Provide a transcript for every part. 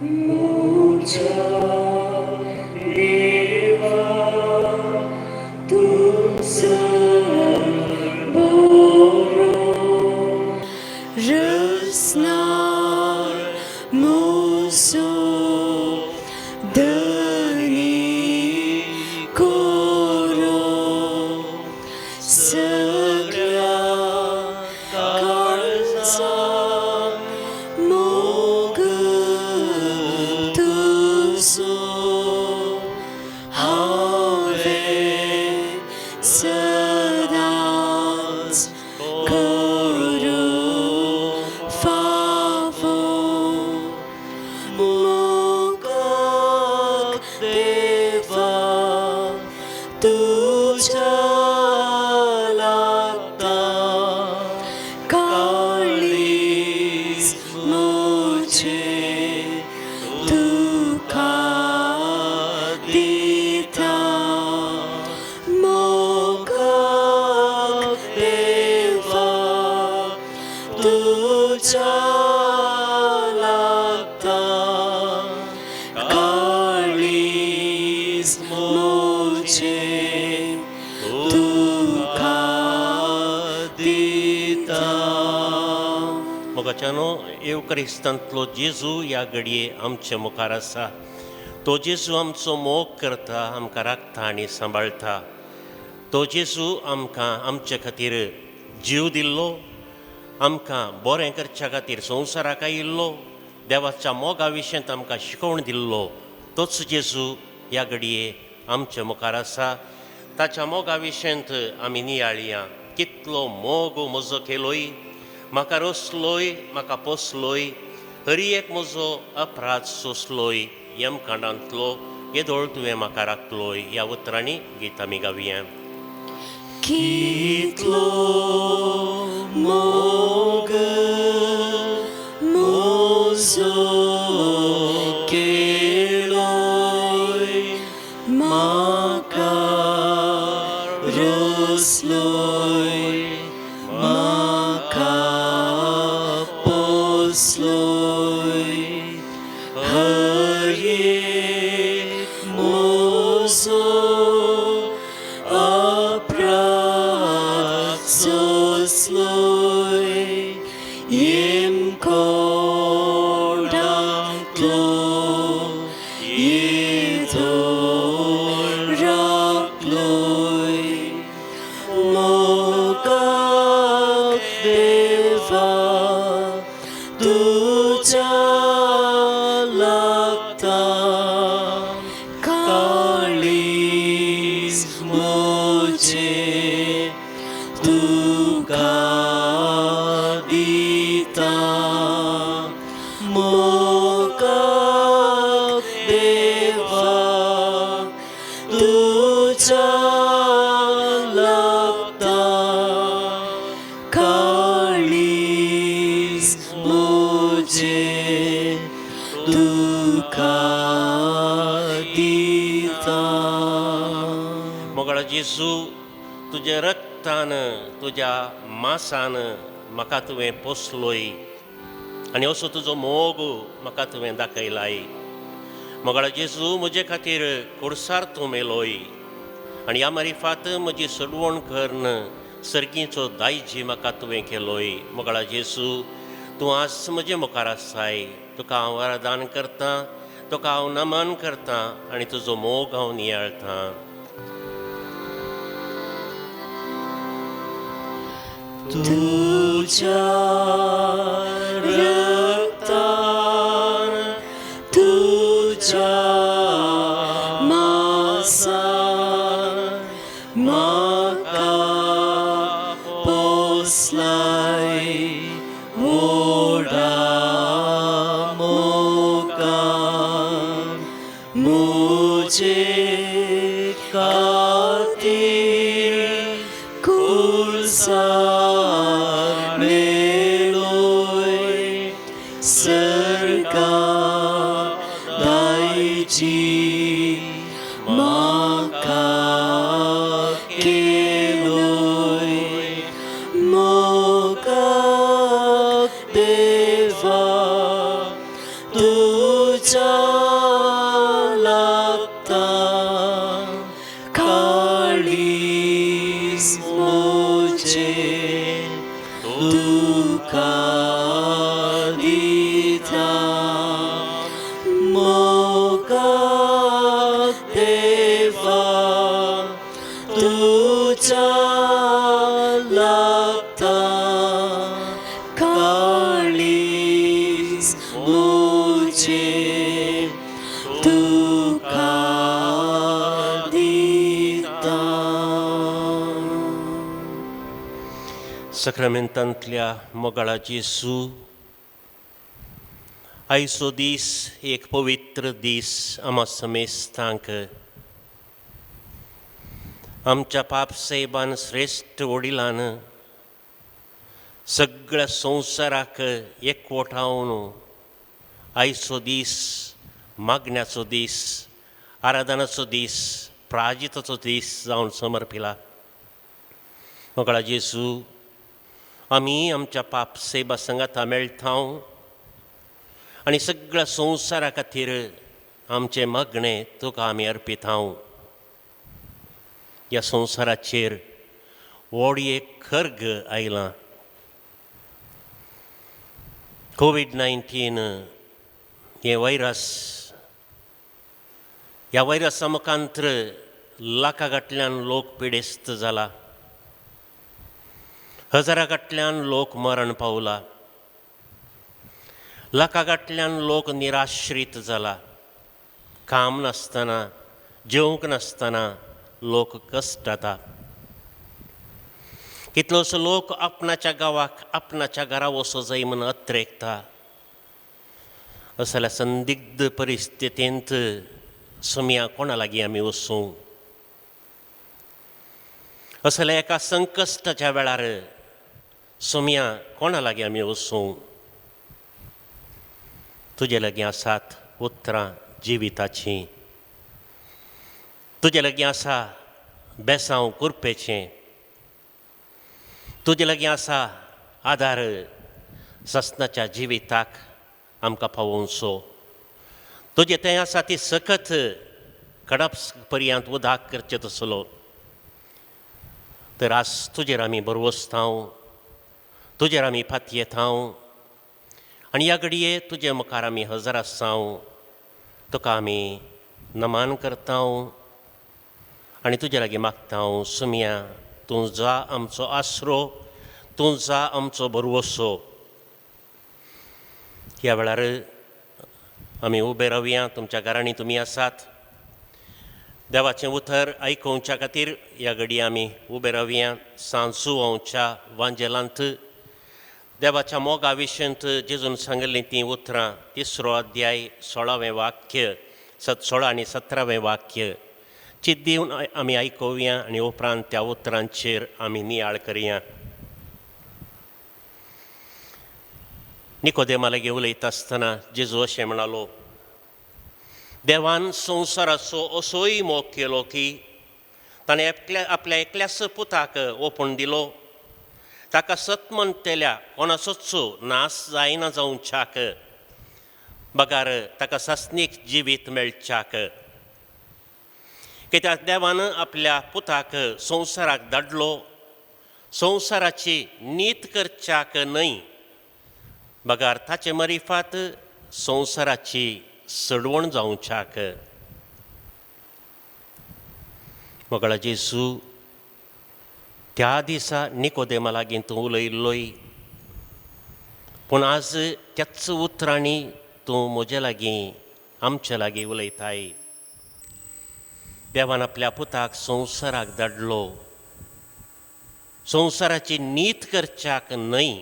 म्हज्या देवा तूं चड बरो. रसनार म्हजो धनी करो सगळ्या काळजान मोग तुजो हांवें सदांच करूंक फावो. मोगाक देवा तुज्या लागता काळीज म्हजें तुका दिता. मोगाक देवा तुज्या लागता काळीज म्हजें तुका दिता. मोगाच्यानो, येवक्रिस्तांतलो जेजू ह्या घडये आमच्या मुखार आसा. तो जेजू आमचो मोग करता, आमकां राखता आनी सांबाळटा. तो जेजू आमकां आमचे खातीर जीव दिल्लो, आमकां बरें करच्या खातीर संवसाराक आयिल्लो, देवाच्या मोगा विशयांत आमकां शिकोवण दिल्लो. तोच जेजू ह्या घडये आमच्या मुखार आसा. ताच्या मोगा विशयांत आमी नियाळया. कितलो मोग म्हजो केलोय, म्हाका रोसलोय, म्हाका पोसलोय, हरी एक म्हजो अपराध सोंसलोय, यमकांडांतलो येदोळ तुवें म्हाका राखलोय. ह्या उतरांनी गीत आमी गावया. कितलो मोग म्हजो केलोय, म्हाका रसलोय, म्हाका पोसलोय, हर एक म्हजो अपराध सोंसलोय, येमकोंडांतलो येदोळ राखलोय. मोगाक देवा तुज्या लागता काळीज म्हजें तुका दिता. मोगाक देवा तुज्या लागता काळीज म्हजें तुका दिता. मोगाळ जेजू, तुज्या रक्तान तुज्या मासान म्हाका तुवें पोसलोय आनी असो तुजो मोग म्हाका तुवें दाखयलाय. मोगाळ जेजू, म्हजे खातीर कोर्सार तूं मेलोय आनी ह्या मारिफात म्हजी सोडवण करून सर्गीचो दायजी म्हाका तुवें केलोय. मोगाळ जेजू, तूं आज म्हजे मुखार आसाय. तुका हांव आराधन करतां, तुका हांव नमन करतां आनी तुजो मोग हांव नियाळतां. तुज्या रक्तान तुज्या मासान म्हाका पोसलाय व्हडा मोगान. म्हजे खातीर खुर्सार मेलोय, सर्गा दायजी म्हाका केलोय. मोगाक देवा तुज्या सक्रमेंतांतल्या मोगाळा जेजू, आयचो दीस एक पवित्र दीस आमा समेस्तांक. आमच्या पापसाहेबान श्रेश्ठ वडिलान सगळ्या संवसाराक एकवटावन आयचो दीस मागण्याचो दीस, आराधनाचो दीस, प्राजिताचो दीस जावन समर्पिला. मोगाळा जेजू, आमी आमच्या पापसेबा सांगाता मेळटा आनी सगळ्या संवसारा खातीर आमचें मागणें तुका आमी अर्पिता. ह्या संवसाराचेर व्हड एक खर्ग आयलां. कोवीड-19 हें व्हायरस, ह्या व्हायरसा मुखांत्र लाखा फाटल्यान लोक पिडेस्त जाला, हजारा फाटल्यान लोक मरण पावला, लाखा फाटल्यान लोक निराश्रीत जाला. काम नासतना, जेवंक नासतना लोक कश्ट जाता. कितलोसो लोक आपणाच्या गांवाक, आपणाच्या घरा वचो जाय म्हूण अत्रेकता. असल्या संदिग्ध परिस्थितींत सोमया कोणा लागीं आमी वचूं? असल्या एका संकश्टाच्या वेळार सोमया कोणा लागीं आमी वचूं? तुजे लागीं आसात उतरां जिविताचीं, तुजे लागीं आसा बेसांव कुरपेचें, तुजे लागीं आसा आदार ससनाच्या जिविताक आमकां पावोवचो. तुजें तें आसा ती सकत कडप पर्यंत उदाक करचें तसलो. तर आज तुजेर आमी बरवसतांव, तुजेर आमी फातयेतांव आनी ह्या घडये तुजे मुखार आमी हजर आसाव. तुका आमी नमान करतांव आनी तुजे लागीं मागतांव, सुमया तूं जा आमचो आसरो, तूं जा आमचो भरवसो. ह्या वेळार आमी उबे रावया. तुमच्या घरांनी तुमी आसात, देवाचें उतर आयकुवच्या खातीर ह्या घडये आमी उबे रावया. सांजुवांच्या वांजेलांत देवाच्या मोगा विशयंत जेजून सांगिल्लीं तीं उतरां, तिसरो अध्याय 16वें वाक्य, 16 आनी 17वें वाक्य चित दिवन आमी आयकुया आनी उपरांत त्या उतरांचेर आमी नियाळ करया. निकोदेमा लागीं उलयता आसतना जेजू अशें म्हणालो, देवान संवसाराचो असोय मोग केलो की ताणें आपल्या एकल्याच पुताक ओपून दिलो, ताका सत म्हणटल्या कोणाचोच नाश जायना जावच्याक, बगार ताका सासणीक जिवीत मेळच्याक. कित्याक देवान आपल्या पुताक संवसाराक धाडलो संवसाराची नीत करच्याक न्हय, बगार ताचे मरिफात संवसाराची सडवण जावच्याक. मोगळा जेजू, त्या दिसा निकोदेमा लागीं तूं उलयल्लोय, पूण आज त्याच उतरांनी तूं म्हजे लागीं, आमचे लागीं उलयताय. देवान आपल्या पुताक संवसाराक धाडलो संवसाराची नीत करच्याक न्हय,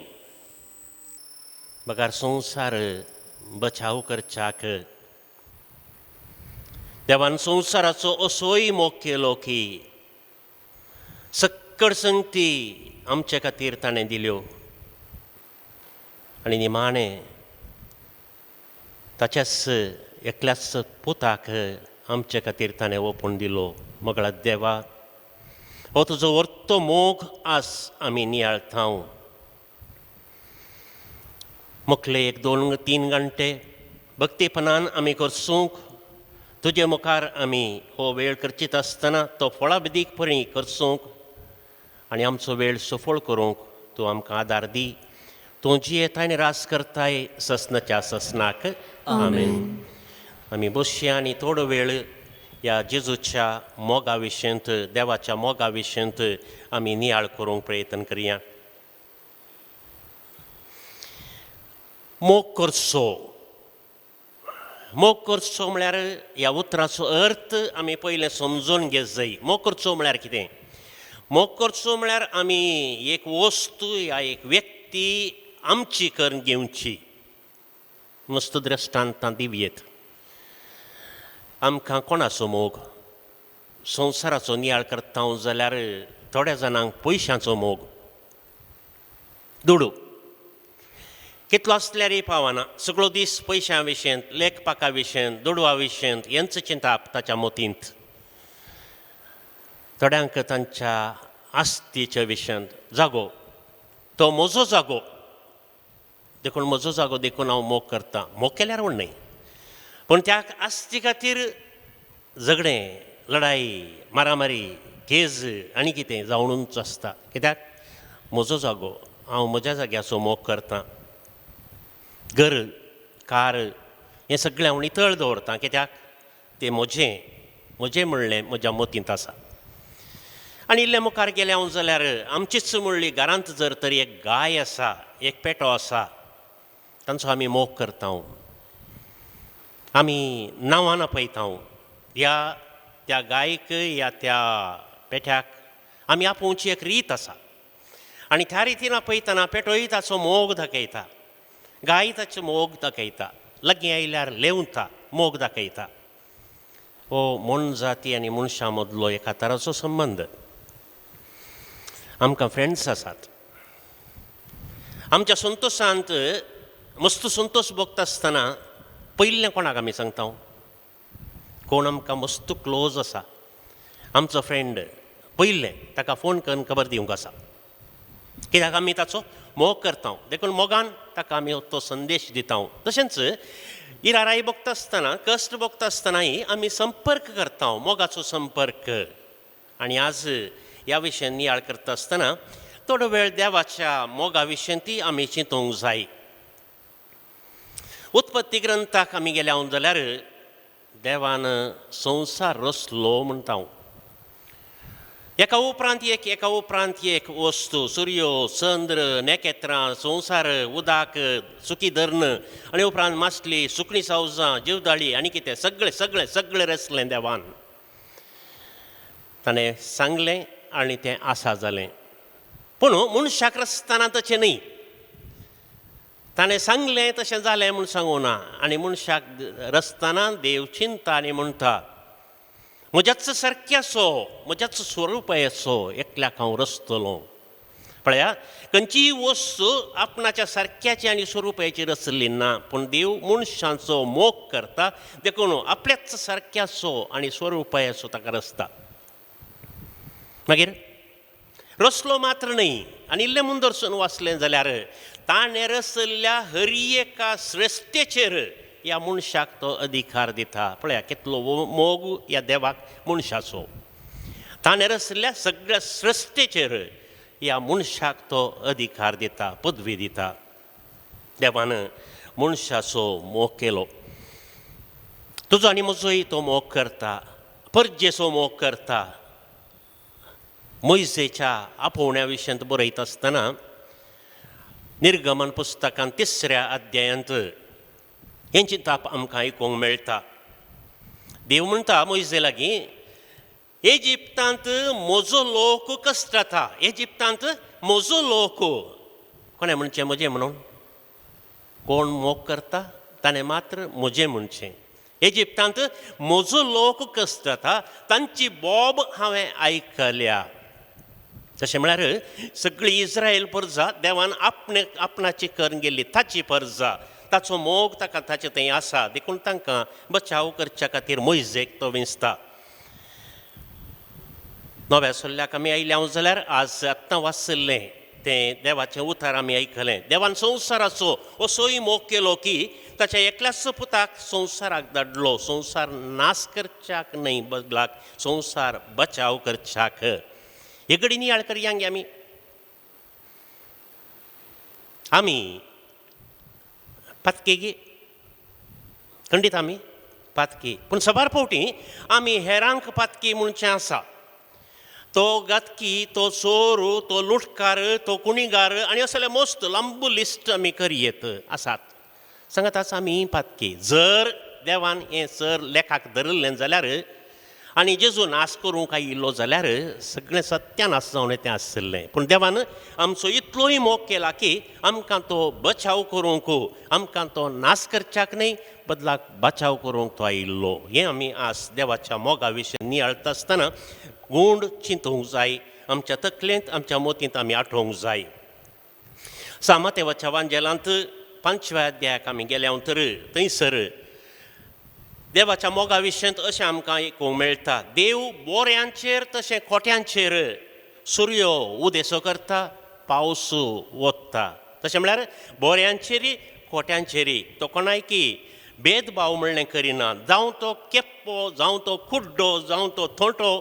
बगार संवसार बचाव करच्याक. देवान संवसाराचो असोय मोग केलो की सक्कड संगती आमचे खातीर ताणें दिल्यो आनी निमाणें ताच्याच एकल्याच पुताक आमचे खातीर ताणें ओपून दिलो. मोगळा देवा, हो तुजो वर्तो मोग आज आमी नियाळतांव. मुखले 1 2 3 घंटे भक्तीपणान आमी करसूंक तुजे मुखार आमी हो वेळ करचीत आसतना तो फळाबदीक परी करसूंक आनी आमचो वेळ सफळ करूंक तूं आमकां आदार दी. तूं जियेताय आनी रास करताय ससनाच्या ससनाक. आमेन. आमी बसया आनी थोडो वेळ ह्या जेजूच्या मोगा विशयंत, देवाच्या मोगा विशयंत आमी नियाळ करूंक प्रयत्न करया. मोग करचो, मोग करचो म्हळ्यार ह्या उतराचो अर्थ आमी पयलें समजून घेत जाय. मोग करचो म्हळ्यार कितें? मोग करचो म्हळ्यार आमी एक वस्तू या एक व्यक्ती आमची करून घेवची. मस्त दृश्टांतां दिवयेत. आमकां कोणाचो मोग? संवसाराचो नियाळ करता जाल्यार थोड्या जाणांक पयशांचो मोग, दुडू कितलो आसल्यारय पावना. सगळो दीस पयशां विशयंत, लेखपाका विशयंत, दुडवा विशयंत हेंच चिंताप ताच्या मतींत. थोड्यांक तांच्या आस्तीच्या विशयांत, जागो तो म्हजो जागो देखून म्हजो जागो देखून हांव मोग करतां. मोग केल्यार म्हण न्हय, पूण त्या आस्ती खातीर झगडें, लडाई, मारामारी, केज आनी कितें जावनूच आसता. कित्याक? म्हजो जागो, हांव म्हज्या जाग्याचो मोग करतां. घर, कार हें सगळें हांव नितळ दवरतां, कित्याक तें म्हजें, म्हजें म्हणलें म्हज्या मतींत आसा. आनी इल्लें मुखार गेलें हांव जाल्यार आमचीच म्हणली घरांत जर तरी एक गाय आसा, एक पेटो आसा, तांचो आमी मोग करता, आमी नांवान आपयता. ह्या त्या गायक या त्या पेट्याक आमी आपोवची एक रीत आसा आनी त्या रितीन आपयतना पेटोय ताचो मोग दाखयता, गाय ताचो मोग दाखयता, लागीं आयल्यार लेवता, मोग दाखयता. हो मोनजाती आनी मनशां मदलो एका तराचो संबंद. आमकां फ्रेंड्स आसात. आमच्या संतोशांत मस्त संतोश भोगता आसतना पयलें कोणाक आमी सांगता? कोण आमकां मस्त क्लोज आसा, आमचो फ्रेंड, पयलें ताका फोन करून खबर दिवंक आसा, कित्याक आमी ताचो मोग करता, देखून मोगान ताका आमी तो संदेश दिता. तशेंच इराराय भोगता आसतना, कश्ट भोगता आसतनाय आमी संपर्क करता, मोगाचो संपर्क. आनी आज ह्या विशयान नियाळ करता आसतना थोडो वेळ देवाच्या मोगा विशयन ती आमी चिंतूंक जाय. उत्पत्ती ग्रंथाक आमी गेल्या जाल्यार देवान संवसार रचलो म्हणटा हांव. एका उपरांत एक, एका उपरांत एक वस्तू, सुर्यो, चंद्र, नखेत्रां, संवसार, उदक, सुकी धरण, आनी उपरांत मासली, सुकणी, सावजां, जिवदाळी आनी कितें सगळें सगळें सगळें रचलें देवान. ताणें सांगलें आनी तें आसा जालें. पूण मनशाक रचतना तशें न्हय, ताणें सांगलें तशें जालें म्हूण सांगूं ना. आनी मनशाक रचतना देव चिंता आनी म्हणटा, म्हज्याच सारक्याचो, म्हज्याच स्वरुपाचो एकल्याक हांव रचतलो. पळया, खंयचीय वस्तू आपणाच्या सारक्याची आनी स्वरुपाची रचली ना, पूण देव मनशांचो मोग करता देखून आपल्याच सारक्याचो आनी स्वरुपाचो ताका रचता. मागीर रचलो मात्र न्हय, आनी इल्लें मुंदरसून वाचलें जाल्यार ताणें रचल्ल्या हर एका श्रेश्ठेचेर ह्या मनशाक तो अधिकार दिता. पळया कितलो मोग ह्या देवाक मनशाचो. ताणें रचल्ल्या सगळ्या श्रेश्ठेचेर ह्या मनशाक तो अधिकार दिता, पदवी दिता. देवान मनशाचो मोग केलो. तुजो आनी म्हजोय तो मोग करता, परजेचो मोग करता. मोयजेच्या आपोवण्या विशयांत बरयता आसतना निर्गमन पुस्तकांत 3ऱ्या अध्यायांत हें चिंताप आमकां आयकूंक मेळटा. देव म्हणटा मोयजे लागीं, इजिप्तांत म्हजो लोक कश्ट जाता, इजिप्तांत म्हजो लोक. कोणें म्हणचें म्हजें म्हणून? कोण मोग करता ताणें मात्र म्हजें म्हणचें. इजिप्तांत म्हजो लोक कश्ट जाता, तांची बोब हांवें आयकल्या. तशें म्हळ्यार सगळी इस्रायल परजा देवान आपणे आपणाची करून गेल्ली ताची परजा, ताचो मोग ताका ताचे थंय आसा, देखून तांकां बचाव करच्या खातीर मोयजेक तो विंचता. नव्या सल्ल्याक आमी आयले हांव जाल्यार आज आत्तां वाचल्लें तें देवाचें उतार आमी आयकलें. देवान संवसाराचो असोय मोग केलो की ताच्या एकल्याच पुताक संवसाराक धाडलो, संवसार नाश करच्याक न्हय बदलाक संवसार बचाव करच्याक. हे कडेन नियाळ करया गे आमी. आमी पातकी गे, खंडीत आमी पातकी, पूण सबार फावटी आमी हेरांक पातकी म्हणचें आसा. तो गातकी, तो चोर, तो लुटकार, तो कुणीगार आनी असले मस्त लांब लिस्ट आमी करयेत आसात. सांगात आसा आमी पातकी. जर देवान हें सर लेखाक धरिल्लें जाल्यार आनी जेजू नाश करूंक आयिल्लो जाल्यार सगळें सत्यानाश जावन तें आशिल्लें. पूण देवान आमचो इतलोय मोग केला की आमकां तो बचाव करूंक, आमकां तो नाश करच्याक न्हय, बदलाक बचाव करूंक तो आयिल्लो. हें आमी आज देवाच्या मोगा विशीं नियाळता आसतना गूंड चिंतूंक जाय, आमच्या तकलेंत आमच्या मोतींत आमी आठोवंक जाय. सामातेवाच्या वांजेलांत 5व्या अध्यायाक आमी गेल्या तर थंयसर देवाच्या मोगा विशयांत अशें आमकां आयकूंक मेळटा, देव बोऱ्यांचेर तशें खोट्यांचेर सुर्यो उदेसो करता, पावस वता. तशें म्हळ्यार बोऱ्यांचेरी खोट्यांचेरी तो कोणायकी भेदभाव म्हणलें करिना, जावं तो केप्पो, जावं तो कुड्डो, जावं तो थोंटो,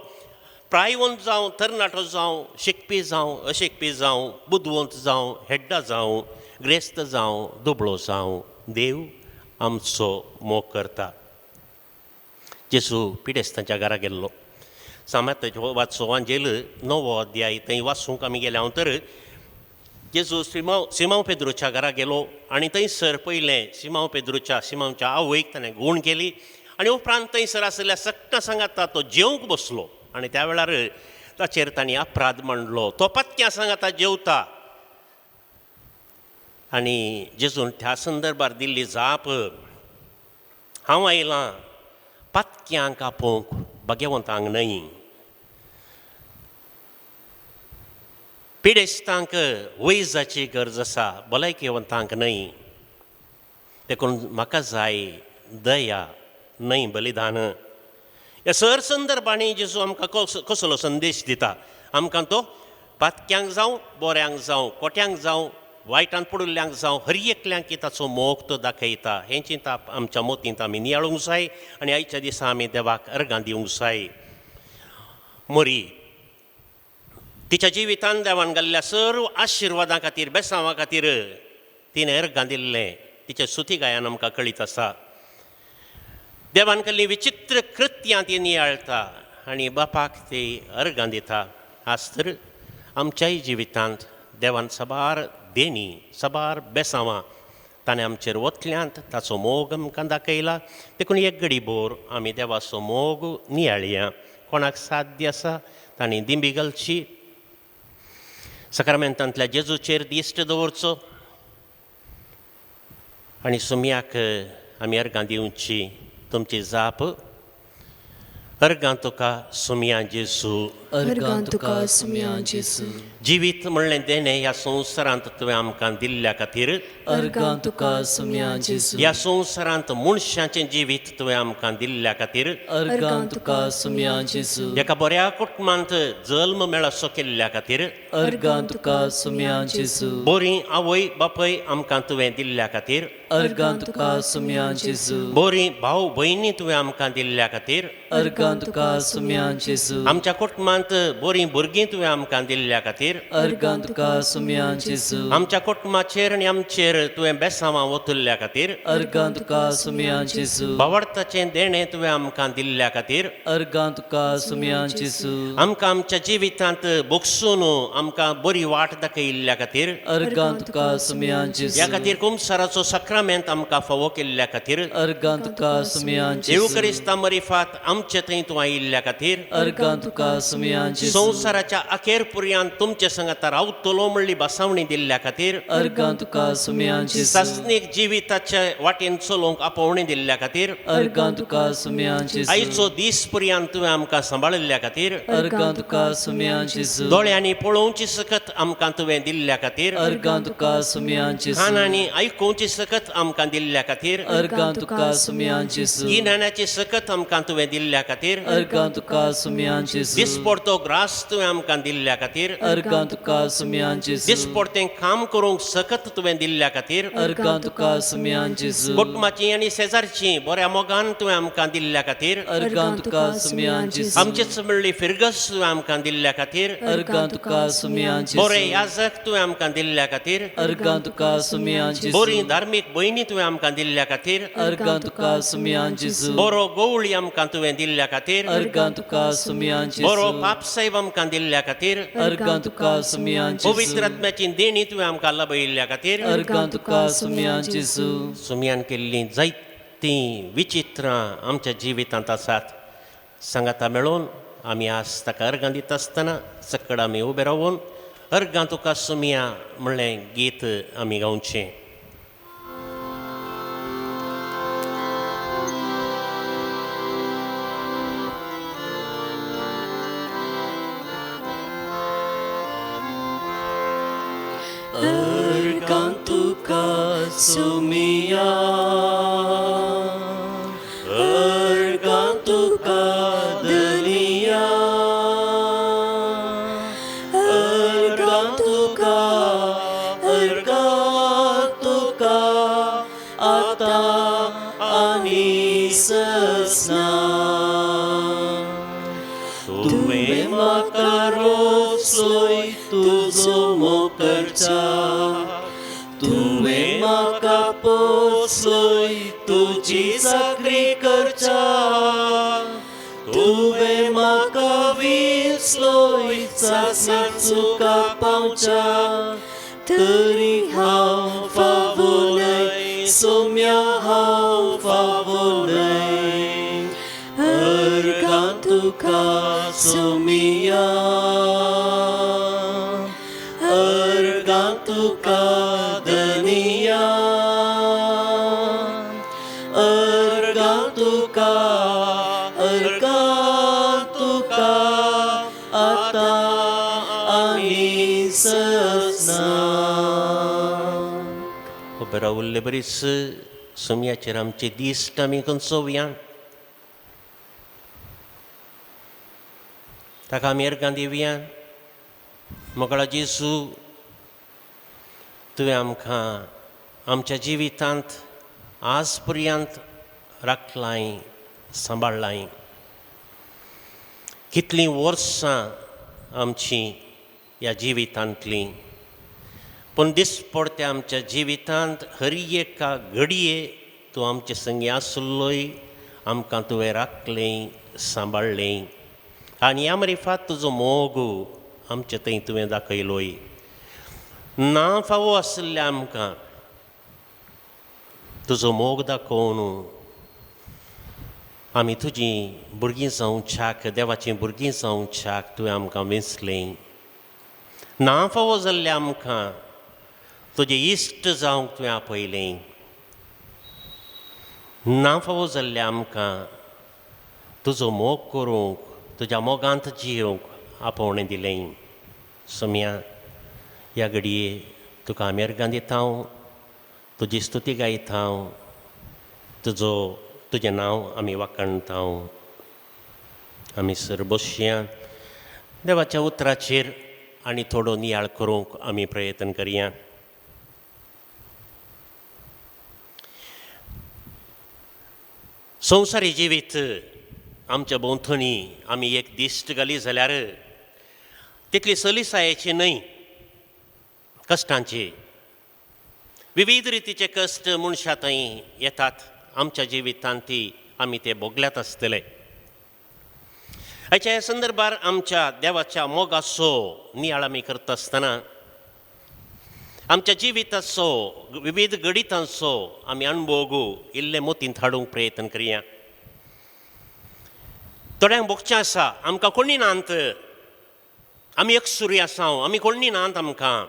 प्रायवंत जावं तरणाटो जावं, शिकपी जावं अशिकपी जावं, बुदवंत जावं हेड्डा जावं, ग्रेस्त जावं दुबळो जावं, देव आमचो मोग करता. जेजू पिडेस्तांच्या घरा गेल्लो. सामात्याचो वाचो वांजेल 9वो अध्याय थंय वाचूंक आमी गेल्या तर जेजू सिमांव पेद्रूच्या घरा गेलो आनी थंयसर पयलें सिमांव पेद्रूच्या सिमांवच्या आवयक ताणें गूण केली आनी उपरांत थंयसर आशिल्ल्या सगळ्या सांगाता तो जेवंक बसलो आनी त्या वेळार ताचेर तांणी अपराध मांडलो, तो पत्क्या सांगाता जेवता. आनी जेजून त्या संदर्भार दिल्ली जाप, हांव आयलां पातक्यांक आपोवंक, भाग्यवंतांक न्हय. पिडेस्तांक वैजाची गरज आसा, भलायकेवंतांक न्हय. देखून म्हाका जाय दया न्हय बलिदान. ह्या सर संदर्भांनी जेजू आमकां कसलो संदेश दिता? आमकां तो पातक्यांक जावं, बोऱ्यांक जावं, कोट्यांक जावं, वायटान पडिल्ल्यांक जावं, हर एकल्यांक ताचो मोग तो दाखयता. हें चिंताप आमच्या मोतींत आमी नियाळूंक जाय आनी आयच्या दिसा आमी देवाक अर्गां दिवंक जाय. मोरी तिच्या जिवितान देवान घाल्ल्या सर्व आशिर्वादां खातीर, बेसांवा खातीर तिणें अर्गां दिल्लें तिच्या सुती गायान आमकां कळीत आसा. देवान केल्लीं विचित्र कृत्यां ती नियाळता आनी बापाक ती अर्गां दिता. आज तर आमच्याय जिवितांत देवान साबार देणी, साबार बेसांवां ताणें आमचेर वतल्यांत ताचो मोग आमकां दाखयला. देखून एक घडी भोर आमी देवाचो मोग नियाळया. कोणाक साध्य आसा तांणी दिंबी घालची, सकारामेंतांतल्या जेजूचेर दिश्ट दवरचो आनी सुमयाक आमी अर्गां दिवची. तुमची जाप, अर्गां तुका सुमया जेजू, अर्गां तुका सुमया जेजू. जिवीत म्हणलें देणें ह्या संवसारांत तुवें आमकां दिल्ल्या खातीर, अर्गां तुका सुमया जेजू. ह्या संवसारांत मनशाचें जिवीत तुवें आमकां दिल्ल्या खातीर, अर्गां तुका सुमया जेजू. एका बऱ्या कुटुंबांत जल्म मेळसो केल्ल्या खातीर, अर्गां तुका सुमया जेजू. बरी आवय बापय आमकां तुवें दिल्ल्या खातीर, अर्गां तुका सुमया जेजू. बरी भाव भयणी तुवें आमकां दिल्ल्या खातीर, अर्गां तुका सुमया जेजू. आमच्या कुटुंबांत बरीं भुरगीं तुवें आमकां दिल्ल्या खातीर, अर्गां तुका सुमया जेजू. आमच्या कुटुंबाचेर आनी आमचेर तुवें बेसांवां ओतुल्ल्या खातीर, अर्गां तुका सुमया जेजू. भावार्थाचें देणें तुवें आमकां दिल्ल्या खातीर, अर्गां तुका सुमया जेजू. आमकां आमच्या जिवितांत भोगसून आमकां बरी वाट दाखयिल्ल्या खातीर, अर्गां तुका सुमया जेजू. ह्या खातीर कुमसाराचो साक्रामेंत आमकां फावो केल्ल्या खातीर, अर्गां तुका सुमया जेजू. येवक्रिस्ता मरिफात आमचे थंय तूं आयिल्ल्या खातीर, अर्गां तुका सुमया जेजू. संवसाराच्या अखेर पुर्यांत तुमचे संगात रावतलो म्हणली बसावणी दिल्ल्या खातीर, अर्गां तुका सुमया जेजू. सासणीक जिविताच्या वाटेन चलोवंक आपोवणी दिल्ल्या खातीर, अर्गां तुका सुमया जेजू. आयचो दीस पर्यंत तुवें आमकां सांबाळिल्ल्या खातीर, अर्गां तुका सुमया जेजू. दोळ्यांनी पळोवची सकत आमकां तुवें दिल्ल्या खातीर, अर्गां तुका सुमया जेजू. कानांनी आयकुवची सकत आमकां दिल्ल्या खातीर, अर्गां तुका सुमया जेजू. गिन्यानाची सकत आमकां तुवें दिल्ल्या खातीर, अर्गां तुका सुमया जेजू. दिसपडतो ग्रास तुवें आमकां दिल्ल्या खातीर, अर्गां तुका सुमया जेजू. दिसपडतें काम करूंक सकत तुवें दिल्ल्या खातीर, अर्गां तुका सुमया जेजू. कुटुंबाची आनी शेजारची बऱ्या मोगान तुवें आमकां दिल्ल्या खातीर, अर्गां तुका सुमया जेजू. आमचेच मेळ्ळी फिरगस तुवें आमकां दिल्ल्या खातीर, अर्गां तुका सुमया जेजू. बरे याजक तुवें आमकां दिल्ल्या खातीर, अर्गां तुका सुमया जेजू. बरी धार्मीक भयणी तुवें आमकां दिल्ल्या खातीर, अर्गां तुका सुमया जेजू. बरो गवळी आमकां तुवें दिल्ल्या खातीर, अर्गां तुका सुमया जेजू. बरो पापसाहेब आमकां दिल्ल्या खातीर, अर्गां तुका सुमया जेजू. पवित्र आत्म्याची देणी तुवें आमकां लभयिल्ल्या खातीर, अर्गां तुका सुमया जेजू. सुमयान केल्लीं जायतीं विचित्रां आमच्या जिवितांत आसात. सांगाता मेळोवन आमी आज ताका अर्गां दिता आसतना सकड आमी उबे रावून अर्गां तुका सोमया म्हणलें गीत आमी गावचें. अर्गां तुका सोमया, अर्गां तुका धनिया, अर्गां तुका, अर्गां तुका आतां आनी ससना. तुवें म्हाका रोसलोय तुजो मोग करचाक, तुवें म्हाका पोसलोय तुजी चाकरी करचाक, तुवें म्हाका विसलोय सासणाक तुका पावच्याक, तरी हांव फावो न्हय सोम्या, हांव फावो न्हय. अर्गां तुका सोमया, अर्गां तुका धनिया, अर्गां तुका, अर्गां तुका आतां आनी ससना. उबे रावल्ले बरीच सोमयाचेर आमचे दिश्ट आमी खंचोवया, ताका आमी अर्गां दिवया. मोगळा जेजू, तुवें आमकां आमच्या जिवितांत आज पर्यंत राखलाय, सांबाळ्ळाय. कितलीं वर्सां आमचीं ह्या जिवितांतलीं, पूण दिसपडत्या आमच्या जिवितांत हर एका घडये तूं आमचे संगी आसलोय, आमकां तुवें राखलें, सांबाळ्ळें आनी ह्या मरिफात तुजो मोग आमचे थंय तुवें दाखयलोय. ना फावो आशिल्लें आमकां तुजो मोग दाखोवन आमी तुजीं भुरगीं जावच्याक, देवाचीं भुरगीं जावच्याक तुवें आमकां वेंचलें. ना फावो जाल्लें आमकां तुजें इश्ट जावंक तुवें आपयलें. ना फावो जाल्लें आमकां तुजो मोग करूंक, तुज्या मोगांत जियोंक आपोवणें दिलें. सोम्या, ह्या घडये तुका आमी अर्गां दिता, तुजी स्तुती गायता, तुजो तुजें नांव आमी वाखाणता. आमी सर बसया, देवाच्या उतराचेर आनी थोडो नियाळ करूंक आमी प्रयत्न करया. संवसारी जिवीत आमच्या भोंवतणी आमी एक दिश्ट घाली जाल्यार तितली सलिसायेची न्हय, कश्टांची विविध रितीचे कश्ट मनशां थंय येतात आमच्या जिवितांत, ती आमी ते भोगल्यात आसतले. हाच्या ह्या संदर्भार आमच्या देवाच्या मोगाचो नियाळ आमी करता आसतना आमच्या जिविताचो विविध घडितांचो आमी अणभोग इल्ले मोतींत हाडूंक प्रयत्न करया. थोड्यांक भोगचें आसा, आमकां कोणी नात, आमी एकसुरी आसा, आमी कोणी नात आमकां.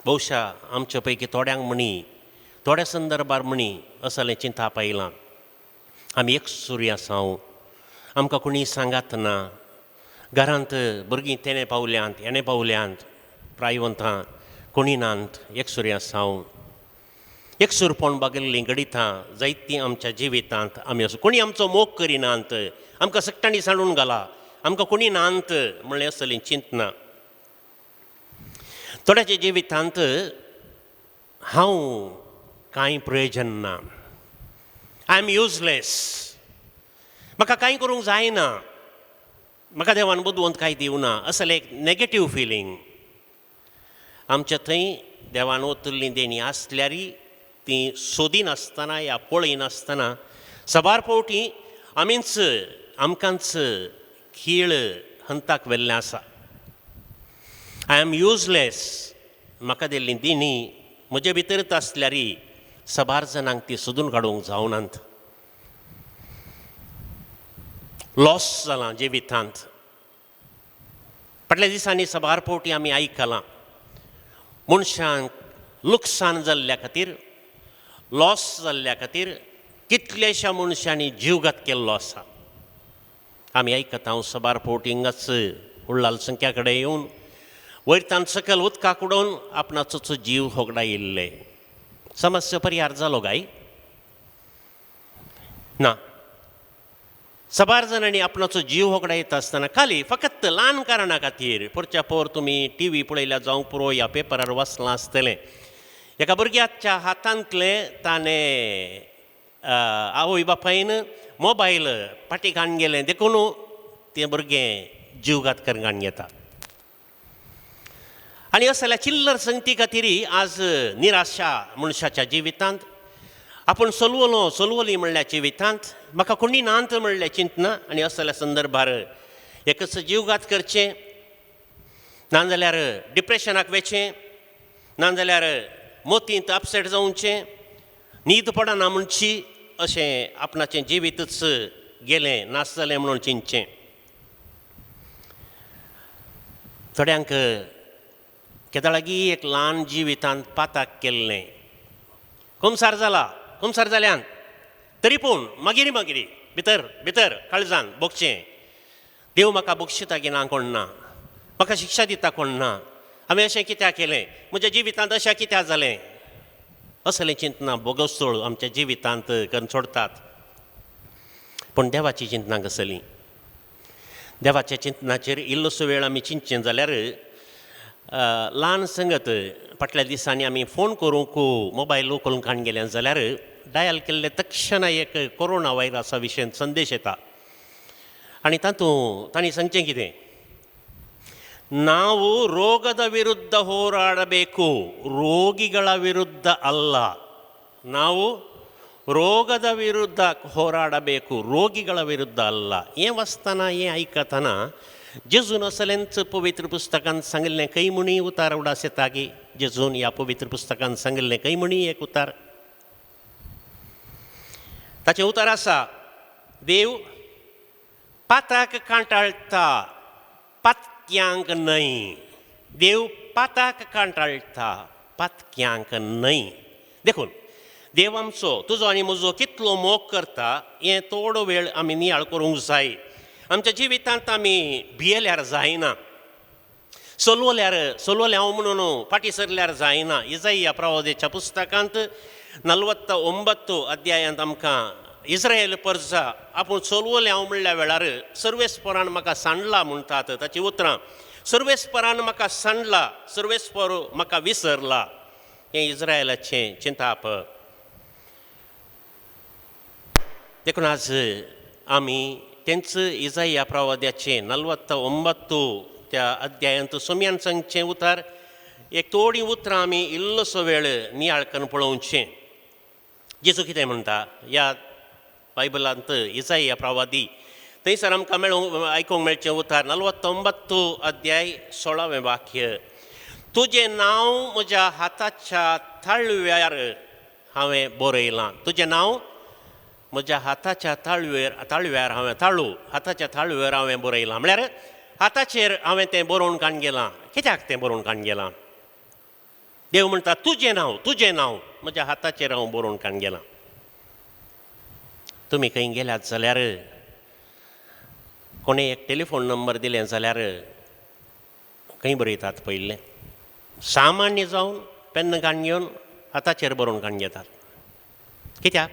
बहुशा आमच्या पैकी थोड्यांक म्हणी, थोड्या संदर्भार म्हणी असलें चिंताप आयलां, आमी एकसुरी आसा, आमकां कोणी सांगात ना, घरांत भुरगीं तेणें पावल्यांत हेणें पावल्यांत, प्रायवंतां कोणी नात, एकसुरी आसा. एकसूरपण बागिल्लीं घडितां जायतीं आमच्या जिवितांत आमी असो कोणी आमचो मोग करिनात, आमकां सगटांनी सांडून घाला, आमकां कोणी नात म्हणलें असलीं चिंतना. थोड्याच्या जिवितांत हांव कांय प्रयोजन ना, I am useless, म्हाका कांय करूंक जायना, म्हाका देवान बुदवंत कांय दिवना, असलें एक नॅगेटीव फिलींग आमच्या थंय देवान ओतुल्लीं देणीं आसल्यारय ती सोदिनासतना या पळयनासतना साबार फावटी आमीच आमकांच खीळ हंताक व्हेल्लें आसा. I am useless, म्हाका दिल्ली दिणी म्हजे भितरच आसल्यारय साबार जाणांक ती सोदून काडूंक जावनात. लॉस जालां जिवितांत. फाटल्या दिसांनी साबार फावटी आमी आयकलां मनशांक लुकसाण जाल्ल्या खातीर, लॉस जाल्ल्या खातीर कितल्याश्या मनशांनी जीवघात केल्लो आसा. आमी आयकता हांव साबार फावटी हिंगाच उल्लाल संख्या कडेन येवन वयरतान सकयल उदकाक उडोवन आपणाचो जीव होगडायिल्ले. समस्या परिहार जालो काय ना? साबार जाणांनी आपणाचो जीव होगडायता आसतना खाली फकत ल्हान कारणा खातीर. पोरच्या पोर तुमी टी व्ही पळयल्या जावंक पुरो, ह्या पेपरार वाचलां आसतलें, एका भुरग्याच्या हातांतलें ताणें आवय बापायन मोबायल फाटीं काडून गेलें, देखून तें भुरगें जीवघात करून घेता. आनी असल्या चिल्लर संगती खातीर आज निराशा मनशाच्या जिवितांत, आपूण सोलवलो सोलवली म्हणल्या जिवितांत, म्हाका कोणी नांत म्हणलें चिंतना. आनी असल्या संदर्भार एकच जीवघात करचें, नाजाल्यार डिप्रेशनाक वेचें, नाजाल्यार मोतींत अपसेट जावचें, न्हीद पडना म्हणची, अशें आपणाचें जिवीतच गेलें नास जालें म्हणून चिंतचें. थोड्यांक केदळागी एक ल्हान जिवितांत पाताक केल्लें, कुमसार जाला, कुमसार जाल्यान तरी पूण मागीर मागीर भितर भितर काळजान भोगचें, देव म्हाका बक्षिता की ना कोण ना, म्हाका शिक्षा दिता कोण ना, हांवें अशें कित्याक केलें, म्हज्या जिवितांत अशें कित्याक जालें, असलें चिंतना बोगोस्तोळ आमच्या जिवितांत करून सोडतात. पूण देवाची चिंतना कसली? देवाच्या चिंतनाचेर इल्लोसो वेळ आमी चिंतचें जाल्यार ल्हान संगत फाटल्या दिसांनी आमी फोन करूंक मोबायल उखलून काडून गेले जाल्यार डायल केल्ले तक्षणा एक कोरोना व्हायरसा विशयन संदेश येता आनी तातूंत तांणी सांगचें कितें, ನಾವು ರೋಗದ ವಿರುದ್ಧ ಹೋರಾಡಬೇಕು, ರೋಗಿಗಳ ವಿರುದ್ಧ ಅಲ್ಲ. ನಾವು ರೋಗದ ವಿರುದ್ಧ ಹೋರಾಡಬೇಕು, ರೋಗಿಗಳ ವಿರುದ್ಧ ಅಲ್ಲ. हें वाचतना हें आयकतना जेजून असलेंच पवित्र पुस्तकान सांगिल्लें खंय म्हणी उतार उडास येता की जेजून ह्या पवित्र पुस्तकान सांगिल्लें खंय म्हणी एक उतार, ताचें उतार आसा, देव पाताक कांटाळटा पातक्यांक न्हय. देव पाताक कांटाळटा पातक्यांक न्हय. देखून देव आमचो तुजो आनी म्हजो कितलो मोग करता हें थोडो वेळ आमी नियाळ करूंक जाय. आमच्या जिवितांत आमी भियेल्यार जायना, सोलवल्यार सोलवलें हांव म्हणून फाटीं सरल्यार जायना. इजाइया प्रवादेच्या पुस्तकांत 49 अध्यायांत आमकां इस्रायल परजा आपूण सोलवलें हांव म्हणल्या वेळार सर्वेस्परान म्हाका सांडला म्हणटात. ताचीं उतरां, सर्वेस्परान म्हाका सांडला, सर्वेस्पर म्हाका विसरला, हें इस्रायलाचें चिंताप. देखून आज आमी तेंच इजाइया प्रवाद्याचें 49 त्या अध्यायांत सोम्यान सांगचें उतार एक थोडीं उतरां आमी इल्लोसो वेळ नियाळ करून पळोवचें. जेजू कितें म्हणटा ह्या बायबलांत इजाइया प्रवादी थंयसर आमकां मेळूंक आयकूंक मेळचें उतार 49 अध्याय 16वें वाक्य, तुजें नांव म्हज्या हाताच्या ताळव्यार हांवें बरयलां. तुजें नांव म्हज्या हाताच्या ताळवेर ताळव्यार हांवें ताळू हाताच्या ताळव्यार हांवें बरयलां. म्हळ्यार हाताचेर हांवें तें बरोवन काडून गेलां. कित्याक तें बरोवन काडून गेलां? देव म्हणटा तुजें नांव, तुजें नांव म्हज्या हाताचेर हांव बरोवन काडून गेलां. तुमी खंय गेल्यात जाल्यार कोणें एक टेलिफोन नंबर दिलें जाल्यार खंय बरयतात पयलें? सामान्य जावन पेन्न काडून घेवन हाताचेर बरोवन काडून घेतात. कित्याक?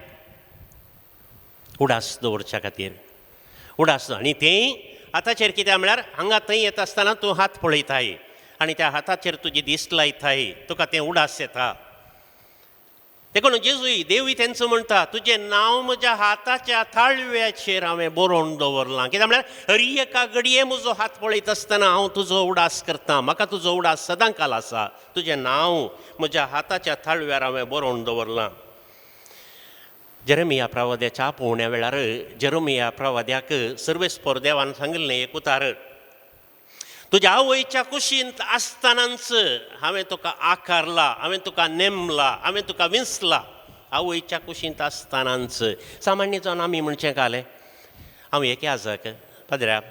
उडास दवरच्या खातीर. उडास. आनी तें हाताचेर कित्याक म्हळ्यार हांगा थंय येता आसतना तूं हात पळयताय आनी त्या हाताचेर तुजी दिश्ट लायताय, तुका तें उडास येता. देखून जेजूय देवूय तेंचो म्हणटा तुजें नांव म्हज्या हाताच्या ताळव्याचेर हांवें बरोवन दवरलां. कित्याक म्हळ्यार हर एका घडये म्हजो हात पळयता आसतना हांव तुजो उडास करता, म्हाका तुजो उडास सदां काल आसा. तुजें नांव म्हज्या हाताच्या ताळव्यार हांवें बरोवन दवरलां. जेरेमिया प्रवाद्याच्या आपोवण्या वेळार जेरेमिया प्रवाद्याक सर्वेस्पर देवान सांगिल्लें एक उतार, तुज्या आवयच्या कुशींत आसतनाच हांवें तुका आकारला, हांवें तुका नेमला, हांवें तुका विंचला. आवयच्या कुशींत आसतनाच. सामान्य जावन आमी म्हणचें कालें, हांव एक याजक पाद्र्याब,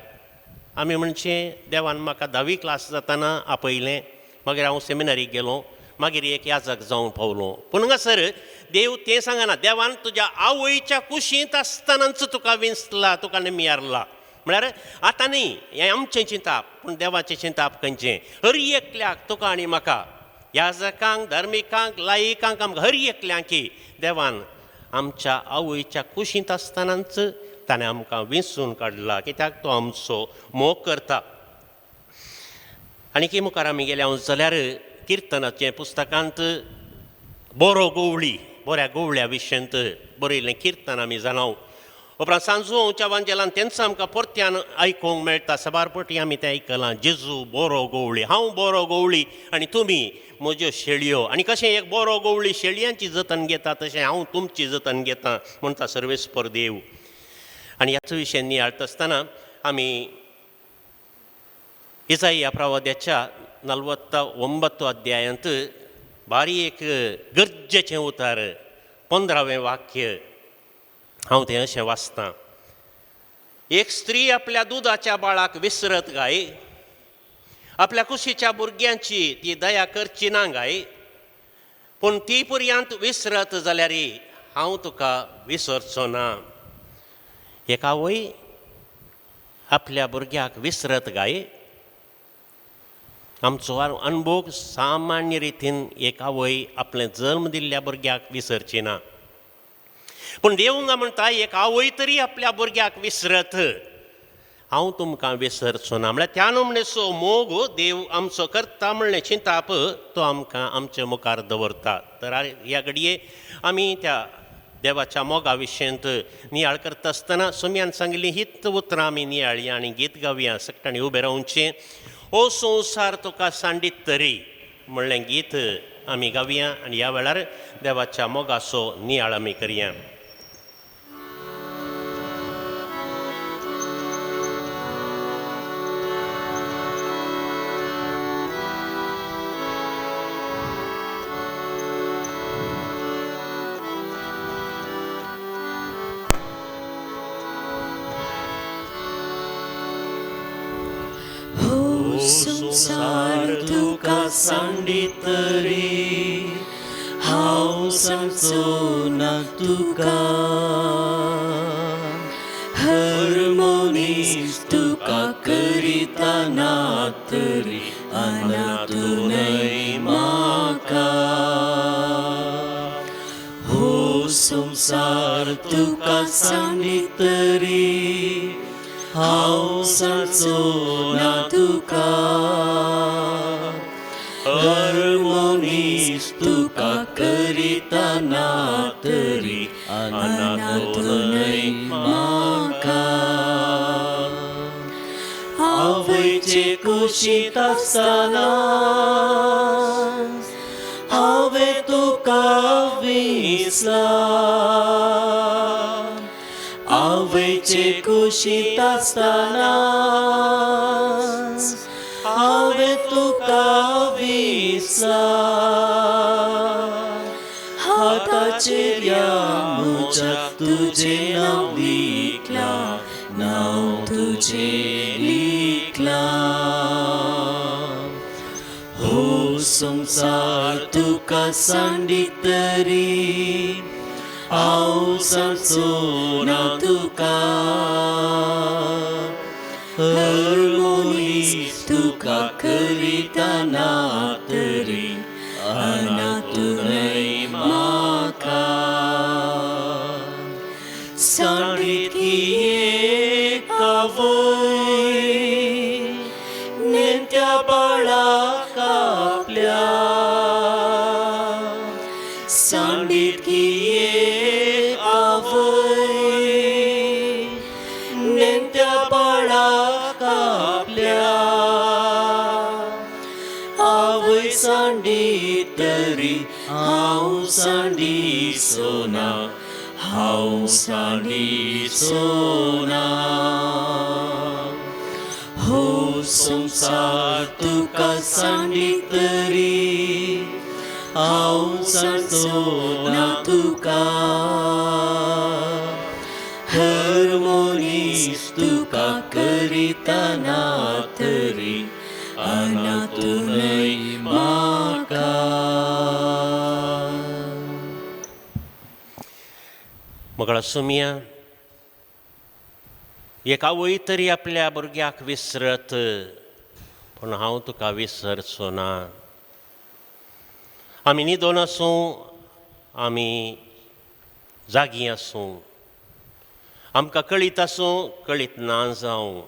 आमी म्हणचे देवान म्हाका 10वी क्लास जातना आपयलें, मागीर हांव सेमिनारीक गेलो, मागीर एक याजक जावंक पावलो. पूण हांगासर देव तें सांगना, देवान तुज्या आवयच्या कुशींत आसतनाच तुका विंचला, तुका निमियारला. म्हळ्यार आतां न्ही हें आमचें चिंताप, पूण देवाचें चिंताप खंयचें? हर एकल्याक, तुका आनी म्हाका, याजकांक, धार्मिकांक, लायिकांक, आमकां हर एकल्यांकी देवान आमच्या आवयच्या कुशींत आसतनाच ताणें आमकां विंचून काडला, कित्याक तो आमचो मोग करता. आनी की मुखार आमी गेले हांव जाल्यार किर्तनाचें पुस्तकांत बरो गोवळी, बऱ्या गोवळ्या विशयांत बरयल्लें किर्तन आमी जाणाव. उपरांत सांजोवच्या वांजेलान तेंच आमकां परत्यान आयकूंक मेळटा. साबार पटी आमी तें आयकलां, जेजू बरो गोवळी, हांव बरो गोवळी आनी तुमी म्हज्यो शेळयो. आनी कशें एक बरो गोवळी शेळयांची जतन घेता तशें हांव तुमची जतन घेता म्हणटा सर्वेस्पर देव. आनी ह्याच विशय नियाळटा आसतना आमी इसाया प्रवाद्याच्या 49 अध्यायांत बारी एक गरजेचें उतार, 15वें वाक्य हांव तें अशें वाचतां. एक स्त्री आपल्या दुदाच्या बाळाक विसरत गाय, आपल्या कुशीच्या भुरग्यांची ती दया करची ना गाय, पूण ती पर्यंत विसरत जाल्यार हांव तुका विसरचो ना. एक आवय आपल्या भुरग्याक विसरत गाय. आमचो अनभोग सामान्य रितीन एक आवय आपलें जल्म दिल्ल्या भुरग्याक विसरची ना, पूण देव म्हणटा एक आवय तरी आपल्या भुरग्याक विसरत, हांव तुमकां विसरचो ना. म्हळ्यार त्या नमनेचो मोग देव आमचो करता म्हणलें चिंताप तो आमकां आमचे मुखार दवरता. तर ह्या घडये आमी त्या देवाच्या मोगा विशयांत नियाळ करता आसतना सोम्यान सांगिल्ली हीच उतरां आमी नियाळया आनी गीत गावया. सगळ्यांनी उबें रावचें. ओ संवसार तुका सांडीत तरी म्हणलें गीत आमी गावया आनी ह्या वेळार देवाच्या मोगाचो नियाळ आमी करया. संसार तुका सांडीत तरी हांव सांगचो ना तुका, हर मनीस तुका करिता ना तरी अनाथ न्हय म्हाका. हो संसार तुका सांडीत तरी हांव सांगचो ना तुका, हर मनीस तुका करिता ना तरी अनाथ न्हय म्हाका. आवयचे कुशींत आसतना हांवें तुका विसला, आवयचे कुशींत आसतना हांवें तुका विसला, हाताचेर ह्या म्हज्या तुजें नांव लिखलां, नांव तुजें लिखलां. हो संवसार तुका सांडीत तरी हांव सांगचो ना तुका, हर मनीस तुका करिता ना तरी अनाथ न्हय म्हाका. सांडीत एक आवय नेण्ट्या बाळाक आपल्या, सांडीत एक आवय नेण्ट्या बाळाक आपल्या, आवय सांडीत तरी हांव सांडीचो ना, हांव सांडीचो ना. हो संवसार तुका सांडीत तरी हांव सांगचो ना तुका, हर मनीस मगळा सुमया एक आवय तरी आपल्या भुरग्याक विसरत, पूण हांव तुका विसरचो ना. आमी न्हिदोन आसूं, आमी जागीं आसूं, आमकां कळीत आसूं कळीत ना जावं,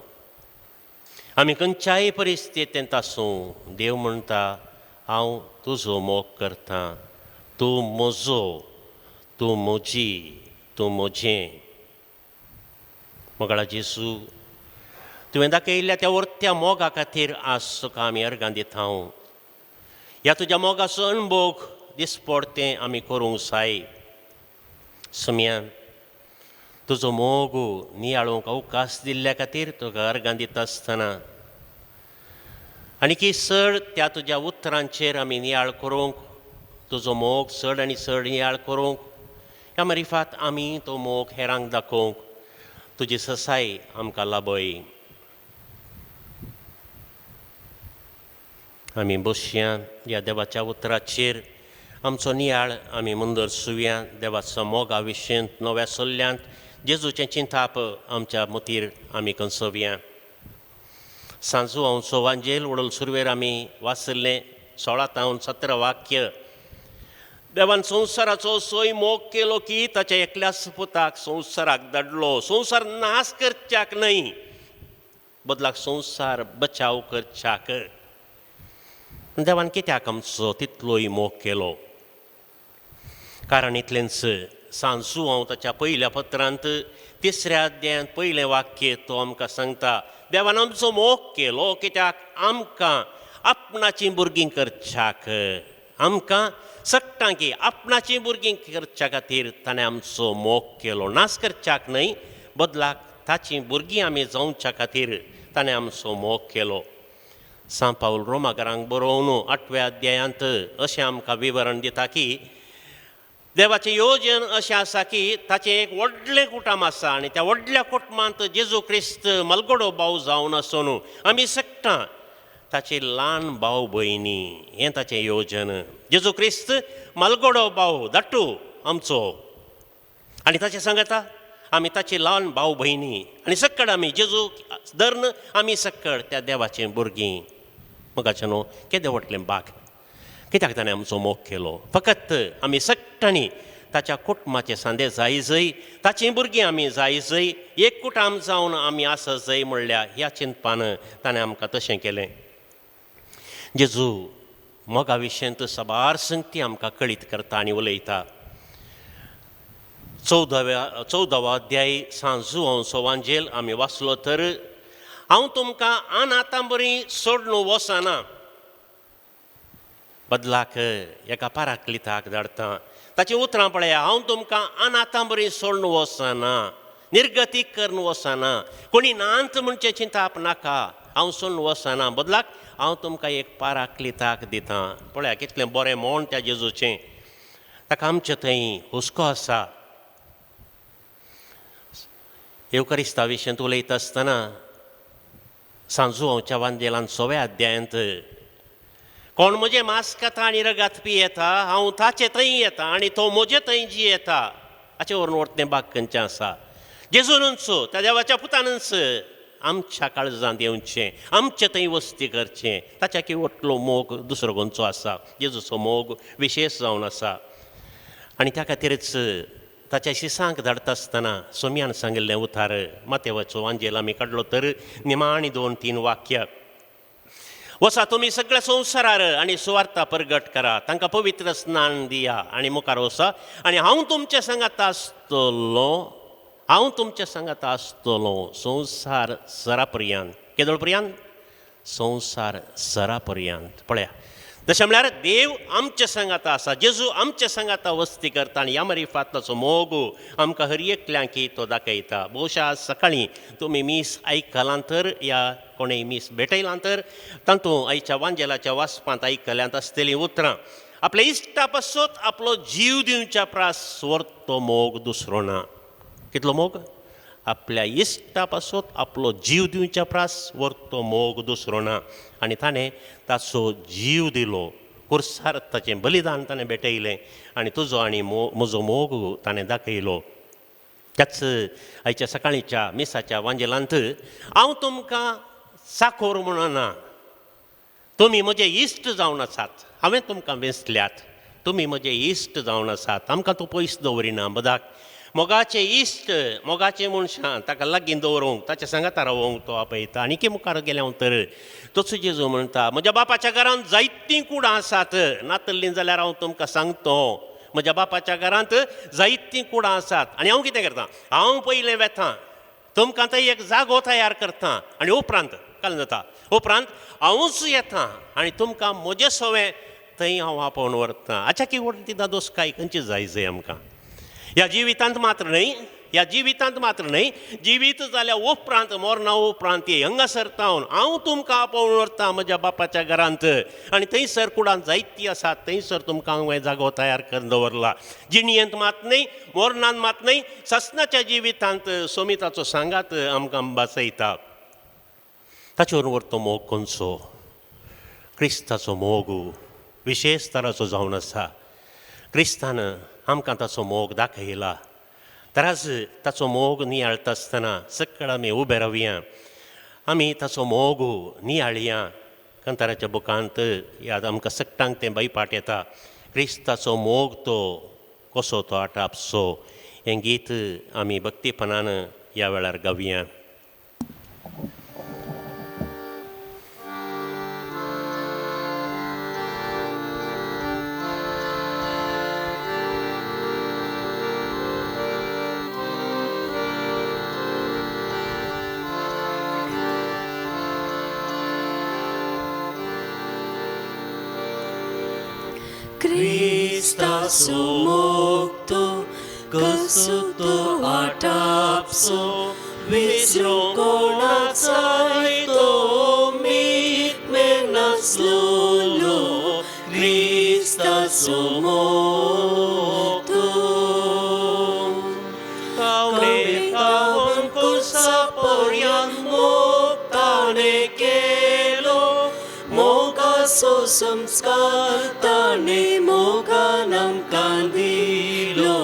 आमी खंयच्याय परिस्थितींत आसूं, देव म्हणटा हांव तुजो मोग करतां, तूं म्हजो, तूं म्हजी, तूं म्हजें. मोगाळा जेजू, तुवें दाखयल्ल्या त्या वर्त्या मोगा खातीर आज तुका आमी अर्गां दिता. ह्या तुज्या मोगाचो अणभोग दिसपडतें आमी करूंक जाय. सुमयान तुजो मोग नियाळूंक अवकाश दिल्ल्या खातीर तुका अर्गां दिता आसतना आनी की चड त्या तुज्या उतरांचेर आमी नियाळ करूंक, तुजो मोग चड आनी चड नियाळ करूंक, ह्या मारिफात आमी तो मोग हेरांक दाखोवंक तुजी ससाय आमकां लाभय. आमी बसया ह्या देवाच्या उतराचेर आमचो नियाळ आमी मुंदर सुव्या. देवाचो मोगा विशयंत नव्या सल्ल्यांत जेजूचें चिंताप आमच्या मतीर आमी कंसोवया. सांजू हांवचो वांजेल उडल सुरवेर आमी वाचिल्लें 16 तावन 17 वाक्य. देवान संवसाराचो सोय मोग केलो की ताच्या एकल्याच पुताक संवसाराक धाडलो, संवसार नाश करच्याक न्हय, बदलाक संवसार बचाव करच्याक. देवान कित्याक आमचो तितलोय मोग केलो? कारण इतलेंच, सांजू हांव ताच्या पयल्या पत्रांत 3ऱ्या अध्यायांत पयलें वाक्य तो आमकां सांगता, देवान आमचो मोग केलो कित्याक आमकां आपणाचीं भुरगीं करच्याक, आमकां सगटां की आपणाचीं भुरगीं करच्या खातीर ताणें आमचो मोग केलो. नाश करच्याक न्हय, बदलाक ताचीं भुरगीं आमी जावच्या खातीर ताणें आमचो मोग केलो. सांत पावल रोमाकारांक बरोवन 8व्या अध्यायांत अशें आमकां विवरण दिता की देवाचें योजन अशें आसा की ताचें एक व्हडलें कुटुंब आसा आनी त्या व्हडल्या कुटुंबांत जेजू क्रिस्त मलगडो भाव जावन आसून आमी सगटां ताचे ल्हान भाव भयणी, हें ताचें योजन. जेजू क्रिस्त मलगडो भाव धाटू आमचो आनी ताचें सांगता आमी ताचे ल्हान भाव भयणी आनी सक्कड आमी जेजू धर्न आमी सक्कड त्या देवाचें भुरगीं. मोगाचें न्हू केदें व्हडलें भाग, कित्याक ताणें आमचो मोग केलो? फकत आमी सगटांनी ताच्या कुटुंबाचे सांदे जाय जय, ताचीं भुरगीं आमी जाय जय, एक कुटुंब जावन आमी आसत जय म्हणल्यार ह्या चिंतपान ताणें आमकां तशें केलें. जेजू मोगा विशयंत साबार संगती आमकां कळीत करता आनी उलयता. 14वो अध्याय सांजू हांवचो वांजेल आमी वाचलो तर, हांव तुमकां अनाथां बरी सोडून वचना, बदलाक एका पाराक्लिताक धाडटा. ताचीं उतरां पळया, हांव तुमकां अनाथां बरी सोडून वचना, निर्गती करून वचना, कोणी नांत म्हणचें चिंताप नाका, हांव सोडून वचना, बदलाक हांव तुमकां एक पाराक्लिताक दितां. पळया कितलें बरें म्हण त्या जेजूचें, ताका आमचे थंय हुस्को आसा. येवकरिस्ता विशयंत उलयता आसतना सांजू हांवच्या वांजेलान 6व्या अध्यायांत, कोण म्हजें मांस खाता आनी रगात पियेता, हांव ताचे थंय येता आनी तो म्हजे थंय जियेता. हाचें वरून वरतें भाग खंयचें आसा? जेजूनच, त्या देवाच्या पुतानच आमच्या काळजांत येवचें, आमचे थंय वस्ती करचें. ताच्या की व्हडलो मोग दुसरो खंयचो आसा? जेजूचो मोग विशेश जावन आसा. आनी त्या खातीरच ताच्या शिसांक धाडटा आसतना सोम्यान सांगिल्लें उतार मातेवाचो वांजेल आमी काडलो तर निमाणी 2-3 वाक्य, वसा तुमी सगळ्या संवसारार आनी सुवार्ता परगट करा, तांकां पवित्र स्नान दिया आनी मुखार वसा आनी हांव तुमच्या सांगाता आसतलो, हांव तुमच्या सांगाता आसतलो संवसार सरा पर्यंत. केदोळ पर्यंत? संवसार सरा पर्यंत. पळया, तशें म्हळ्यार देव आमच्या सांगाता आसा, जेजू आमच्या सांगाता वस्ती करता आनी ह्या मारिफाताचो मोग आमकां हर एकल्यांकी तो दाखयता. भोवशा आज सकाळीं तुमी मीस आयकलां तर, या कोणेय मीस भेटयलां तर तातूंत आयच्या वांजेलाच्या वाचपांत आयकल्यांत आसतलीं उतरां, आपल्या इश्टा पासत आपलो जीव दिवच्या प्रास तो मोग दुसरो ना. कितलो मोग? आपल्या इश्टा पासत आपलो जीव दिवच्या प्रास तो मोग दुसरो ना. आनी ताणें ताचो जीव दिलो, कुर्सार ताचें बलिदान ताणें भेटयलें आनी तुजो आनी म्हजो मोग ताणें दाखयलो. त्याच आयच्या सकाळीच्या मिसाच्या वांजेलांत हांव तुमकां चाकोर म्हणना, तुमी म्हजे इश्ट जावन आसात, हांवें तुमकां वेंचल्यात, तुमी म्हजे इश्ट जावन आसात. आमकां तूं पयस दवरिना बदाक मोगाचे इश्ट, मोगाचे मनशां ताका लागीं दवरूंक, ताच्या सांगाता रावोंक तो आपयता. आनी की मुखार गेल्या तर तोच जेजू म्हणटा, म्हज्या बापाच्या घरांत जायतीं कुडां आसात, नातल्लीं जाल्यार हांव तुमकां सांगतो, म्हज्या बापाच्या घरांत जायतीं कुडां आसात. आनी हांव कितें करता, हांव पयलें वेता, तुमकां थंय एक जागो तयार करता, आनी उपरांत काल जाता, उपरांत हांवूच येता आनी तुमकां म्हजें सवें थंय हांव आपोवन व्हरता. आच्या की व्हडली ती दादोसकाय खंयची जाय जंय आमकां ह्या जिवितांत मात्र न्हय, ह्या जिवितांत मात्र न्हय, जिवीत जाल्या उपरांत, मरणा उपरांत हांगासर तावन हांव तुमकां आपोवन व्हरता म्हज्या बापाच्या घरांत, आनी थंयसर कुडांत जायती आसात, थंयसर तुमकां हांवें जागो तयार करून दवरला. जिणयेंत मात न्हय, मरणान मात न्हय, ससनाच्या जिवितांत सोमिताचो सांगात आमकां वाचयता. ताचेर व्हरतो मोग खंयचो, क्रिस्ताचो मोग विशेश तराचो जावन आसा. क्रिस्तान आमकां ताचो मोग दाखयला. तर ताचो मोग नियाळटा आसतना सकळ आमी उबे रावया, आमी ताचो मोग नियाळया. कांताराच्या बुकांत याद आमकां सगटांक तें बायपाट येता, क्रिस्ताचो मोग तो कसो तो आटापसो. हें गीत आमी भक्तीपणान ह्या वेळार गावया. क्रिस्ताचो मोग तो कसो तो आटापसो, विसरूंक कोणाक जाय तो मीत मेळनासलोलो. क्रिस्ताचो मोग तो कवळे तावन कुर्सा पर्यंत मोग ताणें केलो, मोगाचो संस्कार ताणें मोगान आमकां दिलो.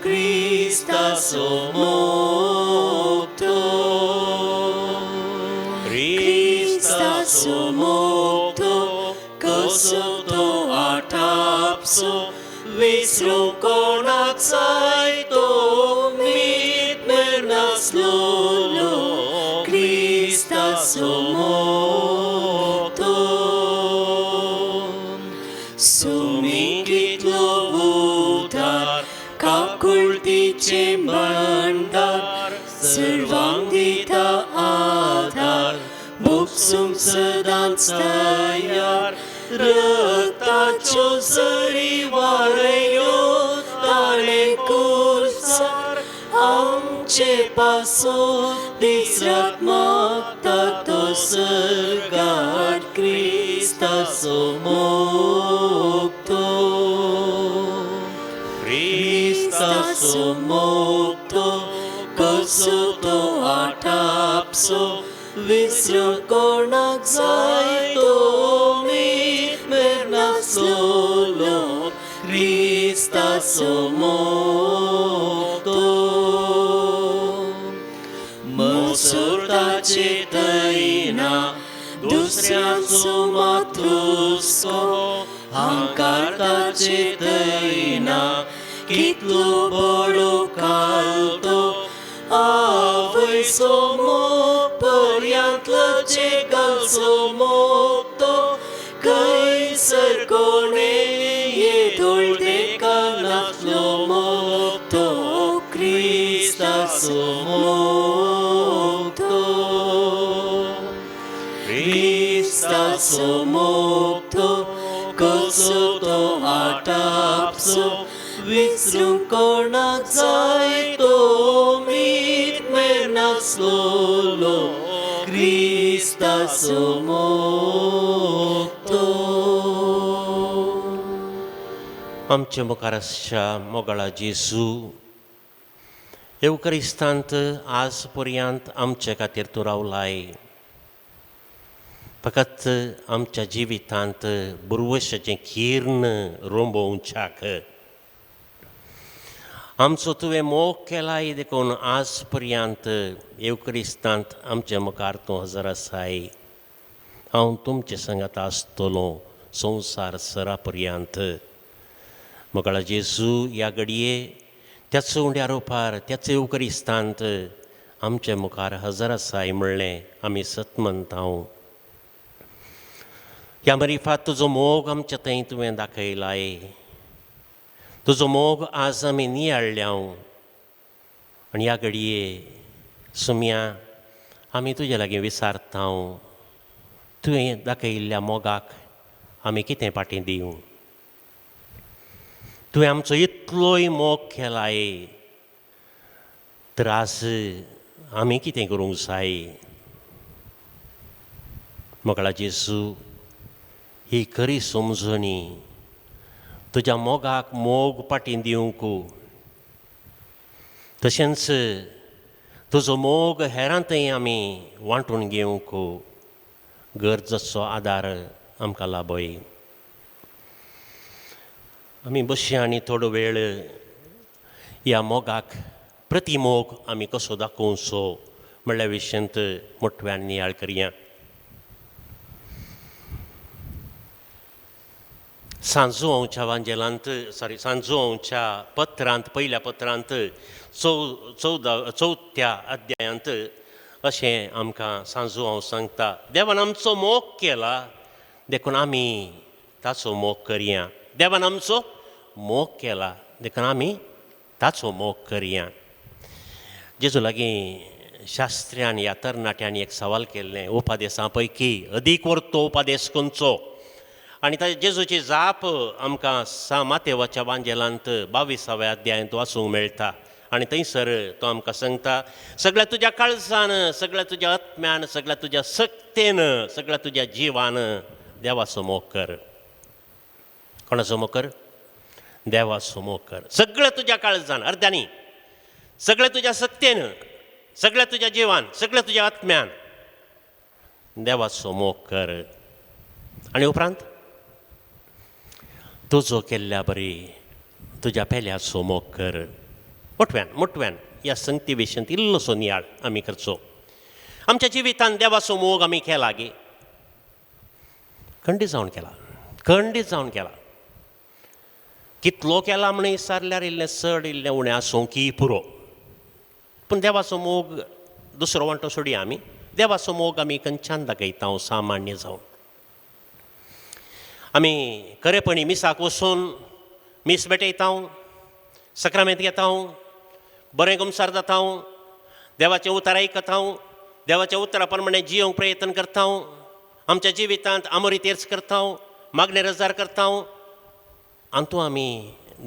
क्रिस्ताचो मोग तो, क्रिस्ताचो मोग तो कसो तो आटापसो, विसरूंक कोणाक जाय तो मीत मेळनासलोलो. क्रिस्ताचो मोग तो सुमी कितलो उदार, काकुळतीचें भांडार, सर्वांक दिता आधार, भोगसूंक सदांच तयार. रक्ताच्यो सरी वारयल्यो ताणें कुर्सार, आमचे पासत दीस रात मागता तो सर्गार. क्रिस्ताचो मोग तो, क्रिस्ताचो मोग तो कसो तो आटापसो, विसरूंक कोणाक जाय तो मीत मेळनासलोलो. क्रिस्ताचो मोग तो मसुरताचे दैना, दुसऱ्यांचो मातुसको, अहंकारताचे दैना, कितलो बरो काल तो, आवयचो मोग पर्यंत लजे घालचो मोग तो, खंयसर कोणें येदोळ देखनासलो मोग तो. क्रिस्ताचो मोग तो, क्रिस्ताचो मोग तो कसो तो आटापसो, विसरूंक कोणाक जाय तो मीत मेळनासलोलो. क्रिस्ताचो मोग तो. आमच्या मुखार आसच्या मोगाळा जेजू, येवक्रिस्तांत आज पर्यंत आमचे खातीर तूं रावलाय. फकत आमच्या जिवितांत बुरवशाचें किर्ण रोंबोवच्याक, आमचो तुवें मोग केलाय देखून आज पर्यंत येवक्रिस्तांत आमचे मुखार तूं हजर आसाय. हांव तुमचे संगात आसतलो संवसार सरा पर्यंत. मोगाळा जेजू ह्या घडये त्याच उंड्या रोपार त्याच येवक्रिस्तांत आमचे मुखार हजर आसाय म्हणलें आमी सत मानता. ह्या मरिफात तुजो मोग आमच्या थंय तुवें दाखयलाय. तुजो मोग आज आमी नियाळ्ळ्या आनी ह्या घडये सुमया आमी तुजे लागीं विचारता, तुवें दाखयल्ल्या मोगाक आमी कितें फाटीं दिवं? तुवें आमचो इतलोय मोग केलाय तर आज आमी कितें करूंक जाय? मोगाळा जेजू ही खरी समजणी तुज्या मोगाक मोग फाटीं दिवंक, तशेंच तुजो मोग हेरांतय आमी वांटून घेवंक गरजेचो आदार आमकां लाभय. आमी बसया आनी थोडो वेळ ह्या मोगाक प्रतिमोग आमी कसो दाखोवचो म्हणल्या विशयांत मोठव्यान नियाळ करया. सांजुआंवच्या वांजेलांत सॉरी सांजुआंवच्या पत्रांत पयल्या पत्रांत चवथ्या अध्यायांत अशें आमकां सांजुआंव सांगता, देवान आमचो मोग केला देखून आमी ताचो मोग करया. देवान आमचो मोग केला देखून आमी ताचो मोग करया. जेजू लागीं शास्त्र्यान ह्या तरणाट्यांनी एक सवाल केल्लें, उपादेसां पैकी अदीक वर्तो उपादेस खंयचो? आनी ताचे जेजूची जाप आमकां सा मातेवाच्या वांजेलांत 22व्या अध्यायांत वाचूंक मेळटा. आनी थंयसर तो आमकां सांगता, सगळ्या तुज्या काळजान, सगळ्या तुज्या आत्म्यान, सगळ्या तुज्या सक्तेन, सगळ्या तुज्या जिवान देवाचो मोग कर. कोणाचो मोग कर? देवाचो मोग कर. सगळ्या तुज्या काळजान, अर्द्यांनी, सगळ्या तुज्या सक्तेन, सगळ्या तुज्या जिवान, सगळ्या तुज्या आत्म्यान देवाचो मोग कर. आनी उपरांत तुजो केल्ल्या बरी तुज्या पेल्याचो मोग कर. मोठव्यान मोठव्यान ह्या संगती विशयांत इल्लोसो नियाळ आमी करचो. आमच्या जिवितान देवाचो मोग आमी केला गे? खंडीत जावन केला, खंडीत जावन केला. कितलो केला म्हण विचारल्यार इल्लें चड इल्लें उणें आसूं की पुरो, पूण देवाचो मोग दुसरो वांटो सोडया आमी. देवाचो मोग आमी खंयच्यान दाखयता? सामान्य जावन आमी खरेपणी मिसाक वचून मीस भेटयता, सक्रामेंत घेता, बरें गुमसार जाता, देवाचें उतर आयकता, देवाच्या उतरा प्रमाणे जियोंक प्रयत्न करता, आमच्या जिवितांत आमोरी तेर्स करता, मागणे रजार करता. आनी आमी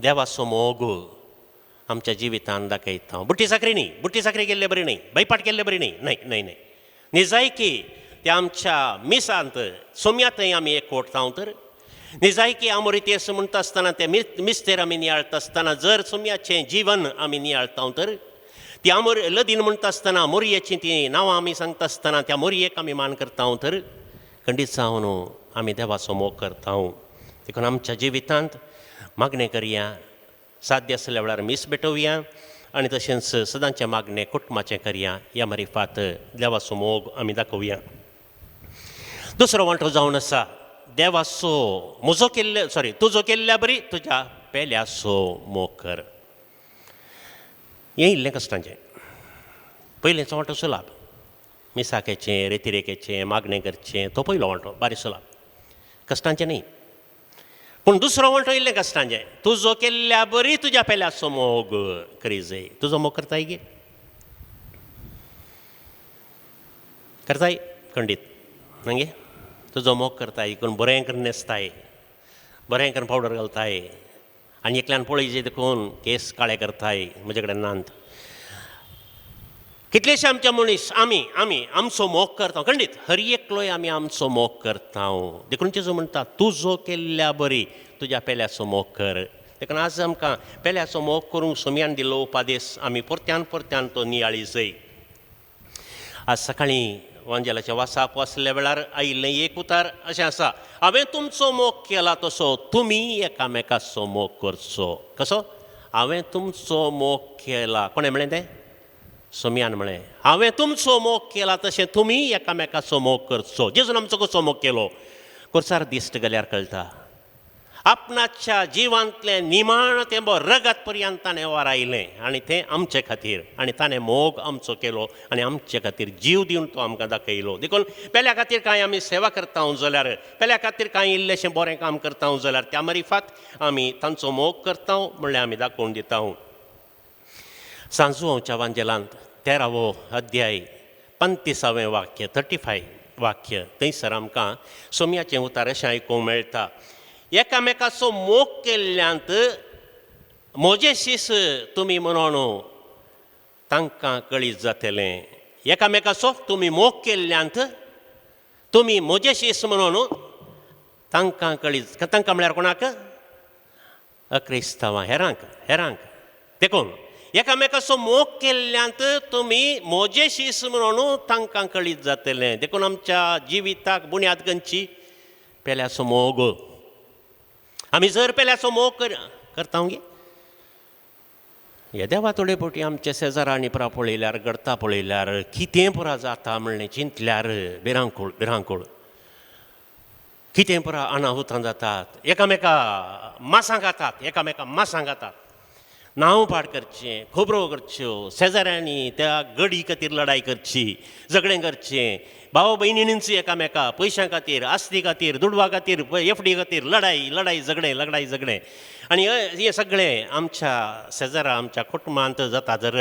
देवाचो मोग आमच्या जिवितांत दाखयता. बुट्टी साकरी न्ही, बुट्टी साकरी केल्ले बरी न्ही, बैपाट केल्ले बरी न्ही, न्हय न्हय न्हय. निजायकी त्या आमच्या मिसांत सोम्यांतय आमी एकवटता तर निजायकी आमोरी तेर्स म्हणटा आसतना ते मिस्तेर आमी नियाळटा आसतना जर सोम्याचें जीवन आमी नियाळटा तर ती आमोर लदीन म्हणटा आसतना मोरयेचीं तीं नांवां आमी सांगता आसतना त्या मोरयेक आमी मान करता तर खंडीत जावन आमी देवाचो मोग करता. देखून आमच्या जिवितांत मागणें करया, साध्य आसल्या वेळार मीस भेटोवया आनी तशेंच सदांचें मागणें कुटुंबाचें करया. ह्या मारिफात देवाचो मोग आमी दाखोवया. दुसरो वांटो जावन आसा देवाचो म्हजो केल्ले सॉरी तुजो केल्ल्या बरी तुज्या पेल्याचो मोग कर. हें इल्लें कश्टांचें. पयलेंचो वांटो सुलाभ, मिसाकेचें रेतिरेकेचें मागणें करचें तो पयलो वांटो बारी सुलाभ, कश्टांचें न्ही. पूण दुसरो वांटो इल्लें कश्टांचें, तुजो केल्ल्या बरी तुज्या पेल्याचो मोग करी जाय. तुजो मोग करताय गे? करताय खंडीत मागीर तुजो मोग करताय कोण बरें करून न्हेसताय, बरें करून पावडर घालताय आनी एकल्यान पळय देखून केस काळे करताय. म्हजे कडेन नात कितलेशे आमचे मनीस आमी आमी आमचो मोग करता. खंडीत हर एकलोय आमी आमचो मोग करता. देखून जेजू म्हणटा तुजो केल्ल्या बरी तुज्या पेल्याचो मोग कर. देखून आज आमकां पेल्याचो मोग करूंक सोम्यान दिल्लो उपादेस आमी परत्यान परत्यान तो नियाळी जाय. आज सकाळीं वांजेलाच्या वासाप वाचल्या वेळार आयिल्लें एक उतार अशें आसा, हांवें तुमचो मोग केला तसो तुमी एकामेकाचो मोग करचो. कसो? हांवें तुमचो मोग केला. कोणें म्हणलें तें? सोमयान म्हणलें, हांवें तुमचो मोग केला तशें तुमी एकामेकाचो मोग करचो. जेजून आमचो कसो मोग केलो? कोर्सार दिश्ट गेल्यार कळटा. आपणाच्या जिवांतलें निमाण तें रगत पर्यंत ताणें वारायलें आनी तें आमचे खातीर, आनी ताणें मोग आमचो केलो आनी आमचे खातीर जीव दिवन तो आमकां दाखयलो. देखून पेल्या खातीर कांय आमी सेवा करता जाल्यार, पेल्या खातीर कांय इल्लेशें बरें काम करता जाल्यार त्या मारिफात आमी तांचो मोग करता म्हणल्यार आमी दाखोवन दिता. सांजुआंवच्या वांजेलांत 13वो अध्याय 35वें वाक्य, 35 वाक्य, थंयसर आमकां सोमयाचें उतार अशें आयकूंक मेळटा, एकामेकाचो मोग केल्ल्यांत म्हजे शीस तुमी म्हणून तांकां कळीत जातलें. एकामेकाचो तुमी मोग केल्ल्यांत तुमी म्हजे शीस म्हणून तांकां कळीत. तांकां म्हळ्यार कोणाक? अक्रिस्तांवां, हेरांक, हेरांक. देखून एकामेकाचो मोग केल्ल्यांत तुमी म्हजे शीस म्हणून तांकां कळीत जातलें. देखून आमच्या जिविताक बुन्याद खंयची? पेल्याचो मोग. आमी जर पेल्याचो मोग करता गे येद्या थोडे फावटी आमच्या शेजारांनी पुरा पळयल्यार, घडता पळयल्यार, कितें पुरा जाता म्हणलें चिंतल्यार भिरांकूळ, भिरांकूळ. कितें पुरा अनाहुतां जातात, एकामेका मासां खातात, एकामेका मासां खातात. नांव पाड करचें, खबरो करच्यो, शेजाऱ्यांनी त्या गडी खातीर लडाय करची, झगडें करचें, भाव भयणींच एकामेका पयशां खातीर, आस्ती खातीर, दुडवा खातीर, एफडी खातीर लडाय लडाय झगडें, लडाय झगडें. आनी हें सगळें आमच्या शेजारा, आमच्या कुटुंबांत जाता. जर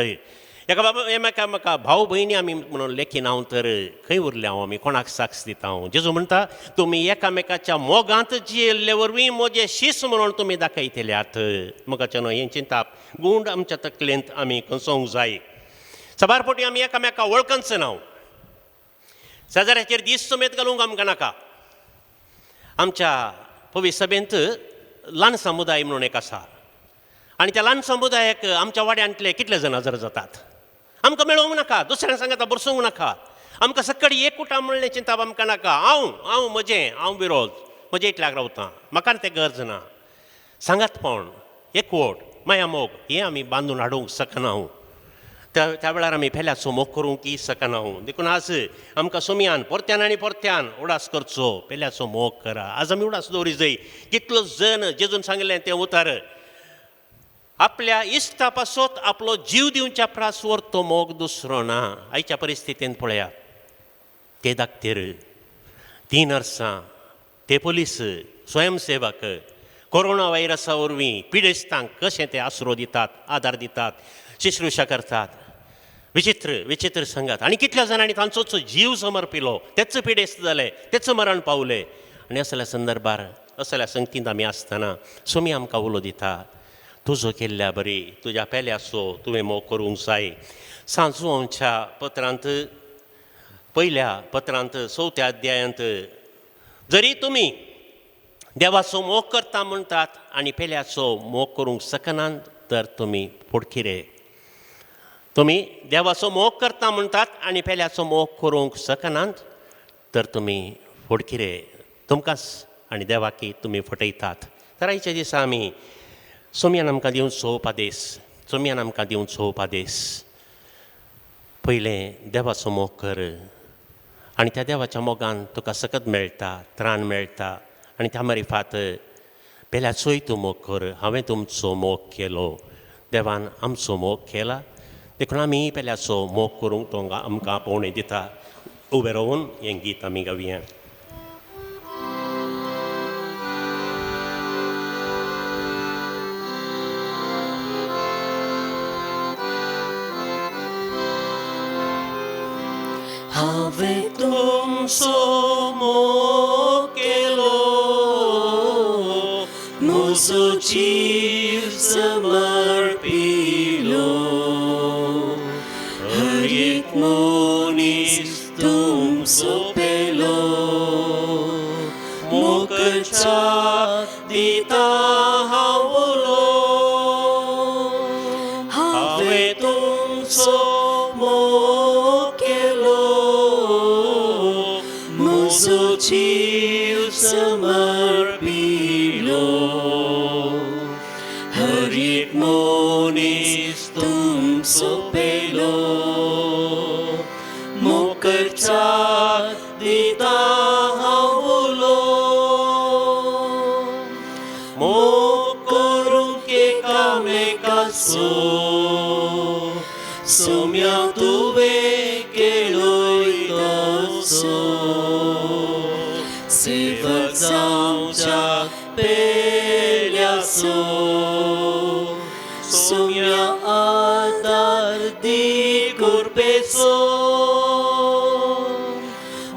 एका बाबा एकामेका भाव भयणी आमी म्हणून लेखिना हांव तर खंय उरले हांव? आमी कोणाक साक्ष दिता हांव? जेजू म्हणटा तुमी एकामेकाच्या मोगांत जियेल्ले वरवीं म्हजें शीस म्हणून तुमी दाखयतल्यात. मोगाचें न्हय हें चिंताप गूंड आमच्या तकलेंत आमी कसोवंक जाय. साबार फावटी आमी एकामेका वळखच ना. शेजाऱ्याचेर दीस समेत घालूंक आमकां नाका. आमच्या पवी सभेंत ल्हान समुदाय म्हणून एक आसा आनी त्या ल्हान समुदायाक आमच्या वाड्यांतले कितले जाण हजर जातात? आमकां मेळोवंक नाका, दुसऱ्यां सांगाता बरसोवंक नाका. आमकां सकाळी एकूटा म्हणलें चिंताप आमकां नाका. हांव हांव म्हजें, हांव विरोध म्हजें इतल्याक रावता, म्हाका तें गरज ना. सांगात पण एकवट माया मोग हें आमी बांदून हाडूंक शकना. त्या त्या वेळार आमी पेल्याचो मोग करूंक शकना. देखून आज आमकां सोमयान परत्यान आनी परत्यान उडास करचो, पेल्याचो मोग करा. आज आमी उडास दवरी जाय. कितलो जण जेजून सांगलें तें उतार, आपल्या इश्टा पासत आपलो जीव दिवच्या प्रासवर तो मोग दुसरो ना. आयच्या परिस्थितींत पळया, ते दाक्तेर, ती नर्सां, ते पोलीस, स्वयंसेवक कोरोना व्हायरसा वरवीं पिडेस्तांक कशें ते आसरो दितात, आदार दितात, शुश्रूषा करतात. विचित्र विचित्र संगात. आनी कितल्या जाणांनी तांचोच जीव समर्पिलो, तेच पिडेस्त जाले, तेच मरण पावले. आनी असल्या संदर्भार, असल्या संगतींत आमी आसतना सोमी आमकां उलो दिता, तुजो केल्ल्या बरी तुज्या पेल्याचो तुवें मोग करूंक जाय. सांजुआंवच्या पत्रांत, पयल्या पत्रांत 4थ्या अध्यायांत, जरी तुमी देवाचो मोग करता म्हणटात आनी पेल्याचो मोग करूंक शकनात तर तुमी फोडकिरे. तुमी देवाचो मोग करता म्हणटात आनी पेल्याचो मोग करूंक शकनात तर तुमी फोडकिरे. तुमकांच आनी देवाकी तुमी फटयतात. तर आयच्या दिसा आमी सोमयान आमकां दिवचो उपदेश, सोमयान आमकां दिवचो उपदेश, पयलें देवाचो मोग कर आनी त्या देवाच्या मोगान तुका सकत मेळटा, त्राण मेळटा. आनी त्या मारिफात पेल्याचोय तूं मोग कर. हांवें तुमचो मोग केलो, देवान आमचो मोग केला, देखून आमी पेल्याचो मोग करूंक तो आमकां आपोवणें दिता. उबें रावून हें गीत आमी गावया. हांवें तुमचो मोग केलो, म्हजो जीव समर्पिलो. हर एक मनीस तुमचो पेलो, मोगाच्या दिता हांव उलो. हांवें तुमचो मोग केलो, म्हजो जीव समर्पिलो. हर एक तुमचो पेलो मोकरच्याक दिता हांव उलो मोग करूंक एकामेकाचो सोम्या तुवें केलोय तसो सेवक जावच्या पेल्याचो सोम्या आदार दी कुरपेचो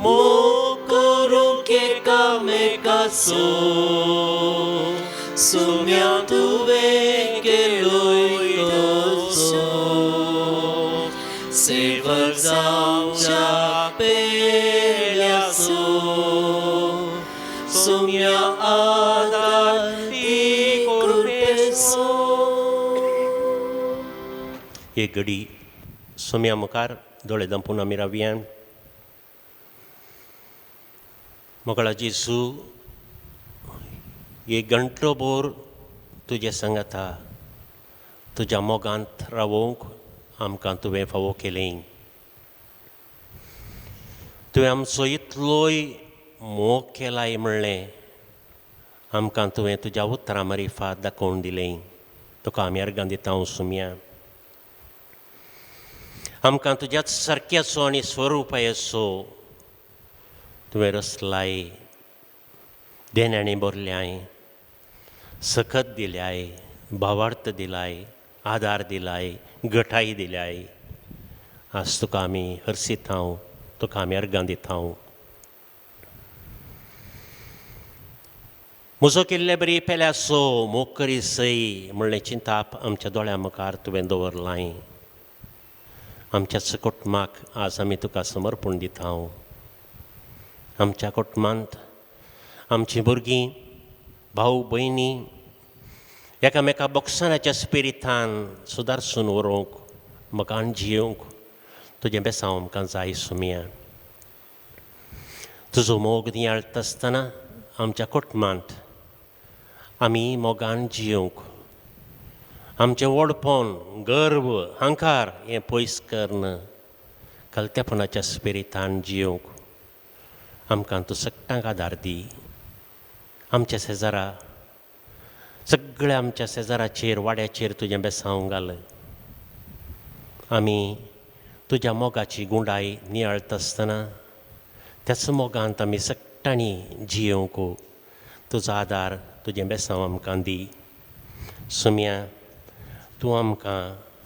मोग करूंक एकामेकाचो सोम्या तुवें केलोय तसो सेवक जावच्या पेल्याचो सोम्या आदार दी कुरपेचो. एक घडी सोम्या मुखार दोळे दंपून आमी रावया. मोगळा जेजू, एक घंटोभर तुजे सांगाता तुज्या मोगांत रावोवंक आमकां तुवें फावो केलें. तुवें आमचो इतलोय मोग केलाय म्हणलें आमकां तुवें तुज्या उतरां मारिफात दाखोवन दिलें. तुका आमी अर्गां दिता सोम्या. आमकां तुज्याच सारक्याचो आनी स्वरुपायाचो तुवें रचलाय, देण्यांनी भरल्याय, सकत दिल्याय, भावार्थ दिलाय, आदार दिलाय, गटाय दिल्याय. आज तुका आमी हर्शितांव, तुका आमी अर्गां दितांव. म्हजो केल्ले बरी पेल्याचो मोग करी सय म्हणलें चिंताप आमच्या दोळ्यां मुखार तुवें दवरलाय. आमच्याच कुटुंबाक आज आमी तुका समर्पण दिता. आमच्या कुटुंबांत आमचीं भुरगीं, भाव भयणी एकामेका बोक्सानाच्या स्पिरितान सुदारसून व्हरूंक, मोगान जियोवंक तुजें बेसांव आमकां जाय सुमया. तुजो मोग नियाळटा आसतना आमच्या कुटुंबांत आमी मोगान जियोवंक, आमचें व्हडपण, गर्व, अहंकार हें पयस करून कलतेपणाच्या स्पिरितान जियोवंक आमकां तूं सगळ्यांक आदार दी. आमच्या शेजारा, सगळ्या आमच्या शेजाराचेर, वाड्याचेर तुजें बेसांव घाल. आमी तुज्या मोगाची गुंडाय नियाळटा आसतना त्याच मोगांत आमी सगळ्यांनी जियोवंक तुजो आदार, तुजें बेसांव आमकां दी. सुम्या, तूं आमकां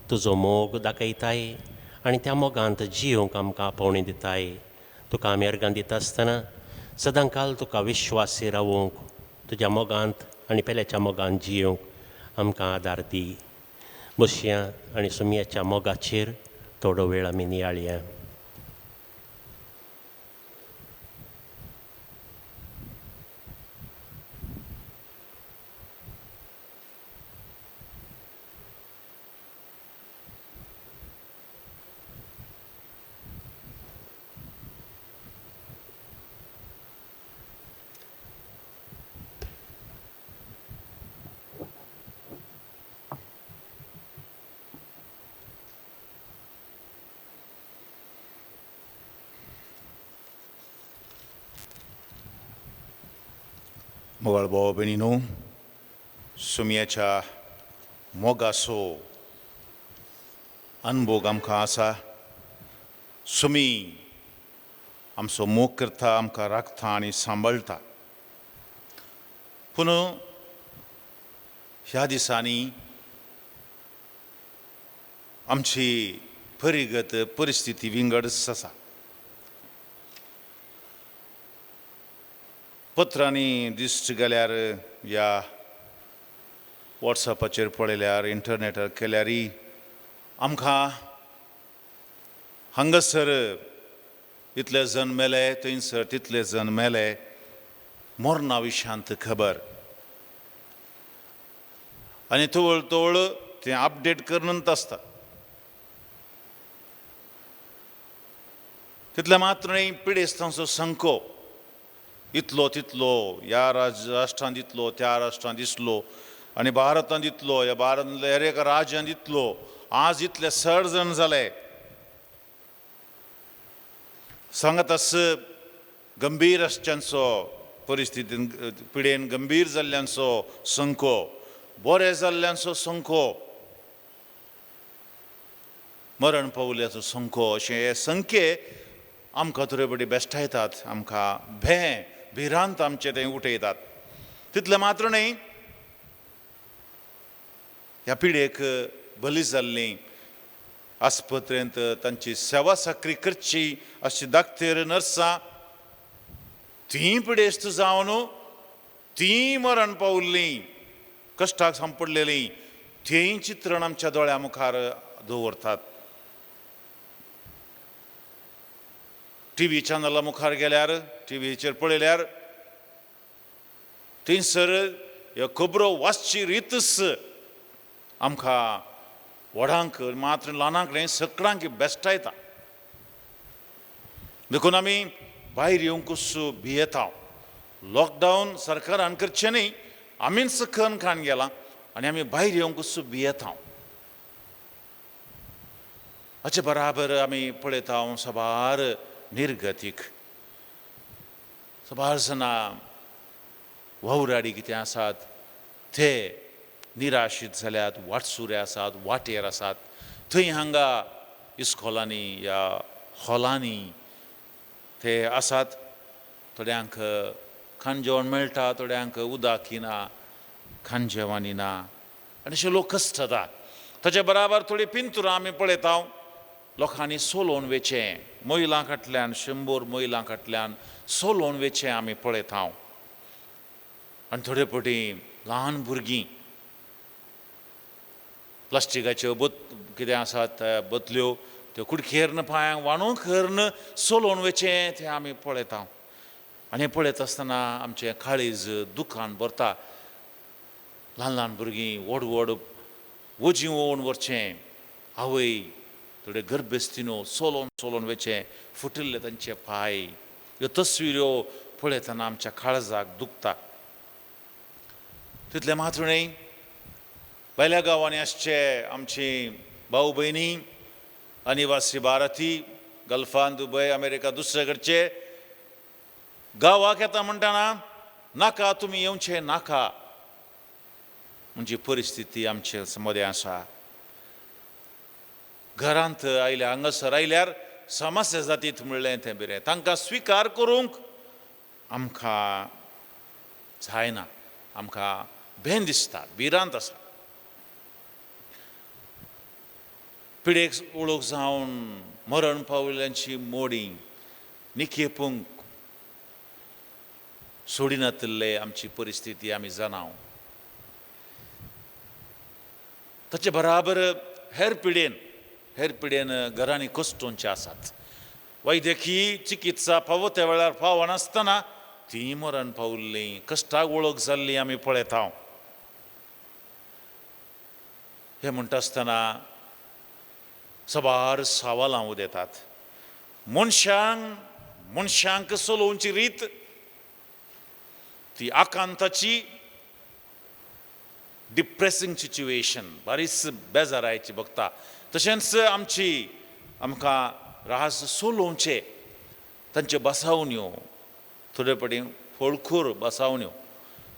तुजो मोग दाखयताय आनी त्या मोगांत जियोवंक आमकां आपोवणी दिताय. तुका आमी अर्गां दिता आसतना सदांकाल तुका विश्वासी रावोवंक, तुज्या मोगांत आनी पेल्याच्या मोगांत जियोवंक आमकां आदार दी. बसया आनी सुमयाच्या मोगाचेर थोडो वेळ आमी नियाळया. मोगाळ भाव भयणीनो, सुमयाच्या मोगाचो अनभोग आमकां आसा. सुमी आमचो मोग करता, आमकां राखता आनी सांबाळटा. पूण ह्या दिसांनी आमची परिगत परिस्थिती विंगड आसा. पत्रांनी दिश्ट गेल्यार या वॉट्सएपाचेर पळयल्यार, इंटरनेटार केल्यारय आमकां हांगासर इतले जण मेले, थंयसर तितले जण मेले, मरणा विशयांत खबर आनी तवळ तवळ तें अपडेट करून आसता. तितलें मात्र न्हय, पिडेस्तांचो संको इतलो तितलो, ह्या राष्ट्रांत इतलो, त्या राष्ट्रांत दिसलो आनी भारतांत इतलो, ह्या भारतांतल्या हेर एका राज्यांत इतलो, आज इतले सड जाण जाले सांगत आस गंभीर आसच्यांचो परिस्थितीन पिडेन गंभीर जाल्ल्यांचो संको, बरे जाल्ल्यांचो संको, मरण पावल्याचो संको, अशें हे संखे आमकां थोडे फावटी बेश्टायतात, आमकां भें भिरांत आमचें तें उठयतात. तितलें मात्र न्हय, ह्या पिडेक बली जाल्लीं आस्पत्रेंत तांची सेवा साकरी करची अशी दाक्तेर नर्सां तीं पिडेस्त जावन तीं मरण पावल्लीं, कश्टाक सांपडलेलीं, तीं चित्रण आमच्या दोळ्या मुखार दवरतात. टी व्ही चॅनला मुखार गेल्यार, टी व्हीचेर पळयल्यार थंयसर ह्यो खबरो वाचची रितच आमकां व्हडांक मात्र ल्हानांक न्हय सगळ्यांक बेश्टायता. देखून आमी भायर येवंकूच भियेता. लॉकडावन सरकारान करचें न्हय, आमीच खण खाण गेलां आनी आमी भायर येवंकूच भियेता. हाचे बराबर आमी पळयता साबार निर्गतीक, साबार जाणां वावराडी कितें आसात ते निराशीत जाल्यात, वाटसुरे आसात, वाटेर आसात. थंय हांगा इस्कोलांनी या हॉलांनी ते आसात. थोड्यांक खाण जेवण मेळटा, थोड्यांक उदक ना, खाण जेवण ना, आनी अशे लोक कश्टता. ताचे बराबर थोडी पिंतुरां आमी पळयता, लोकांनी सोलोवन वेचें, मैलां फाटल्यान 100 मैलां फाटल्यान सोलोवन वेचें आमी पळयता. आनी थोडे फावटी ल्हान भुरगीं प्लास्टिकाच्यो कितें आसात बदल्यो त्यो कुडकेर पांयांक वाणूंक करून सोलोवन वेचें तें आमी पळयता. आनी पळयत आसतना आमचें काळीज दुखान भरता. ल्हान ल्हान भुरगीं व्हड व्हड वजीं ओवन व्हरचें, आवय थोडे गर्भेस्तिनो सोलोवन सोलोवन वेचें, फुटिल्ले तांचे पांय, ह्यो तस्विऱ्यो पळयतना आमच्या काळजाक दुखता. तितलें मात्र न्हय, भायल्या गांवांनी आसचे आमची भाव भयणी अनिवासी भारती गल्फान, दुबय, अमेरिका, दुसरे कडचे गांवाक येता म्हणटना नाका तुमी येवचें नाका म्हणजे परिस्थिती आमचे मदें आसा. घरांत आयल्या हांगासर आयल्यार समस्या जातीत म्हणलें तें बरें, तांकां स्विकार करूंक आमकां जायना, आमकां भें दिसता, भिरांत आसा. पिडेक ओळख जावन मरण पावल्यांची मोडी निखेपूंक सोडिनातिल्ले आमची परिस्थिती आमी जाणाव. ताचे बराबर हेर पिडेन घरांनी कश्टोंचे आसात. वैद्यकीय चिकित्सा फावो त्या वेळार पावनासतना तीं मरण पावल्लीं, कश्टाक वळख जाल्ली आमी पळयता. हें म्हणटा आसतना साबार सवालां उदेतात. मनशांक चलोवची रीत ती आकांताची, डिप्रेसींग सिच्युएशन, बारीच बेजारायची बघता. तशेंच आमची आमकां रास सोलोवचे तांच्यो बसावण्यो थोडे फावटी फळखूर बसावण्यो,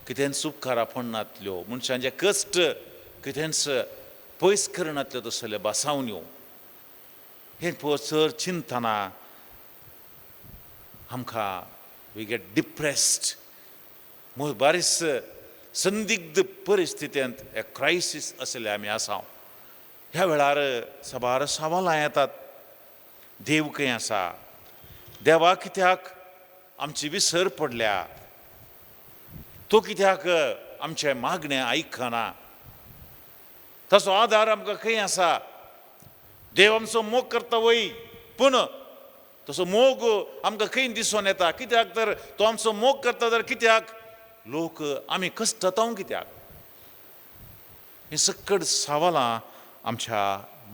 कितेंच उपकारा पडनातल्यो, मनशांचे कश्ट कितेंच पयस करनातल्यो तसल्यो बसावण्यो. हें चड चिंतना आमकां we get depressed, बारीच संदिग्ध परिस्थितींत एक क्रायसीस आशिल्ले आमी आसा. ह्या वेळार साबार सवालां येतात. देव खंय आसा? देवा कित्याक आमची विसर पडल्या? तो कित्याक आमचें मागणें आयकना? ताचो आदार आमकां खंय आसा? देव आमचो मोग करता वय, पूण तसो मोग आमकां खंय दिसून येता? कित्याक तर तो आमचो मोग करता तर कित्याक लोक आमी कश्टता कित्याक? हीं सकट सवालां आमच्या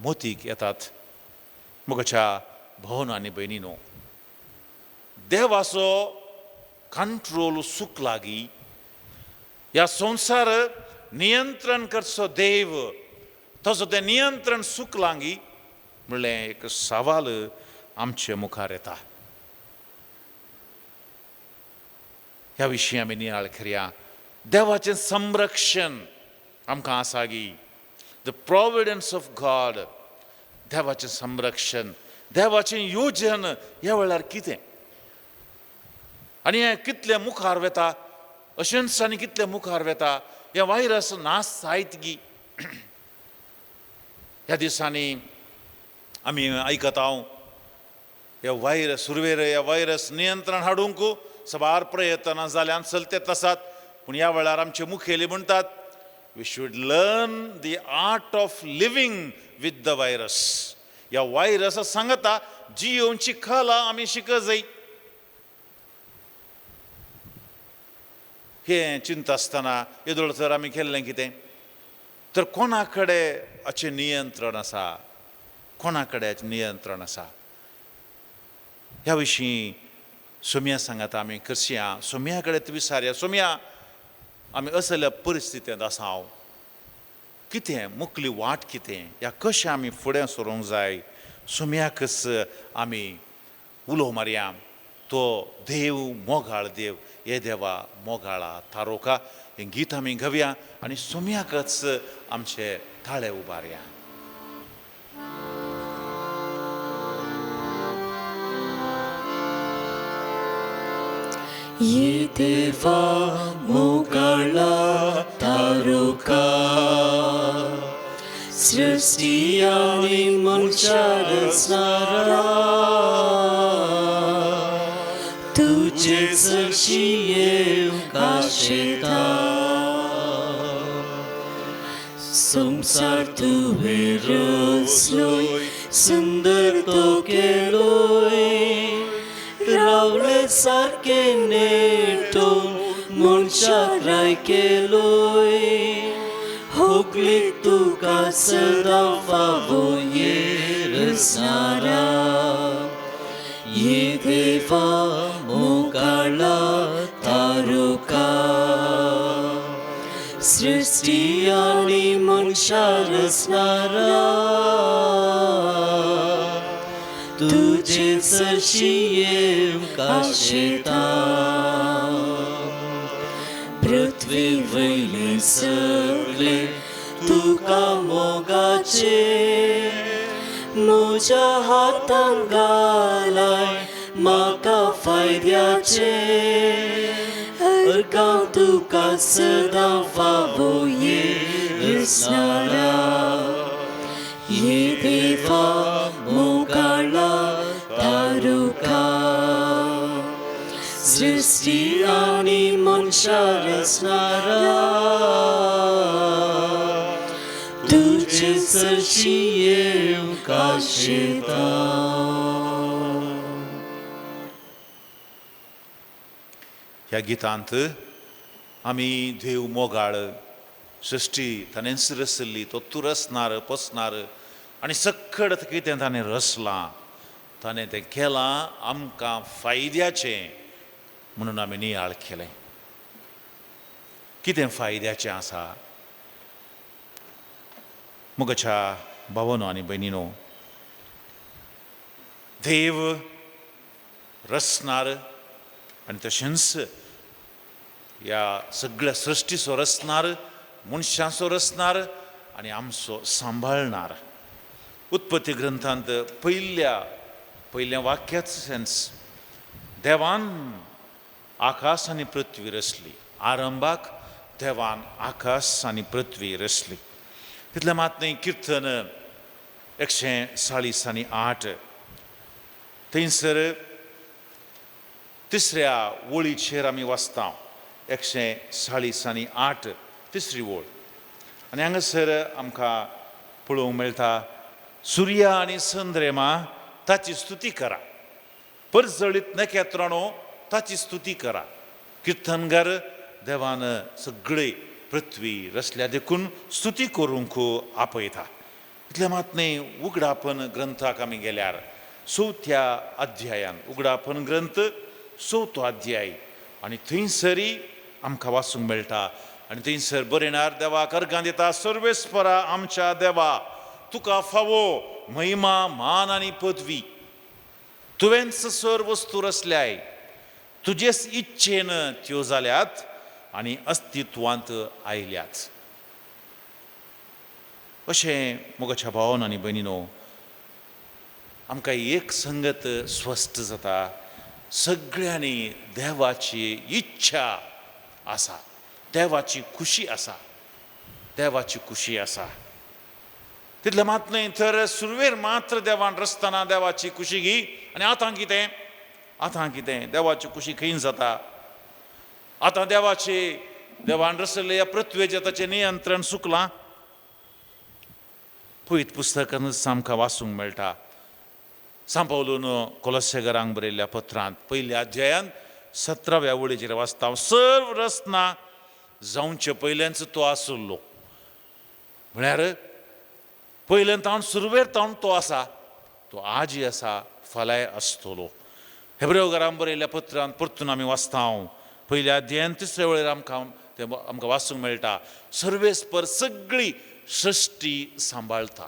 मोतीक येतात. मोगाच्या भोवन आनी भयणीनो, देवाचो कंट्रोल सुक लागी, ह्या संवसार नियंत्रण करचो देव तसो तें नियंत्रण चुकलां गी म्हणलें एक सवाल आमचे मुखार येता. ह्या विशीं आमी नियाळ करया. देवाचें संरक्षण आमकां आसा गी, the providence of God, देवाचें संरक्षण, देवाचें योजन ह्या वेळार कितें आनी हें कितलें मुखार वता, अशेंच आनी कितलें मुखार वता, हें व्हायरस नाश जायत गी? ह्या दिसांनी आमी आयकता हांव हे व्हायरस सुरवेर ह्या व्हायरस नियंत्रण हाडूंक साबार प्रयत्नां जाल्यान चलतेच आसात. पूण ह्या वेळार आमचे मुखेली म्हणटात we should learn the art of living with the virus. ह्या व्हायरसा सांगता जियोवची कला आमी शिक जाय. हें चिंता आसतना येदोळ तर आमी केल्लें कितें तर कोणा कडेन हाचें नियंत्रण आसा, कोणा कडेन हाचें नियंत्रण आसा ह्या विशीं सोम्या सांगाता आमी करया. सोम्या कडेन विचारया, सोम्या आमी असल्या परिस्थितींत आसा हांव, कितें मुखली वाट कितें, ह्या कशें आमी फुडें सरूंक जाय? सोम्याकच आमी उलो मारया. तो देव मोगाळ देव, हे देवा मोगाळा तारोका हें गीत आमी घेवया आनी सोम्याकच आमचे ताळे उबारया. ये देवा मोगाळा तारुका, सृष्टी आनी मनशा रचणारा, तुजे सरशी येवंक आशेता, संवसार तुवें रचलोय, सुंदर तो केलोय, रावले सारकें नेटोवन मनशाक राय केलोय, होगली तुका सदां फावो ये रचणारा, ये देवा मोगाळा तारुका, सृष्टी आनी मनशा रचणारा, तुजे सरशी येवंक आशेता, पृथ्वी वयले सगळे तुका मोगाचे, म्हज्या हातान घालाय म्हाका फायद्याचे, अर्गां तुका सदां फावो ये रचणारा, ये देवा मोगाळा तारुका, सृष्टी आनी मनशा रचणारा, तुजे सरशी येवंक आशेता. ह्या गितांत आमी देव मोगाळ सृश्टी ताणेंच रचल्ली, तो तूं रचणार पोसणार आनी सक्कड कितें ताणें रचलां, ताणें तें केलां आमकां फायद्याचें म्हणून आमी नियाळ केलें. कितें फायद्याचें आसा? मुगच्या भावनो आनी भयणीनो, देव रचणार आनी तशेंच ह्या सगळ्या सृश्टीचो रचणार, मनशांचो रचणार आनी आमचो सांबाळणार. उत्पत्ती ग्रंथांत पयल्या पयल्या वाक्याच सेन्स देवान आकाश आनी पृथ्वी रचली. आरंभाक देवान आकाश आनी पृथ्वी रचली. तितलें मात न्हय, किर्तन 140 आणि 8 थंयसर तिसऱ्या वळीचेर आमी वाचता. 140 आणि 8 तिसरी वळ आनी हांगासर आमकां पळोवंक मेळटा, सुर्या आनी चंद्रमा ताची स्तुती करा, परजळीत नखेत्रांनो ताची स्तुती करा. किर्तनगार देवान सगळे पृथ्वी रचल्या देखून स्तुती करूंक आपयता. इतलें मात न्हय, उगडापन ग्रंथाक आमी गेल्यार चवथ्या अध्यायान, उगडापन ग्रंथ चवथो अध्याय आनी थंयसरी आमकां वाचूंक मेळटा, आनी थंयसर बरयणार देवाक अर्गां दिता, सर्वेस्परा आमच्या देवा, तुका फावो महिमा, मान आनी पदवी. तुवेंच सर वस्तू रचल्याय, तुजेच इच्छेन त्यो जाल्यात आनी अस्तित्वांत आयल्यात. अशें मोगाच्या भावान आनी भयणीनो, आमकां एक संगत स्वस्थ जाता, सगळ्यांनी देवाची इच्छा आसा, देवाची खुशी आसा, देवाची खुशी आसा. तितलें मात न्हय तर सुरवेर मात्र देवान रचतना देवाची खुशी घी, आनी आतां कितें, आतां कितें देवाची खुशी खंय जाता? आतां देवाची देवान रचल्ले ह्या पृथ्वेचें ताचें नियंत्रण चुकलां. पवित्र पुस्तकानूच आमकां वाचूंक मेळटा. सांपावलून कोलसेगरांक बरयल्ल्या पत्रांत पयल्या अध्यायान 17व्या वळीचेर वाचता, सर्व रचना जावचे पयल्यानच तो आसलो. म्हळ्यार पयल्यान तावन सुरवेर तावन तो आसा, तो आजय आसा, फाल्यांय आसतलो. हेब्रेवघरान बरयल्ल्या पत्रांत परतून आमी वाचता, पयल्या अध्यायान तिसऱ्या वळीर आमकां तें आमकां वाचूंक मेळटा, सर्वेस्पर सगळी सृश्टी सांबाळटा,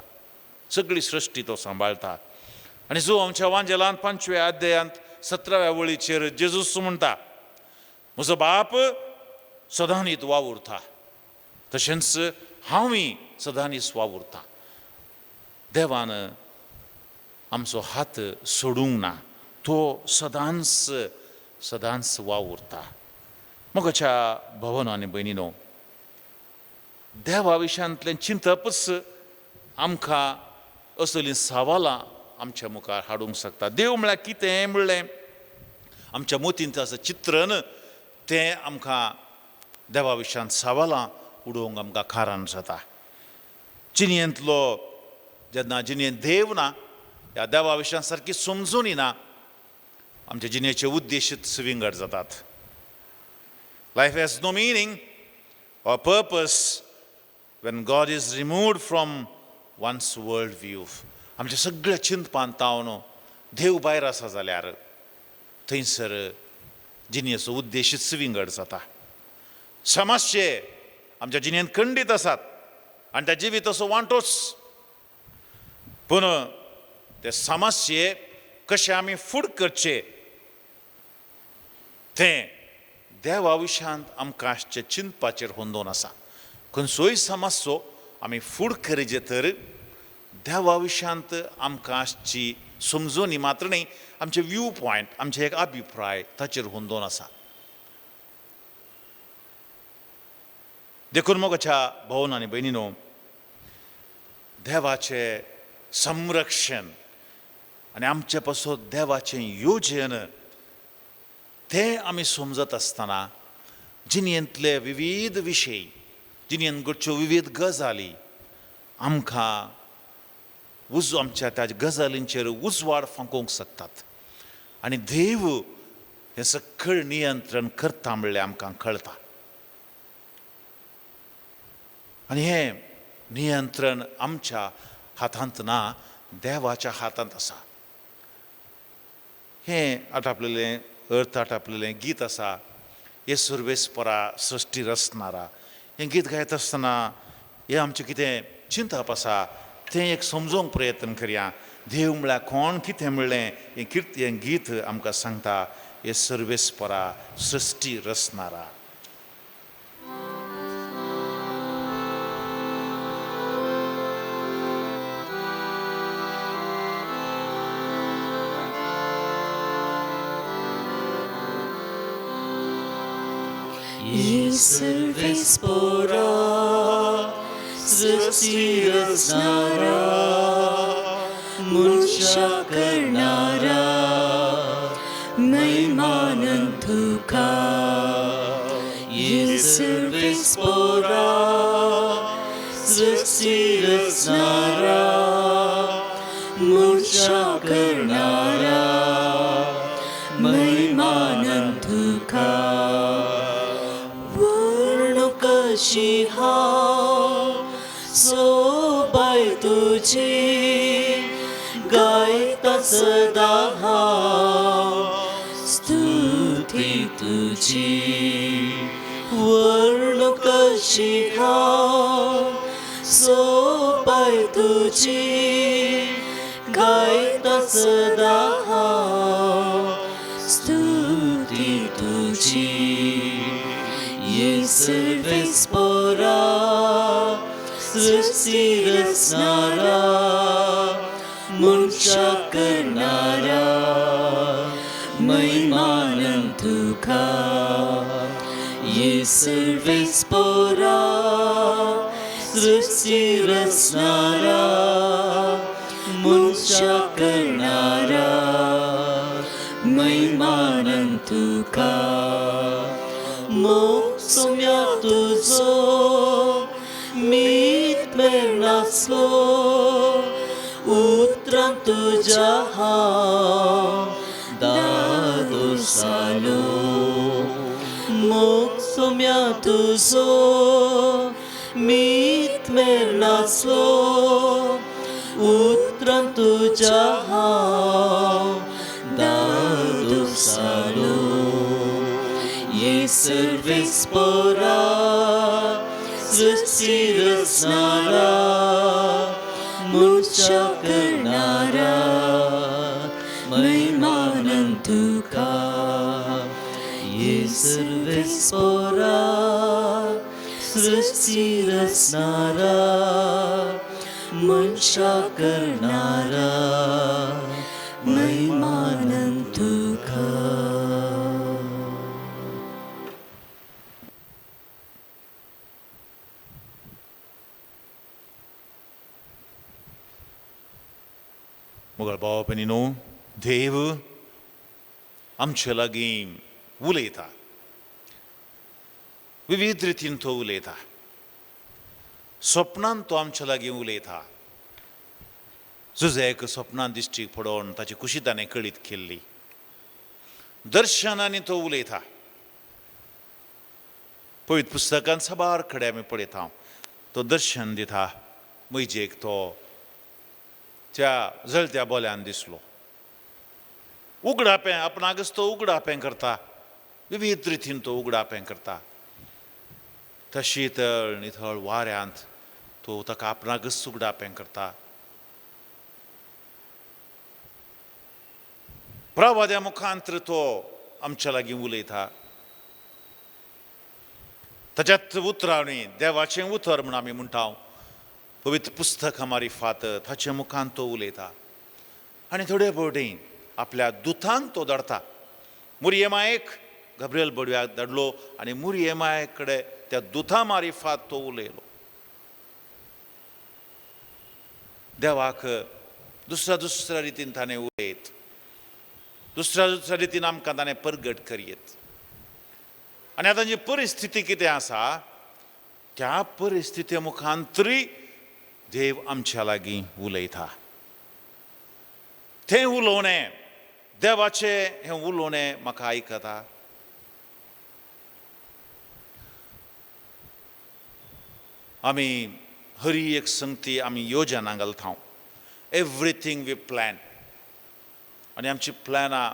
सगळी सृश्टी तो सांबाळटा. आनी जो आमच्या वांजेलांत 5व्या अध्यायांत 17व्या वळीचेर जेजूस म्हणटा, म्हजो बाप सदांनीत वावुरता, तशेंच हांवूय सदांनीच वावुरता. देवान आमचो हात सोडूंक ना, तो सदांच सदांच वावुरता. मोगाच्या भवन आनी भयणीनो, देवा विशयांतलें चिंतपच आमकां असलीं सवालां आमच्या मुखार हाडूंक शकता. देव म्हळ्यार कितें म्हणलें आमच्या मोतींत आसा चित्रण, तें आमकां देवा विशयांत सवालां उडोवंक आमकां कारण जाता. जिणेंतलो जेन्ना जिणेंत देव ना, ह्या देवा विशयांत सारकी समजून ना, आमच्या जिणेचे उद्देशच विंगड जातात. Life has no meaning or purpose when God is removed from one's world view. आमच्या सगळ्या चिंतपान तावन देव भायर आसा जाल्यार थंयसर जिणेचो उद्देशच विंगड जाता. समस्ये आमच्या जिणेंत खंडीत आसात आनी त्या जिविताचो वांटोच, पूण ते समस्ये कशें आमी फुड करचे तें देवा विशयांत आमकां आसचें चिंतपाचेर होंदोवन आसा. खंयचोय समस्यो आमी फूड करीजे तर देवा विशयांत आमकां आसची समजूनी मात्र न्हय, आमचे व्यू पॉयंट, आमचे एक अभिप्राय ताचेर होंदोवन आसा. देखून मोगाच्या भावन आनी भयणीनो, देवाचें संरक्षण आनी आमचे पासत देवाचें योजन तें आमी समजत आसतना जिणेंतले विविध विशय, जिणेंत घडच्यो विविध गजाली आमकां आमच्या त्या गजालींचेर उजवाड फांकोवंक शकतात आनी देव हें सगळें नियंत्रण करता म्हणल्यार आमकां कळटा. आनी हें नियंत्रण आमच्या हातांत ना, देवाच्या हातांत आसा. हें आटापलेलें अर्थ आटापलेलें गीत आसा, हे सर्वेस्परा सृश्टी रचणारा. हें गीत गायता आसतना हें आमचें कितें चिंतप आसा तें एक समजोवंक प्रयत्न करया. देव म्हळ्यार कोण कितें म्हणलें हें कीर्त हें गीत आमकां सांगता, हे सर्वेस्परा सृश्टी रचणारा. सर्वेस्परा सृश्टी रचणारा, मनशा करणारा, महिमानंद तुका. ये सर्वेस्परा सृश्टी रचणारा, मनशा करणारा, महिमानंद तुका. कशी हांव सोबाय तुजी, गायता सदां हांव स्तुती तुजी. वर्ण कशी कशी हांव सोबाय तुजी गायता सदां हांव स्तुती तुजी ये सर्वेस्पोरा सृष्टी रचणारा मनशा करणारा महिमानंद तुका ये सर्वेस्पोरा सृष्टी रचणारा मनशा करणारा महिमानंद तुका मोग सोम्या तुजो मीत मेळनासलो उतरां तुज्या हांव दादोस जालो मोग सोम्या तुजो मीत मेळनासलो उतरां तुज्या हांव दादोस जालो ये सर्वेस्पोरा सृष्टी रचणारा मनशा करणारा महिमानंद तुका ये सर्वेस्पोरा सृष्टी रचणारा मनशा करणारा महिमानंद तुका. मोगाळ भाव भयणीनो, देव आमचे लागीं उलयता, विविध रितीन तो उलयता. सपनान तो आमचे लागीं उलयता. जुजेक सपनान दिश्टीक पडोवन ताची खुशी ताणें कळीत केल्ली. दर्शनांनी तो उलयता. पवित्र पुस्तकान साबार कडेन आमी पळयता तो दर्शन दिता. म्हजेक तो त्या जळत्या बोल्यान दिसलो. उगडापें आपणाकच तो उगडापें करता, विविध रितीन तो उगडापें करता. तशी तळ निथळ वाऱ्यांत तो ताका आपणाकच उगडापें करता. प्रवाद्या मुखांत्र तो आमच्या लागीं उलयता. ताच्यात उतरांनी देवाचें उतर म्हूण आमी म्हणटा, पवित्र पुस्तक मारिफात ताचे मुखान तो उलयता. आनी थोडे फावटी आपल्या दुतांक तो धाडटा. मुरयेमायेक गब्रियल बडव्याक धाडलो आनी मुरयेमाये कडेन त्या दुता मारिफात तो उलयलो. देवाक दुसऱ्या दुसऱ्या रितीन ताणें उलयत, दुसऱ्या दुसऱ्या रितीन आमकां ताणें परगट करयत. आनी आतां जी परिस्थिती कितें आसा त्या परिस्थिती मुखांतरी देव आमच्या लागीं उलयता. तें उलोवणें देवाचें हें उलोवणें म्हाका आयकता. आमी हरी एक संगती आमी योजना घालता, एवरीथींग we plan. आनी आमची प्लॅनां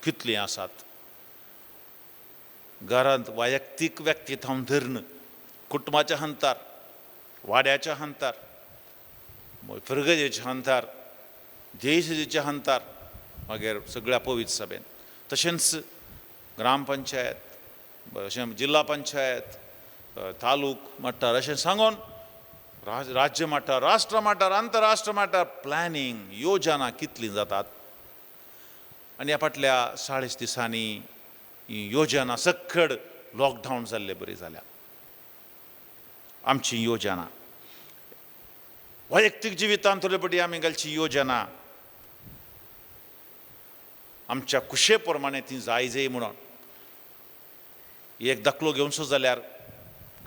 कितलीं आसात. घरांत वैयक्तीक व्यक्ती थावन धरून कुटुंबाच्या हंतार, वाड्याच्या हंतार, फिरगजेच्या हंतार, देशजेच्या हंतार, मागीर सगळ्या पवित्र सभेन, तशेंच ग्रामपंचायत, अशें जिल्हा पंचायत, तालूक मट्टार, अशें सांगून राज्य मट्टार, राष्ट्र मट्टार, आंतरराष्ट्र मट्टार प्लॅनिंग योजना कितलीं जातात. आनी ह्या फाटल्या 40 दिसांनी ही योजना सक्कड लॉकडावन जाल्ले बरी जाल्या. आमची योजना वैयक्तीक जिवितांत थोडे फावटी आमी घालची योजना आमच्या कुशे प्रमाणे ती जाय जाय म्हणून. एक दाखलो घेवचो जाल्यार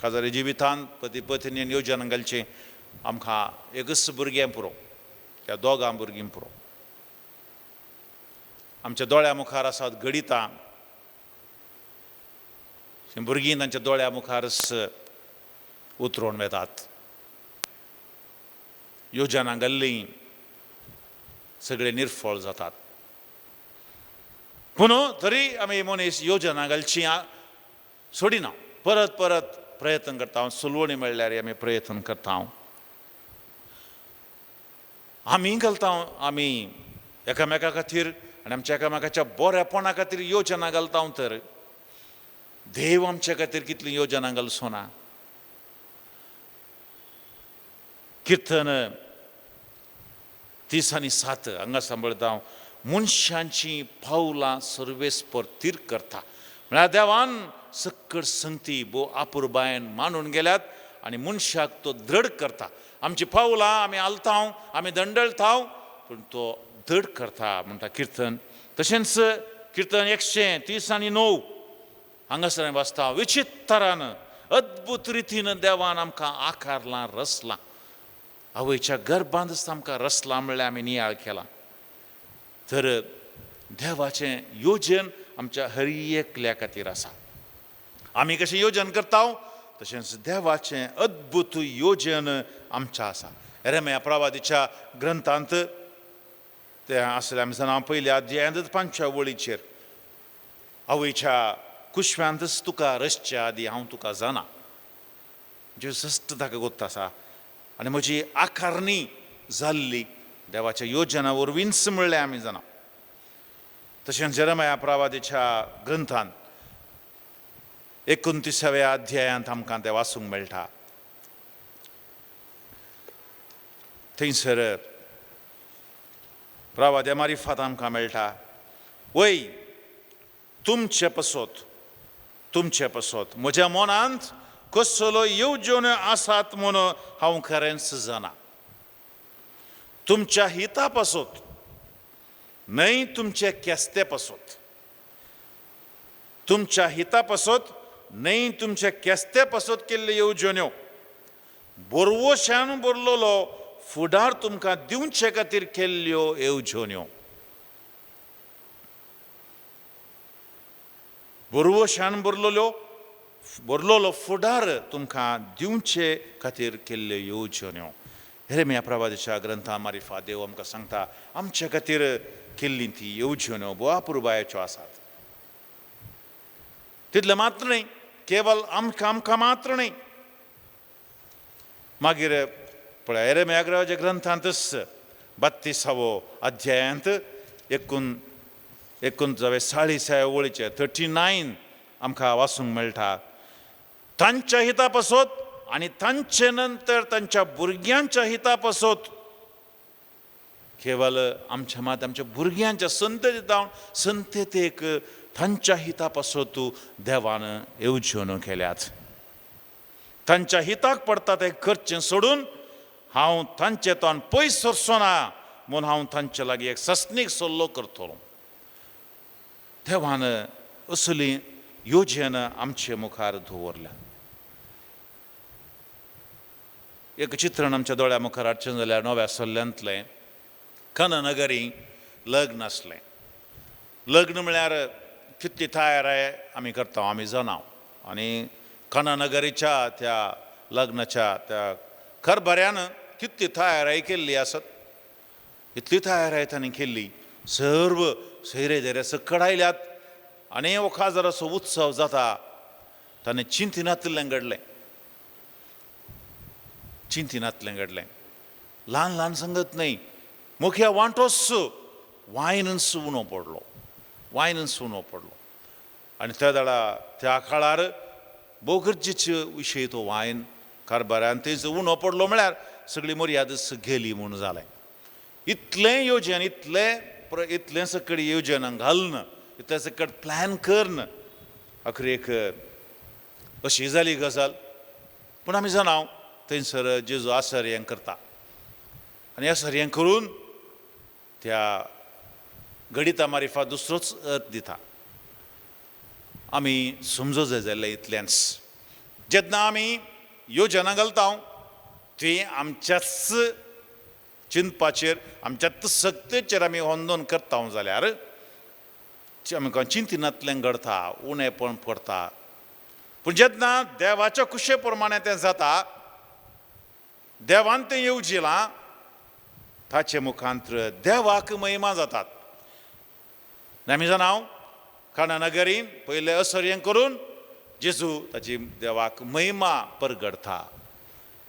काजारी जिवितांत पती पत्नीन योजना घालचें, आमकां एकच भुरगें पुरो, त्या दोगां भुरगीं पुरो. आमच्या दोळ्या मुखार आसात गणितां, भुरगीं तांच्या दोळ्या मुखारच उतरोवन वेतात. योजना घाल्ली सगळे निर्फळ जातात. पूण तरी आमी मनीस योजना घालची सोडिना, परत परत प्रयत्न करता, सुलवणी मेळ्ळ्यार आमी प्रयत्न करता, आमी घालता, आमी एकामेका खातीर आनी आमच्या एकामेकाच्या बऱ्यापणा खातीर योजना घालता. तर देव आमच्या खातीर कितली योजना घालचो ना. किर्तन 37 हांगा सांबाळता हांव, मनशांची पावलां सर्वेस्पर तीर करता. म्हळ्यार देवान सक्कड संगती भोव आपुरबायन मानून गेल्यात आनी मनशाक तो दृढ करता. आमची पावलां आमी हालता, आमी दंडळता, पूण तो दृढ करता म्हणटा किर्तन. तशेंच किर्तन 139 हांगासर आमी वाचता, विचित्रान अद्भुत रितीन देवान आमकां आकारलां, रचलां. आवयच्या गर्भांतच आमकां रचलां म्हणल्यार आमी नियाळ केला. तर देवाचें योजन आमच्या हर एकल्या खातीर आसा. आमी कशें योजन करता तशेंच देवाचें अद्भुत योजन आमच्या आसा. यिर्मया प्रवादीच्या ग्रंथांत तें आसलें आमी जाणा, पयल्या अध्यायांत 5व्या वळीचेर, आवयच्या कुशव्यांतच तुका रचच्या आदी हांव तुका जाणा. म्हणजे जस्ट ताका गोत्त आसा आनी म्हजी आकारणी जाल्ली देवाच्या योजना वरवींच म्हणलें आमी जाणा. तशेंच जेरमाया प्रवादीच्या ग्रंथांत 29व्या अध्यायांत आमकां तें वाचूंक मेळटा. थंयसर प्रवाद्या मारिफात आमकां मेळटा, वय तुमचे पसत, तुमचे पसत म्हज्या मनांत कसलो येवजण्यो आसात म्हूण हांव खरेंच जाणा. तुमच्या हिता पासत न्हय तुमचे केस्ते पासत, तुमच्या हिता पासत न्हय तुमच्या केस्ते पासत केल्ल्यो येवजण्यो, बोरवोशान बरलोलो फुडार तुमकां दिवचे खातीर केल्ल्यो येवजण्यो. बोरवोशान बरलोलो फुडार तुमकां दिवचे खातीर केल्ल्यो येवजण्यो. यिर्मया प्रवादीच्या ग्रंथा मारिफा देव आमकां सांगता आमचे खातीर केल्ली ती येवजण्यो भोव अपुरबायेच्यो आसात. तितलें मात्र न्हय, केवल आमकां आमकां मात्र न्हय, मागीर पळय यिर्मया प्रवादीच्या ग्रंथांतच 32वो अध्यायांत 39 वळीचे 39 आमकां वाचूंक मेळटा. तांच्या हिता पासत आनी तांचे नंतर तांच्या भुरग्यांच्या हिता पासत, केवल आमच्या मात आमच्या भुरग्यांच्या संतती जावन संततेक तांच्या हिता पासत देवान येवजण्यो केल्यात. तांच्या हिताक पडटा तें करचें सोडून हांव तांचे तोंड पयस सरचो ना म्हूण हांव तांचे लागीं एक सस्नीक सल्लो करतलो. देवान असली योजना आमचे मुखार दवरल्या. एक चित्रण आमच्या दोळ्या मुखार हाडचें जाल्यार नव्या सल्ल्यांतलें कननगरी लग्न आसलें. लग्न म्हळ्यार कितली तयाराय आमी करता आमी जाणा. आनी कननगरीच्या त्या लग्नाच्या त्या खरबऱ्यान कितली तयाराय केल्ली आसत, इतली तयाराय तांणी केल्ली, सर्व सैरे धैरे सकड आयल्यात आनी वखाजराचो उत्सव जाता. ताणें चिंतिनातलें घडलें, चिंतिनातलें घडलें. ल्हान ल्हान संगत न्हय, मुख्या वांटोच वायनच उणो पडलो, वायनच उणो पडलो. आनी त्या दाडा त्या काळार भोव गरजेचे विशय तो वायन कारबारान थंयच उणो पडलो म्हळ्यार सगळी मर्यादच गेली म्हूण जालें. इतलें योजन, इतलें इतलें सकड योजना घालून, इतलें सकड प्लॅन करून अखरेक अशी जाली गजाल. पूण आमी जाणा थंयसर जेजू आसर्यं करता आनी आसर्यं करून त्या गणिता मारिफा दुसरोच अर्थ दिता. आमी समजो जाय जाल्यार इतलेंच, जेन्ना आमी योजना घालता ती आमच्याच चिंतपाचेर, आमच्याच सक्तेचेर आमी होंदोन करता जाल्यार आमकां चिंतिनातलें घडता, उणेपण पडता. पूण जेन्ना देवाच्या कुशे प्रमाणे तें जाता, देवान तें येवजिलां, ताचे मुखांत्र देवाक महिमा जातात. आमी जाणा काना नगरीन पयलें असर्यं करून जेजू ताची देवाक महिमा परगडता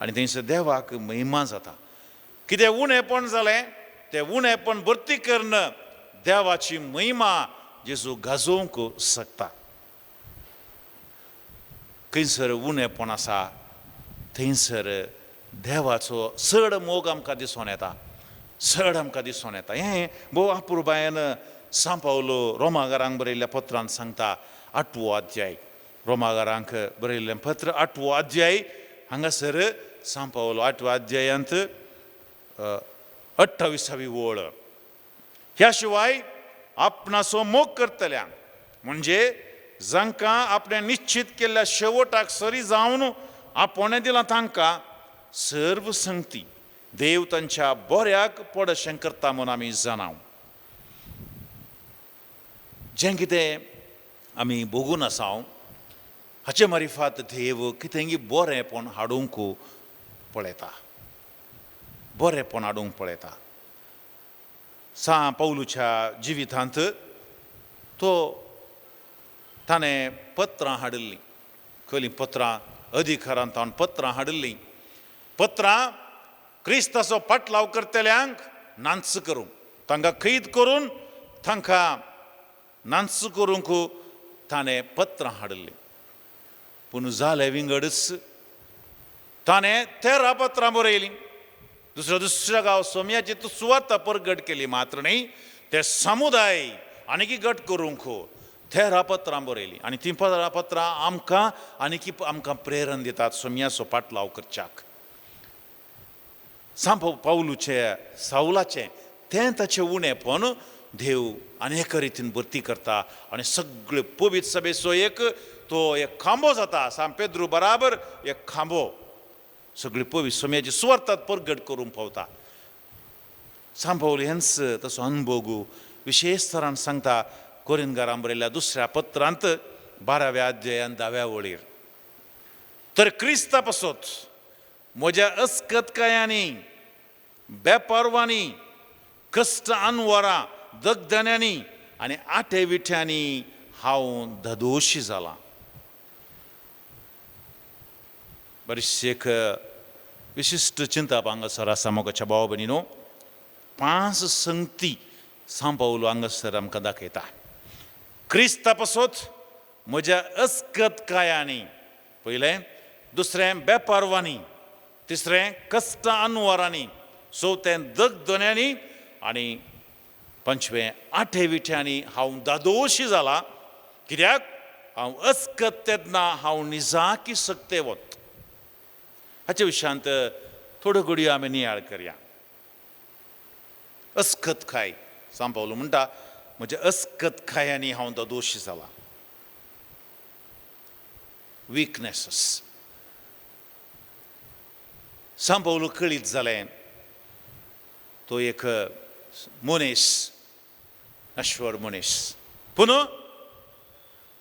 आनी थंयसर देवाक महिमा जाता. कितें उणेपण जालें तें उणेपण भरती करून देवाची महिमा जेजू गाजोवंक शकता. खंयसर उणेपण आसा थंयसर देवाचो चड मोग आमकां दिसून येता, चड आमकां दिसून येता. हें भोव अपुरबायेन सांव पावलो रोमागारांक बरयल्ल्या पत्रान सांगता. 8वो अध्याय, रोमागारांक बरयल्लें पत्र 8वो अध्याय, हांगासर सांव पावलो 8व्या अध्यायांत 28वी ओळ, ह्या शिवाय आपणाचो मोग करतल्यांक म्हणजे जांकां आपणें निश्चित केल्ल्या शेवटाक सरी जावन आपोवणें दिलां तांकां सर्व संगती देव तांच्या बऱ्याक पडशें करता म्हूण आमी जाणाव. जें कितें आमी भोगून आसाव हाचे मारिफात देव कितेंगी बरेंपण हाडूंक पळयता, बरेंपण हाडूंक पळयता. सांव पावलूच्या जिवितांत तो ताणें पत्रां हाडिल्लीं, खंयलीं पत्रां, अधिकारान ताणें पत्रां हाडिल्लीं. पत्रां क्रिस्ताचो पाटलाव करतल्यांक नांच करूंक, तांकां कैद करून तांकां नांच करूंक ताणें पत्रां हाडिल्लीं. पूण जालें विंगडच, ताणें 13 पत्रां बरयलीं. दुसऱ्या दुसऱ्या गांव सोम्याची तूं सुवाता परगट केली मात्र न्ही, ते समुदाय आनीकी गट करूंक 13 पत्रां बरयलीं. आनी तीं 15 पत्रां आमकां आनीकी आमकां प्रेरण दितात सोम्याचो पाटलाव करच्याक. सांव पावलूचें सावलाचें तें ताचें उणेपण देव आनी एका रितीन भरती करता आनी सगळे पवित्र सभेचो एक तो एक खांबो जाता. सांव पेद्रू बराबर एक खांबो सगळी पवित्र सोम्याची सुवार्तात परगट करूंक पावता. सांव पावल हेंच तसो अनभोग विशेश तरान सांगता कोरिंदगारां बरयल्ल्या दुसऱ्या पत्रांत 12व्या अध्यायान 10व्या वळीर, तर क्रिस्ता पासत म्हज्या अस्कतकायांनी बेपारवांनी कश्ट अनवरां दगदण्यांनी आनी आटे विठ्यांनी हांव धदोशी जालां. बरीचशी एक विशिश्ट चिंतप हांगासर आसा मोगाच्या भाव भयणीनो. 5 संगती सांव पावलो हांगासर आमकां दाखयता. क्रिस्ता पासत म्हज्या अस्कतकायांनी पयलें, दुसरें बेपारवांनी, तिसरें कश्ट अनवरांनी, चवथें दगदण्यांनी आनी 5वें आठे विठ्यांनी हांव दादोशी जाला. कित्याक हांव अस्कत तेन्ना हांव निजाकी सक्तेवत. हाचे विशयांत थोड्यो घडयो आमी नियाळ करया. अस्कतकाय, सांव पावलो म्हणटा म्हज्या अस्कतकायांनी हांव दादोशी जाला. विकनेसीस, सांव पावलो कळीत जालें तो एक मनीस, नश्वर मनीस, पूण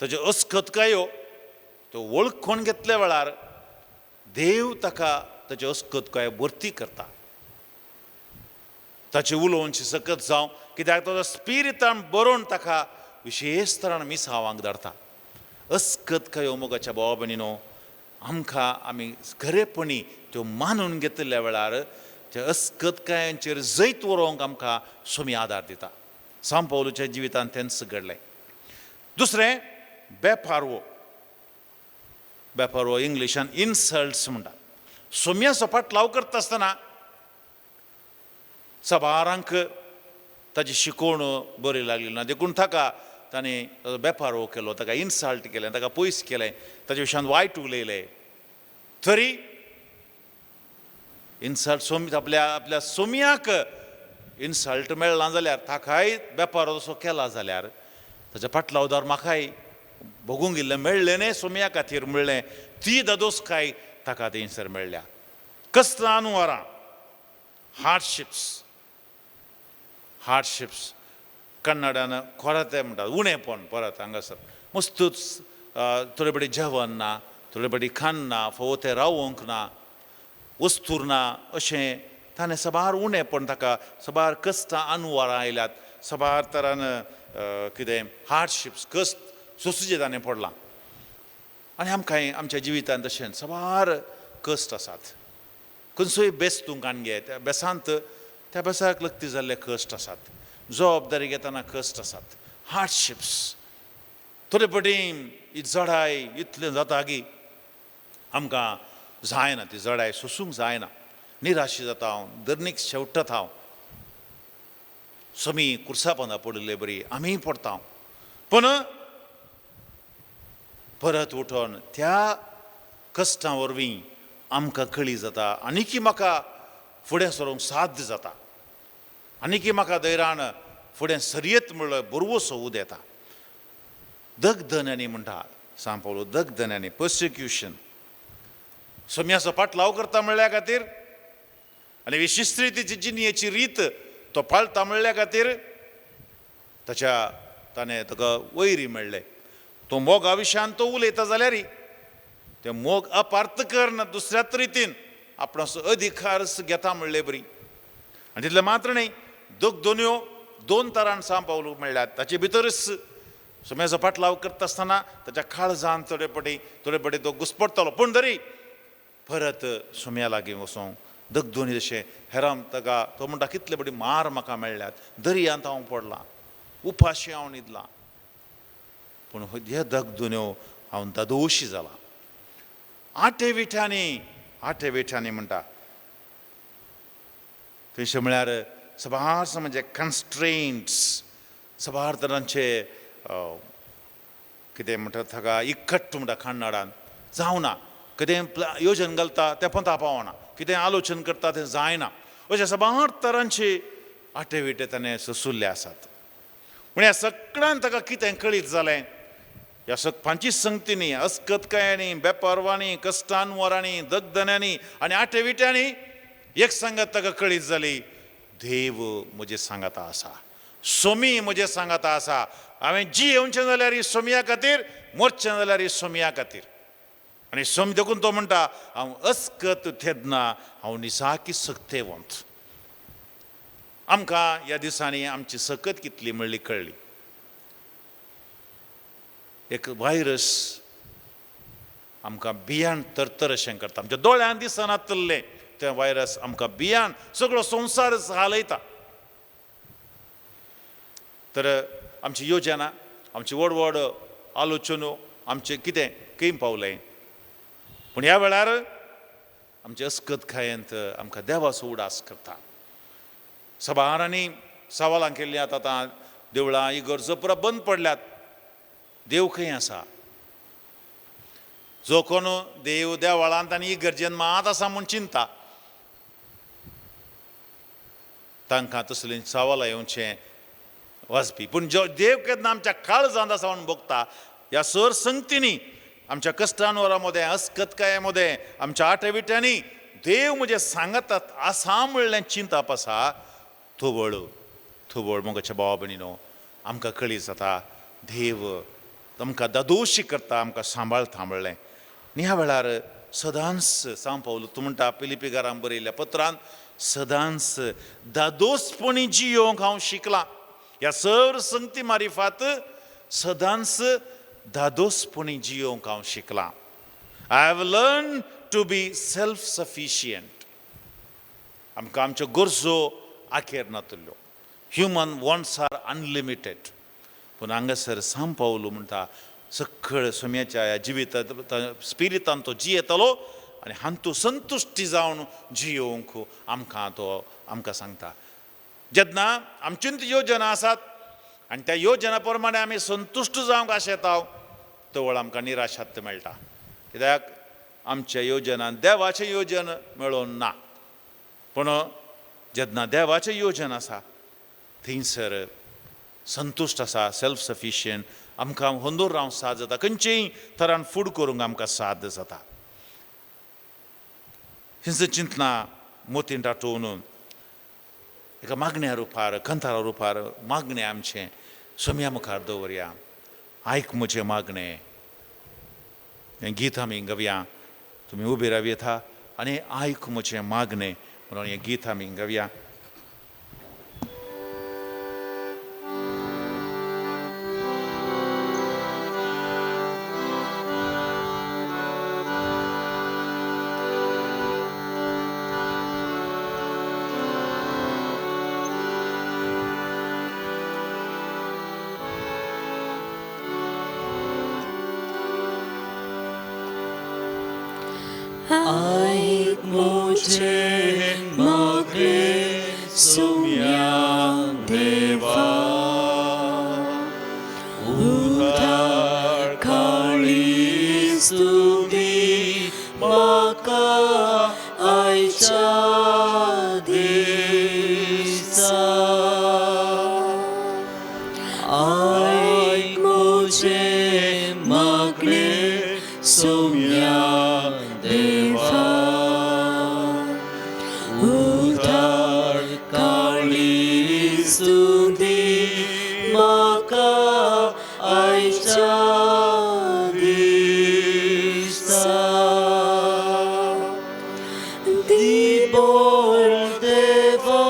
ताज्यो अस्कतकायो तो वळखून घेतल्या वेळार देव ताका ताज्यो अस्कतकायो भरती करता. ताचें उलोवची सकत जावं कित्याक ताजो स्पिरितान बरोवन ताका विशेश तरान मिसावांक धाडटा. अस्कतकायो मोगाच्या भावा भयणीनो आमकां आमी खरेपणी त्यो मानून घेतिल्ल्या वेळार त्या अस्कतकायांचेर जैत व्हरूंक आमकां सोमी आदार दिता. सांव पावलूच्या जिवितांत तेंच घडलें. दुसरें बेपारवो, बेपारवो इंग्लिशान इन्सल्ट्स म्हणटा. सोम्याचो पाटलाव करता आसतना सबारांक ताची शिकवण बरी लागली ना, देखून ताका ताणें बेपारवो केलो, ताका इन्सल्ट केलें, ताका पयस केलें, ताच्या विशयान वायट उलयलें. तरी इन्सल्ट सोमी आपल्या आपल्या सोम्याक इन्सल्ट मेळना जाल्यार ताकाय बेपार तसो केला जाल्यार ताच्या पाटलावदार म्हाकाय भोगूंक इल्लें मेळ्ळें न्ही सोम्या खातीर मेळ्ळें, ती दादोसकाय ताका थंयसर मेळ्ळ्या. कश्टां वरां, हार्डशिप्स, हार्डशिप्स कन्नडान कोरते म्हणटात, उणेपण परत हांगासर मस्तूच थोडे फावटी जेवण ना, थोडे फावटी खाण ना, फावो तें रावोंक ना, वस्तूर ना, अशें ताणें साबार उणेपण ताका साबार कश्टां अनवरां आयल्यात, साबार तरान कितें हार्डशिप्स कश्ट सोंसूचें ताणें पडलां. आनी आमकां आमच्या जिवितांत तशें साबार कश्ट आसात. खंयचोय बेस तूं काडून घे, त्या बेसांत त्या बेसाक लग्ती जाल्ले कश्ट आसात, जबाबदारी घेतना कश्ट आसात, हार्डशिप्स. थोडे पटी ही जडाय इतलें जाता की आमकां जायना, ती जडाय सोसूंक जायना, निराशी जाता हांव, दर्नीक शेवटत हांव. समी कुर्सापोंदा पडिल्ले बरी आमीय पडटा, पूण परत उठोन त्या कश्टां वरवीं आमकां कळी जाता आनीकी म्हाका फुडें सरूंक साध्य जाता, आनीकी म्हाका धैर्यान फुडें सरयेत म्हणलो बरवसो उदेता. दगदन्यांनी म्हणटा सांग पावलो, दगदन्यांनी पर्सिक्युशन सोम्याचो पाटलाव करता म्हणल्या खातीर आनी विशिश्ट रितीची जिणयेची रीत तो पाळटा म्हणल्या खातीर ताच्या ताणें ताका वैरी मेळ्ळें. तो मोगा विशयान तो उलयता जाल्यार ते मोग अपार्थ करना दुसऱ्याच रितीन आपणाचो अधिकार घेता म्हणले बरी. आनी तितलें मात्र न्हय, दोग दोन्यो दोन तरान सांग पावलू मेळ्ळ्यात. ताचे भितरच सोम्याचो पाटलाव करता आसतना ताच्या काळजान थोडे पटी थोडे पटी तो घुसपडटलो, पूण तरी परत सोम्या लागीं वचोंक दगदोनी जशें हेराम ताका तो म्हणटा कितले पटी मार म्हाका मेळ्ळ्यात, दर्यांत हांव पडलां, उपाशी हांव न्हिदलां, पूण हे दगदोन्यो हांव दादोशी जालां. आठे विठ्यांनी, आठे विठ्यांनी म्हणटा थंयसर म्हळ्यार सबार म्हणजे कन्स्ट्रेंट्स, सबार तरांचे कितें म्हणटा ताका इकट्ट म्हणटा कन्नडान जावना, कितें योजन घालता तें पंता पावना, कितें आलोचन करता तें जायना, अशें सबार तरांचे आटे विटे ताणें सोसुल्ले आसात. पूण ह्या सगळ्यान ताका कितें कळीत जालें, ह्या सगपांची संगतींनी, अस्कतकायांनी, बेपारवांनी, कश्टानवरांनी, दगदन्यांनी आनी आटे विट्यांनी एक सांगात ताका कळीत जाली, देव म्हजें सांगाता आसा, सोमी म्हजें सांगाता आसा. हांवें जी येवचें जाल्यार ही सोमया खातीर, मरचें जाल्यार ही सोमया खातीर. आनी सोम देखून तो म्हणटा हांव अस्कत तेन्ना हांव निसाकी सक्तेवंत. आमकां ह्या दिसांनी आमची सकत कितली म्हणली कळ्ळी. एक व्हायरस आमकां बियाण तरतर अशें करता, आमच्या दोळ्यान दिसनातलें तें व्हायरस आमकां बियाण सगळो संवसारच हालयता. तर आमची योजना, आमची व्हड व्हड आलोचनो, आमचें कितें खंय पावलें, पूण ह्या वेळार आमचे अस्कतकायेंत आमकां देवाचो उडास करता. सबारांनी सवालां केल्लीं आतां आतां देवळां इगर्जो पुरा बंद पडल्यात, देव खंय आसा? जो कोण देव देवळांत आनी इगर्जेन मात आसा म्हूण चिंता, तांकां तसलीं सवालां येवचें वाजपी. पूण जो देव केन्ना आमच्या काळजांत आसा म्हूण भोगता, ह्या सर संगतींनी, आमच्या कश्टांवरां मदें, अस्कतकाये मदें, आमच्या आटेविट्यांनी देव म्हजें सांगतात आसा म्हणलें चिंतप आसा. थोबळ थोबळ मोगाच्या भावा भयणीनो, आमकां कळी जाता देव आमकां दादोशी करता, आमकां सांबाळता म्हणलें. आनी ह्या वेळार सदांच सांग पावलो तूं म्हणटा पिलिपीकारांक बरयल्ल्या पत्रान, सदांच दादोसपणी जियोंक हांव शिकलां. ह्या सर संगती मारिफात सदांच दादोसपणी जियोंक हांव शिकलां. I have learn to be self sufficient. आमकां आमच्यो गरजो आखेर नातल्यो, ह्युमन वॉन्ट्स are unlimited. पूण हांगासर सांग पावलो म्हणटा सगळ सोम्याच्या ह्या जिवितांत स्पिरितान तो जियेतलो आनी हांतू संतुश्टी जावन जियोवंक आमकां तो आमकां सांगता. जेन्ना आमच्यो योजना आसात आनी त्या योजना प्रमाणे आमी संतुश्ट जावंक आशेता, तवळ आमकां निराशात मेळटा. कित्याक आमच्या योजनान देवाचें योजन मेळोवन ना. पूण जेन्ना देवाचें योजन आसा थंयसर संतुश्ट आसा, सेल्फ सफिशियंट, आमकां होंदोर रावंक साद जाता, खंयचेय तरान फूड करूंक आमकां साद जाता. थंयसर चिंतना मोतीन आठोवन एका मागण्या रुपार, कंतारा रुपार मागणें आमचें सोम्या मुखार दवरया. आयक म्हजें मागणें हें गीत आमी गावया. तुमी उबी रावयता आनी आयक म्हजें मागणें म्हणून हें गीत आमी गावया. आयक म्हजें मागणें सोम्या देवा उदार काळीज तूं दी म्हाका आयच्या दिसा आयक म्हजें मागणें सोम्या देवा उदार काळीज तूं दी म्हाका आयच्या दिसा दी बळ देवा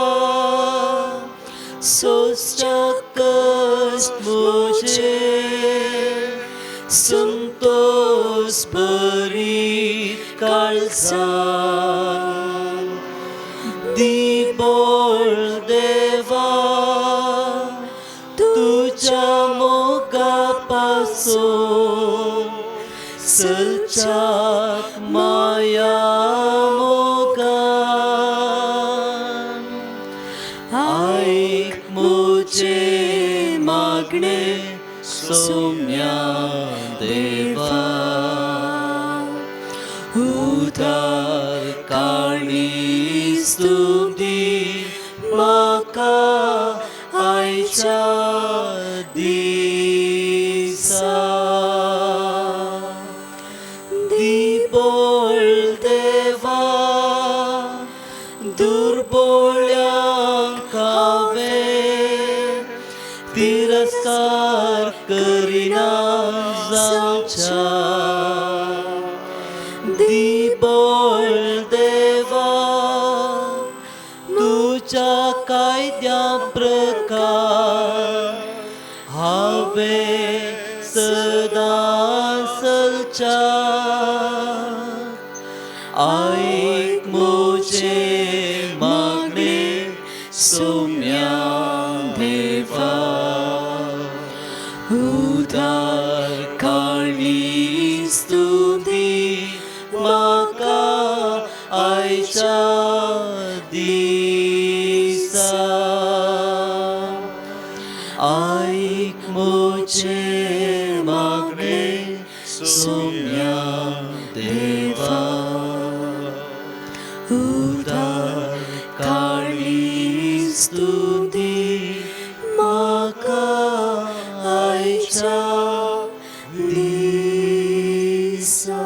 सोंसच्याक कश्ट म्हजे संतोस भरीत काळजान दी बळ देवा तुज्या मोगा पासून चलच्याक माया मोगान आयक म्हजें मागणें सोम्या देवा उदार काळीज तूं दी म्हाका आयच्या दिसा दी बळ देवा दुर्बोळ्यांक हांवें तिरस्कार करिना जावच्या दी बळ देवा तुज्या कायद्या प्रकार हांवें सदां चलच्या आयक म्हजें मागणें सोम्या देवा उदार काळीज तूं दी म्हाका आयच्या दिसा आयक म्हजें मागणें सोम्या देवा उदार काळीज तूं दी म्हाका आयच्या दिसा.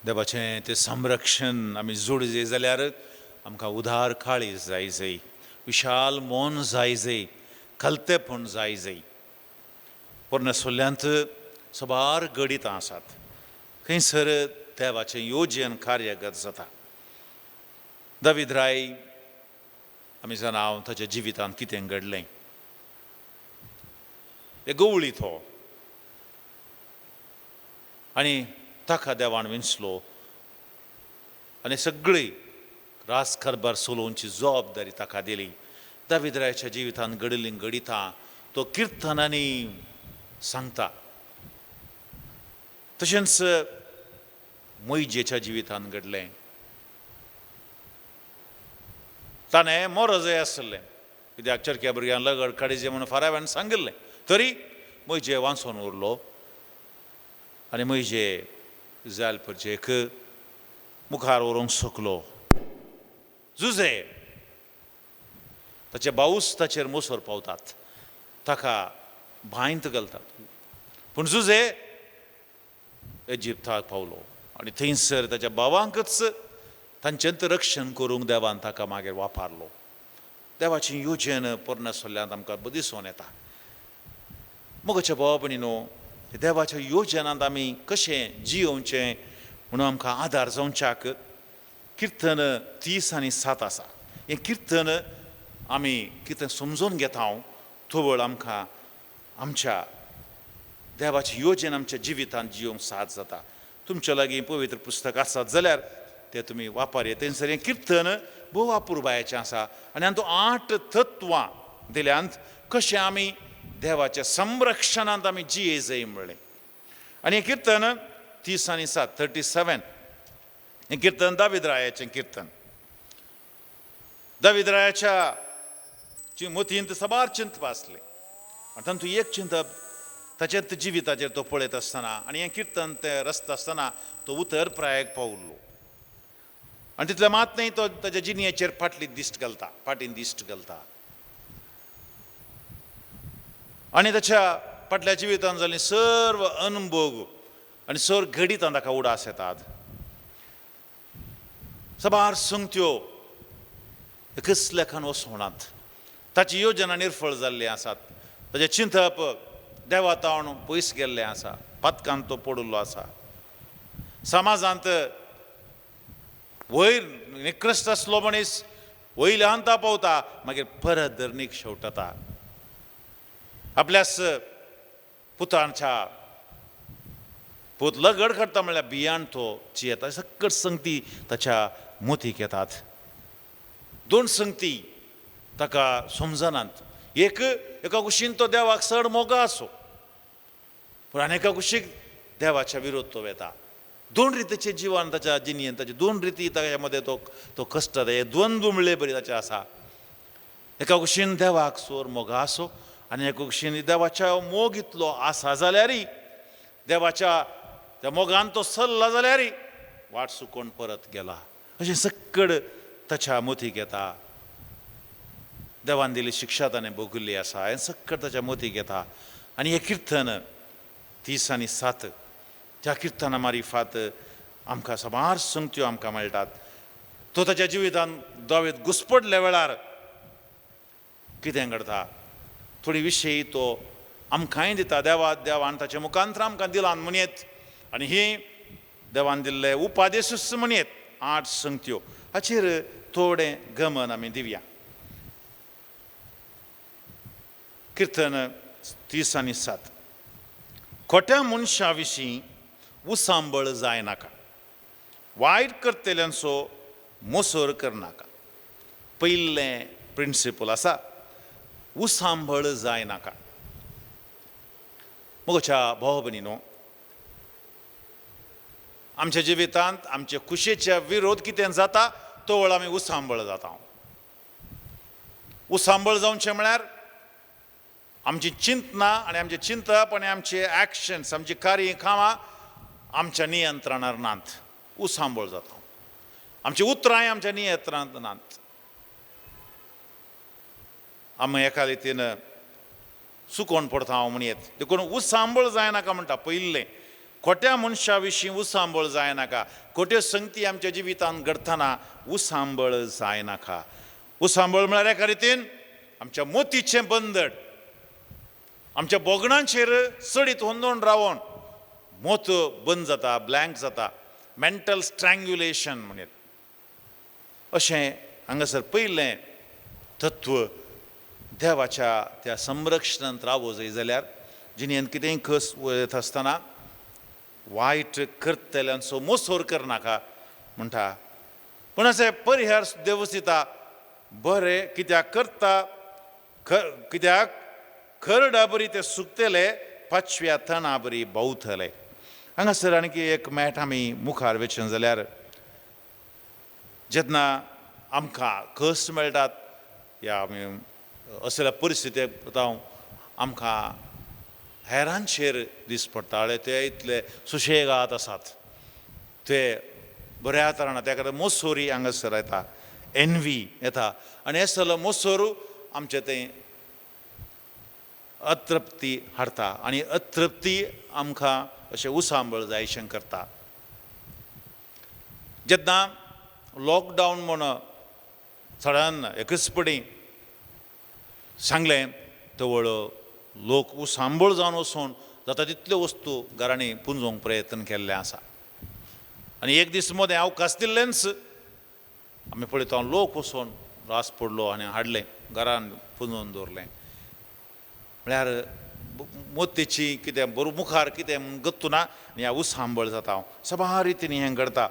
देवाचें तें संरक्षण आमी जोडजे जाल्यार आमकां उदार काळीज जाय जाय, विशाल मन जाय जाय, खलतेपण जाय जाय. पोरण्या सोल्यांत साबार गणितां आसात, खंयसर देवाचें योजन कार्यगत जाता. दावीद राय आमी जाणा ताच्या जिवितांत कितें घडलें. एक गवळी तो आनी ताका देवान विंचलो आनी सगळी राजकारभार चलोवची जबाबदारी ताका दिली. दावीद रायाच्या जिवितांत घडिल्लीं घडितां तो किर्तनांनी सांगता. तशेंच मोयजेच्या जिवितांत घडलें. ताणें मोरजय आसलें, कित्याक चरक्या भुरग्यांक लगड काडीजे म्हणून फाराव्यान सांगिल्लें, तरी मोयजे वांचोन उरलो आनी मोयजे इज्रायल परजेक मुखार व्हरूंक शकलो. जुजे ताचे भाऊस ताचेर मोसर पावतात, ताका बांयंत घालतात, पूण जुजे इजिप्ताक पावलो आनी थंयसर ताच्या भावांकच तांचें रक्षण करूंक देवान ताका मागीर वापरलो. देवाची योजन पोरण्या सोल्यांत आमकां दिसून येता. मोगाच्या भावा भयणीनो, देवाच्या योजनांत आमी कशें जियोवचें म्हणून आमकां आदार जावच्याक किर्तन 30 आनी 7 आसा. हें किर्तन आमी कितें समजून घेता तवळ आमकां आमच्या देवाची योजन आमच्या जिवितांत जियोवंक साथ जाता. तुमच्या लागीं पवित्र पुस्तक आसात जाल्यार तें तुमी वापर. थंयसर हें किर्तन भोव अपुरबायेचें आसा आनी हातूंत 8 तत्वां दिल्यांत कशें आमी देवाच्या संरक्षणांत आमी जिये जाय म्हणलें. आनी हें किर्तन 37, 37, हें किर्तन दावीद रायाचें किर्तन. दावीद रायाच्या मतींत साबार चिंतप आसलें आनी तातूंत एक चिंतप ताचेच जिविताचेर तो पळयत आसतना आनी हें किर्तन तें रचता आसतना तो उतर प्रायक पावल्लो आनी तितलें मात न्हय तो ताच्या जिणेचेर फाटली दिश्ट घालता, फाटीन दिश्ट घालता आनी ताच्या फाटल्या जिवितान जाल्ली सर्व अनभोग आनी सर्व घडितां ताका उडास येतात. साबार संगत्यो एकच लेखान वसोणात, ताची योजना निर्फळ जाल्ली आसात, ताचें चिंतप देवा तावन पयस गेल्लें आसा, पातकान तो पडिल्लो आसा. समाजांत वयर निकृश्ट आसलो मनीस वयल्या हंता पावता, मागीर परत धरणीक शेवटता. आपल्यास पुतांच्या पूत लगड काडटा म्हणल्यार बियाण तो जियेता. सकट संगती ताच्या मोतीक येतात. दोन संगती ताका समजनात. एक एका कुशीन तो देवाक चड मोगा आसो, पूण आनी एका कुशीक देवाच्या विरोध तो वेता. दोन रितीचें जिवन ताच्या जिणेन, ताचे दोन रिती ताच्या मदें तो तो कश्ट हे द्वंद्व म्हणले बरी ताचें आसा. एका कुशीन देवाक सोर मोगा आसो आनी एका कुशीन देवाच्या मोग इतलो आसा जाल्यारय देवाच्या त्या मोगान तो सल्ला जाल्यारय वाट सुकोवन परत गेला. अशें सक्कड ताच्या मोतीक येता. देवान दिल्ली शिक्षा ताणें भोगिल्ली आसा, हें सक्कड ताच्या मोतीक येता. आनी हें किर्तन 37, त्या किर्तना मारिफात आमकां साबार संगत्यो आमकां मेळटात. तो ताच्या जिवितान दावीद घुसपडल्या वेळार कितें घडता थोडी विशयी तो आमकांय दिता. देवा देवान ताच्या मुखांतर आमकां दिलान म्हणयेत आनी ही देवान दिल्ले उपादेशूच म्हणयेत 8 संगत्यो. हाचेर थोडें गमन आमी दिवया. किर्तन 37. खोट्या मनशा विशीं उसांबळ जायनाका, वायट करतल्यांचो मोसोर करनाका. पयलें प्रिंसिपल आसा उसांबळ जायनाका. मोगच्या भाव भयणीनो, आमच्या जिवितांत आमचे खुशेच्या विरोध कितें जाता तो वेळ आमी उसांबळ जाता. उसांबळ जावचें म्हळ्यार आमची चिंतना आनी आमचें चिंतप आनी आमचे एक्शन्स, आमची कार्य कामां आमच्या नियंत्रणार नात. उसांबळ जाता. आमची उतरांय आमच्या नियंत्रणांत नात. आमी एका रितीन सुकोवन पडटा हांव म्हणयेत. देखून उसांबळ जायनाका म्हणटा. पयलें खोट्या मनशा विशीं उसांबळ जायनाका. खोट्यो संगती आमच्या जिवितांत घडटना उसांबळ जायनाका. उसांबळ म्हळ्यार एका रितीन आमच्या मोतीचें बंदड, आमच्या बोगणांचेर चडीत होंदोवन रावन मोत बंद जाता, ब्लँक जाता, मेंटल स्ट्रँग्युलेशन म्हणयेत. अशें हांगासर पयलें तत्व देवाच्या त्या संरक्षणांत रावो जाय जाल्यार जिणेंत कितेंय कस वयता आसतना वायट करतल्यांचो मोसोर करनाका म्हणटा. पूण अशें परिहार देवूच दिता. बरें कित्याक करता, कित्याक खरडा बरी ते सुकतले, पाचव्या तणा बरी भोंवतले. हांगासर आणकी एक मॅट आमी मुखार वचून जाल्यार जेन्ना आमकां कस मेळटात या आमी असल्या परिस्थितीक आमकां हेरांचेर दीस पडटा. ते इतले सुशेगाद आसात, ते बऱ्या तरान त्या मोसोरी हांगासर येता, एनवी येता आनी हे सगळो मोसोर आमचें तें अतृप्ती हाडटा आनी अतृप्ती आमकां अशें उसांबळ जायशें करता. जेन्ना लॉकडावन म्हूण सडन एकच पडी सांगलें तवळ लोक उसांबळ जावन वचून जाता तितल्यो वस्तू घरांनी पुंजोवंक प्रयत्न केल्ले आसा. आनी एक दीस मदें अवकाश दिल्लेंच आमी पळयता लोक वचून रास पडलो आनी हाडलें घरान पुंजोवन दवरलें. म्हळ्यार मोतीची कितें बरो मुखार कितें म्हूण गत्तू ना आनी ह्या उसांबळ जाता. हांव साबार रितीन हें घडता.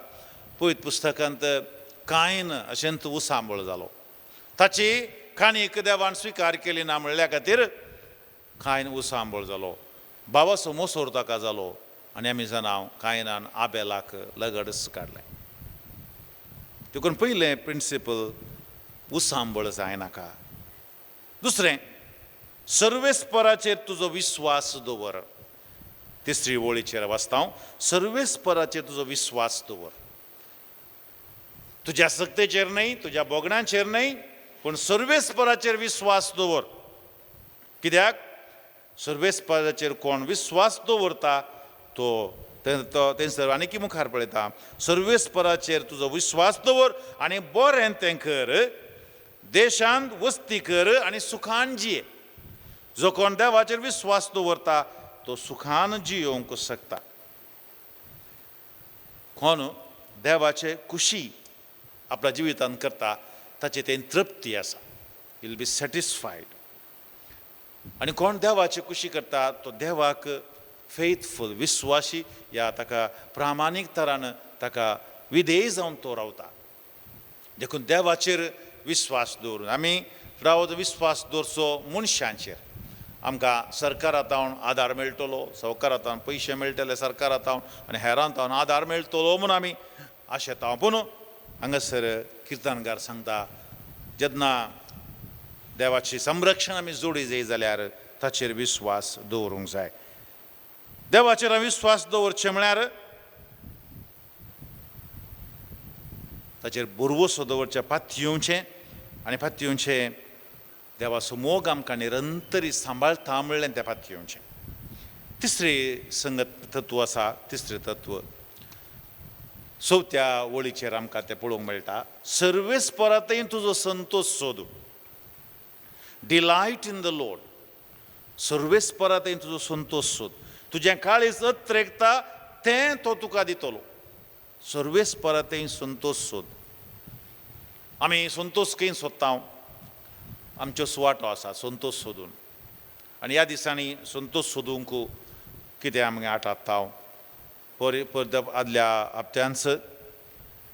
पयत पुस्तकांत कांय अशेंच उसांबळ जालो. ताची काणीक देवान स्विकार केली ना म्हणल्या खातीर कांय उसांबळ जालो, बाबाचो मोसोर ताका जालो आनी आमी जाणा कायनान आबेलाक लगडच काडलें. देखून पयलें प्रिंसिपल उसांबळ जायनाका. दुसरें, सर्वेस्पराचेर तुजो विस्वास दवर. तिसरी वळीचेर वाचता हांव, सर्वेस्पराचेर तुजो विस्वास दवर. तुज्या सक्तेचेर न्हय, तुज्या भोगणांचेर न्हय, पूण सर्वेस्पराचेर विस्वास दवर. कित्याक सर्वेस्पराचेर कोण विस्वास दवरता तो थंयसर आनीक मुखार पळयता, सर्वेस्पराचेर तुजो विस्वास दवर आनी बरें तें कर, देशांत वस्ती कर आनी सुखान जिये. जो कोण देवाचेर विस्वास दवरता तो सुखान जियोवंक शकता. कोण देवाचे खुशी आपल्या जिवितांत करता ताचे तें तृप्ती आसा, will be satisfied. आनी कोण देवाची खुशी करता तो देवाक फेथफूल, विस्वासी या ताका प्रामाणीक तरान ताका विधेय जावन तो रावता. देखून देवाचेर विस्वास दवरून आमी रावत विस्वास दवरचो मनशांचेर. आमकां सरकारा तावन आदार मेळटलो, सरकारा तावन पयशे मेळटले, सरकारा तावन आनी हेरां तावन आदार मेळटलो म्हूण आमी आशेता. पूण हांगासर किर्तनकार सांगता, जेन्ना देवाची संरक्षण आमी जोडी जाय जाल्यार ताचेर विस्वास दवरूंक जाय. देवाचेर विस्वास दवरचें म्हळ्यार ताचेर भरवंसो दवरचें, पातयेवचें आनी पातयेवचें देवाचो मोग आमकां निरंतरी सांबाळता म्हणलें तें पातयेवचें. तिसरें संगत तत्व आसा, तिसरें तत्व चवथ्या वळीचेर आमकां तें पळोवंक मेळटा, सर्वेस्परांतय तुजो संतोश सोद. Delight in the Lord. सर्वेस्परांतय तुजो संतोश सोद. तुजें काळीज अत्रेकता तें तो तुका दितलो. सर्वेस्परांतय संतोश सोद. आमी संतोश खंय सोदता? आमच्यो सुवातो आसा संतोश सोदून. आनी ह्या दिसांनी संतोष सोदूंक कितें आमगे आटापता. पर आदल्या हप्त्यांच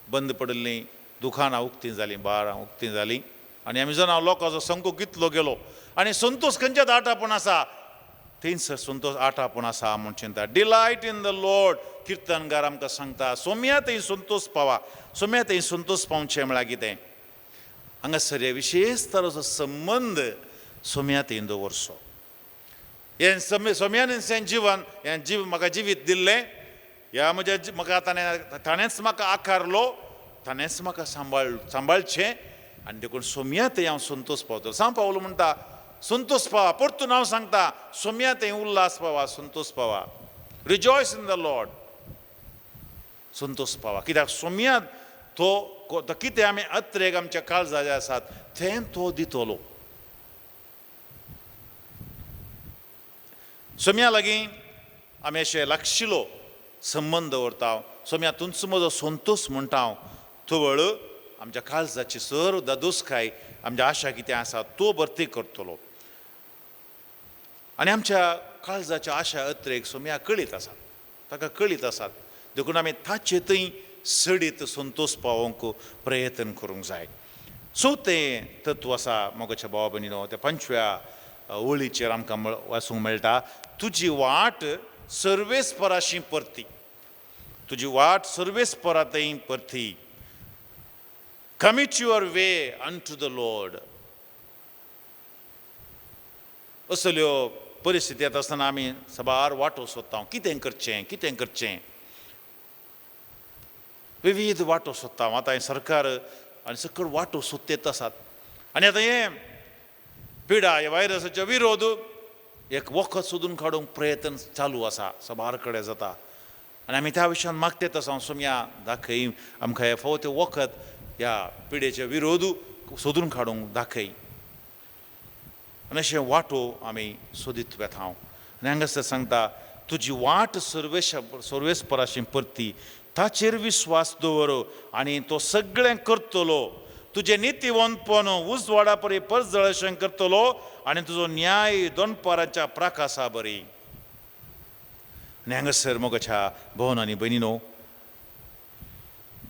बंद पडिल्लीं दुकानां उक्तीं जालीं, बारां उक्तीं जालीं आनी आमी जाणा लोकांचो संको कितलो गेलो. आनी संतोष खंयच्याच आटापूण आसा, थंयसर संतोष आटापूण आसा म्हूण चिंता. डिलायट इन the Lord किर्तनगार आमकां सांगता, सोम्या थंय संतोष पावा. सोम्या थंय संतोष पावचें म्हळ्यार कितें? हांगासर हे विशेश तराचो संबंद सोम्या थंय दवरचो. हें सोम्यान हें जिवन, हें जीव म्हाका जिवीत दिल्लें, ह्या म्हज्या म्हाका ताणें ताणेंच म्हाका आकारलो, ताणेंच म्हाका सांबाळचें आनी देखून सोम्या थंय हांव संतोष पावतलो. सांव पावलो म्हणटा संतोष पावा, परतून हांव सांगता सोम्या थंय उल्हास पावा, संतोष पावा. रिजॉयस इन the Lord, संतोष पावा. कित्याक सोम्या तो कितें आमी अत्रेक आमच्या काळजाचे आसात तें तो दितलो. सोम्या लागीं आमी अशें लागशिलो संबंद दवरता, सोम्या तुमचो म्हजो संतोष म्हणटा हांव, तवळ आमच्या काळजाची सर दादोसकाय आमच्या आशा कितें आसा तो भरती करतलो. आनी आमच्या काळजाच्या आशा अत्रेक सोम्या कळीत आसात, ताका कळीत आसात. देखून आमी ताचे थंय सडीत संतोष पावोवंक प्रयत्न करूंक जाय. चवथें तत्व आसा मोगाच्या भावा भयणीनो, त्या पंचव्या वळीचेर आमकां वाचूंक मेळटा, तुजी वाट सर्वेस्पराशी परती. तुजी वाट सर्वेस्परा थंय परती. Commit your way unto the Lord. असल्यो परिस्थिती येता आसतना आमी साबार वाटो सोदता, कितें करचें कितें करचें, विविध वाटो सोदता. आतां हें सरकार आनी सकयल वाटो सोदतेत आसात. आनी आतां हें पिडा ह्या व्हायरसाचो विरोध एक वखद सोदून काडूंक प्रयत्न चालू आसा, साबार कडेन जाता. आनी आमी त्या विशयान मागतेत आसा, सोम्या दाखय आमकां हें फावो तें वखद ह्या पिडेचे विरोध सोदून काडूंक दाखय. आनी अशें वाटो आमी सोदीत वेता. आनी हांगासर सांगता तुजी वाट सर्वेस्पराशी परती, ताचेर विस्वास दवर आनी तो सगळें करतलो. तुजें नितीवंतपण उजवाडा परी परजळशें करतलो आनी तुजो न्याय दोनपारांच्या प्राकासा बरी. आनी हांगासर मोगाच्या भोवन आनी भयणीनो,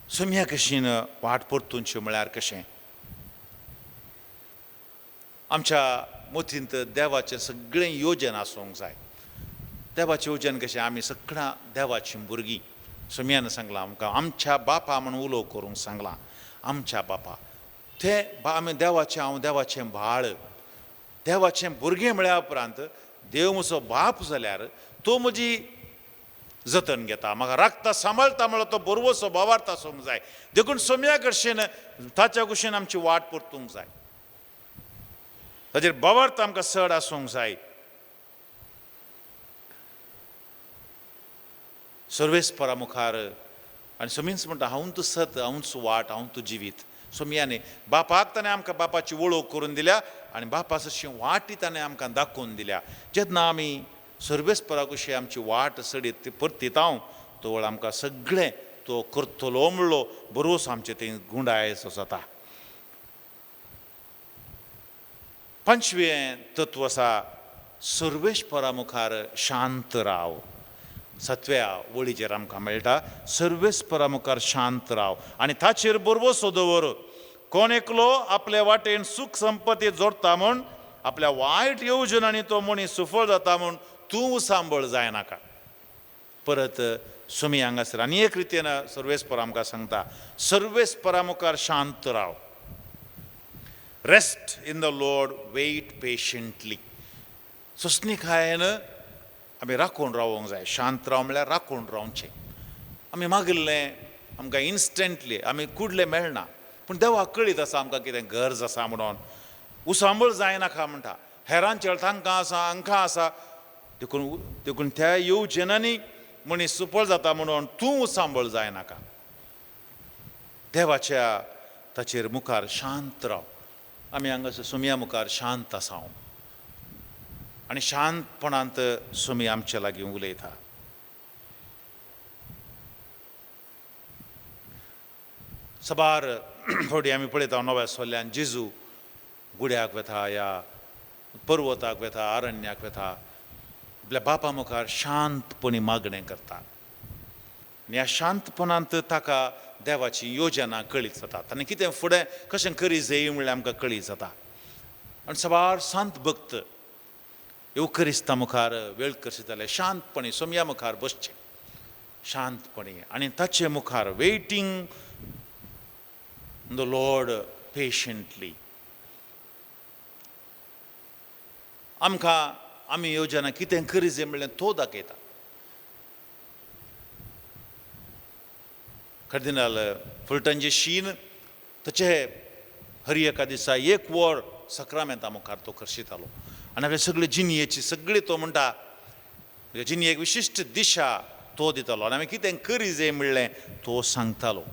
सोम्या कशीन वाट परतुनची म्हळ्यार कशें? आमच्या मतींत देवाचें सगळें योजन आसूंक जाय. देवाचें योजन कशें, आमी सगळ्यां देवाचीं भुरगीं. सोम्यान सांगलां आमकां आमच्या बापा म्हूण उलो करूंक सांगलां, आमच्या बापा. ते आमी देवाचें, हांव देवाचें बाळ, देवाचें भुरगें म्हळ्या उपरांत देव म्हजो बाप जाल्यार तो म्हजी जतन घेता, म्हाका राखता, सांबाळटा म्हळ्यार तो बरवसो बावार्थ आसूंक जाय. देखून सोम्या कडेन ताच्या कुशीन आमची वाट परतूंक जाय, ताचेर बावार्थ आमकां चड आसूंक जाय. सर्वेस्परा मुखार आनी सोमीच म्हणटा, हांव तूं सत, हांवच वाट, हांव तूं जिवीत. सोमयानी बापाक ताणें आमकां बापाची वळख करून दिल्या आनी बापा जशी वाटी ताणें आमकां दाखोवन दिल्या. जेन्ना आमी सर्वेस्परा कशी आमची वाट सडीत ती परतीत हांव तो आमकां सगळें तो करतलो म्हणलो बरोस आमचे थंय गुंडायचो जाता. पंचवें तत्व आसा सर्वेस्परा मुखार शांत राव. सातव्या वळीचेर आमकां मेळटा सर्वेस्परा मुखार शांत राव आनी ताचेर बरवसो दवर. कोण एकलो आपले वाटेन सूख संपत्ती जोडटा म्हूण आपल्या वायट येवजणांनी तो मनीस सुफळ जाता म्हूण तूं सांबळ जायनाका. परत सोमी हांगासर आनी एक रितीन सर्वेस्पर आमकां सांगता सर्वेस्परा मुखार शांत राव. Rest in the Lord, wait patiently. सोंसणीकायेन आमी राखून रावोंक जाय. शांत राव म्हळ्यार राखून रावचें. आमी मागिल्लें आमकां इन्स्टंटली आमी कुडलें मेळना, पूण देवाक कळीत आसा आमकां कितें गरज आसा म्हणून. उसांबळ जायनाका म्हणटा, हेरांचेर तांकां आसा हांकां आसा, देखून देखून त्या येवजणांनी मनीस सुफळ जाता म्हणून तूं उसांबळ जायनाका. देवाच्या ताचेर मुखार शांत राव. आमी हांगासर सोमया मुखार शांत आसा हांव आनी शांतपणांत सोमी आमचे लागीं उलयता. सबार फावटी आमी पळयता नव्या सोल्यान जेजू गुड्याक वता या पर्वताक वता, अरण्याक वता, आपल्या बापा मुखार शांतपणी मागणें करता आनी ह्या शांतपणांत ताका देवाची योजना कळीत जाता. आनी कितें फुडें कशें करी जाय म्हणल्यार आमकां कळीत जाता. आनी सबार शांत भक्त येवकरिस्ता मुखार वेळ करशी शांतपणी सोमया मुखार बसचें शांतपणी आनी ताचे मुखार वेटिंग the Lord patiently. आमकां आमी योजना कितें करी जाय म्हणल्यार तो दाखयता. कार्दिनाल फुलटनचे शीन तशें हर एका दिसा एक वर सक्रामेंता मुखार तो करशितालो आनी आपले सगळे जिणयेची सगळी तो म्हणटा जिणयेक विशिश्ट दिशा तो दितालो आनी आमी कितें करी जाय म्हणलें तो सांगतालो.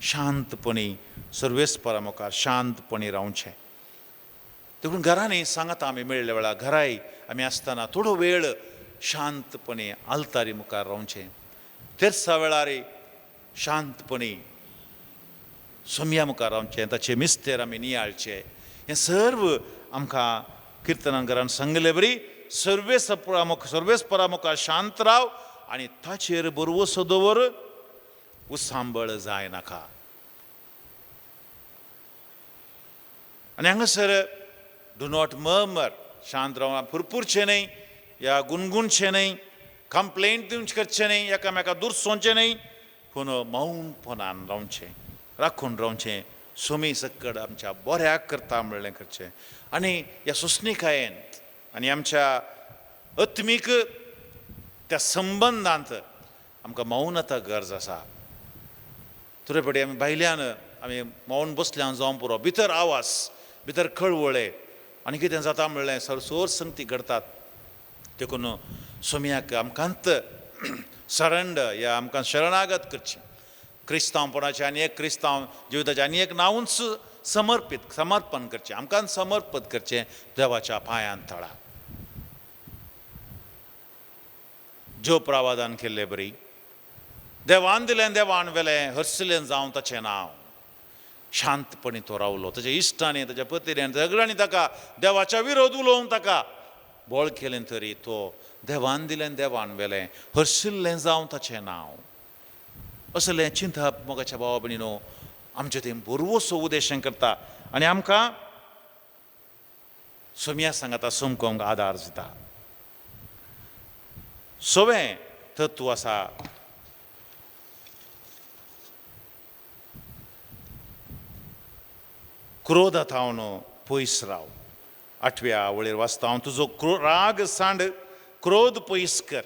शांतपणी सर्वेस्परा मुखार शांतपणी रावचें. देखून घरांनी सांगता आमी मेळ्ळे वेळार घराय आमी आसतना थोडो वेळ शांतपणी आल्तारी मुखार रावचें. तेर्सा वेळार शांतपणी सोमया मुखार रावचें, ताचे मिस्तेर आमी नियाळचे. हें सर्व आमकां किर्तनांकारान सांगले बरी सर्वेस्परा मुखार शांत राव आनी ताचेर बरवसो दवर, उसांबळ जायनाका. आनी हांगासर do not murmur, शांत राव, पुरपुरचें न्हय या गुणगुणचें न्हय, कंप्लेंट दिवचें करचें न्हय, एकामेका दुरसोवचें न्हय, पूण मौनपणान रावचें, राखून रावचें. सोमी सकड आमच्या बऱ्याक करता म्हणलें करचें. आनी ह्या सोंसणीकायेन आनी आमच्या आत्मीक त्या संबंदांत आमकां मौनता गरज आसा. थोडे फावटी आमी भायल्यान आमी मौन बसल्यान जावं पुरो, भितर आवाज, भितर कळवळे आनी कितें जाता म्हणलें सरसोर संगती घडतात. देखून सोमयाक आमकांत सरंड या आमकां शरणागत करचें. क्रिस्तांवपणाचें आनी एक क्रिस्तांव जिविताचें आनी एक नांवूच समर्पीत समर्पण करचें, आमकां समर्पण करचें देवाच्या पांयान तळा. ज्यो प्रावादान केल्ले बरी देवान दिलें देवान वेलें हर्सलें जावं ताचें नांव. शांतपणी तो रावलो. ताच्या इश्टांनी ताच्या पतिऱ्यान सगळ्यांनी ताका देवाच्या विरोध उलोवन ताका बळ केलें तरी तो देवान दिलें देवान वेलें हर्शिल्लें जावं ताचें नांव. असलें चिंतप मोगाच्या भावा भयणीनो आमचें तें बरवसो उद्देश करता आनी आमकां सोमया सांगाता सोमको आमकां आदार दिता. सवें तत्व आसा क्रोधा थावन पयस राव. आठव्या वळेर वाचता हांव, तुजो राग सांड, क्रोध पयस कर.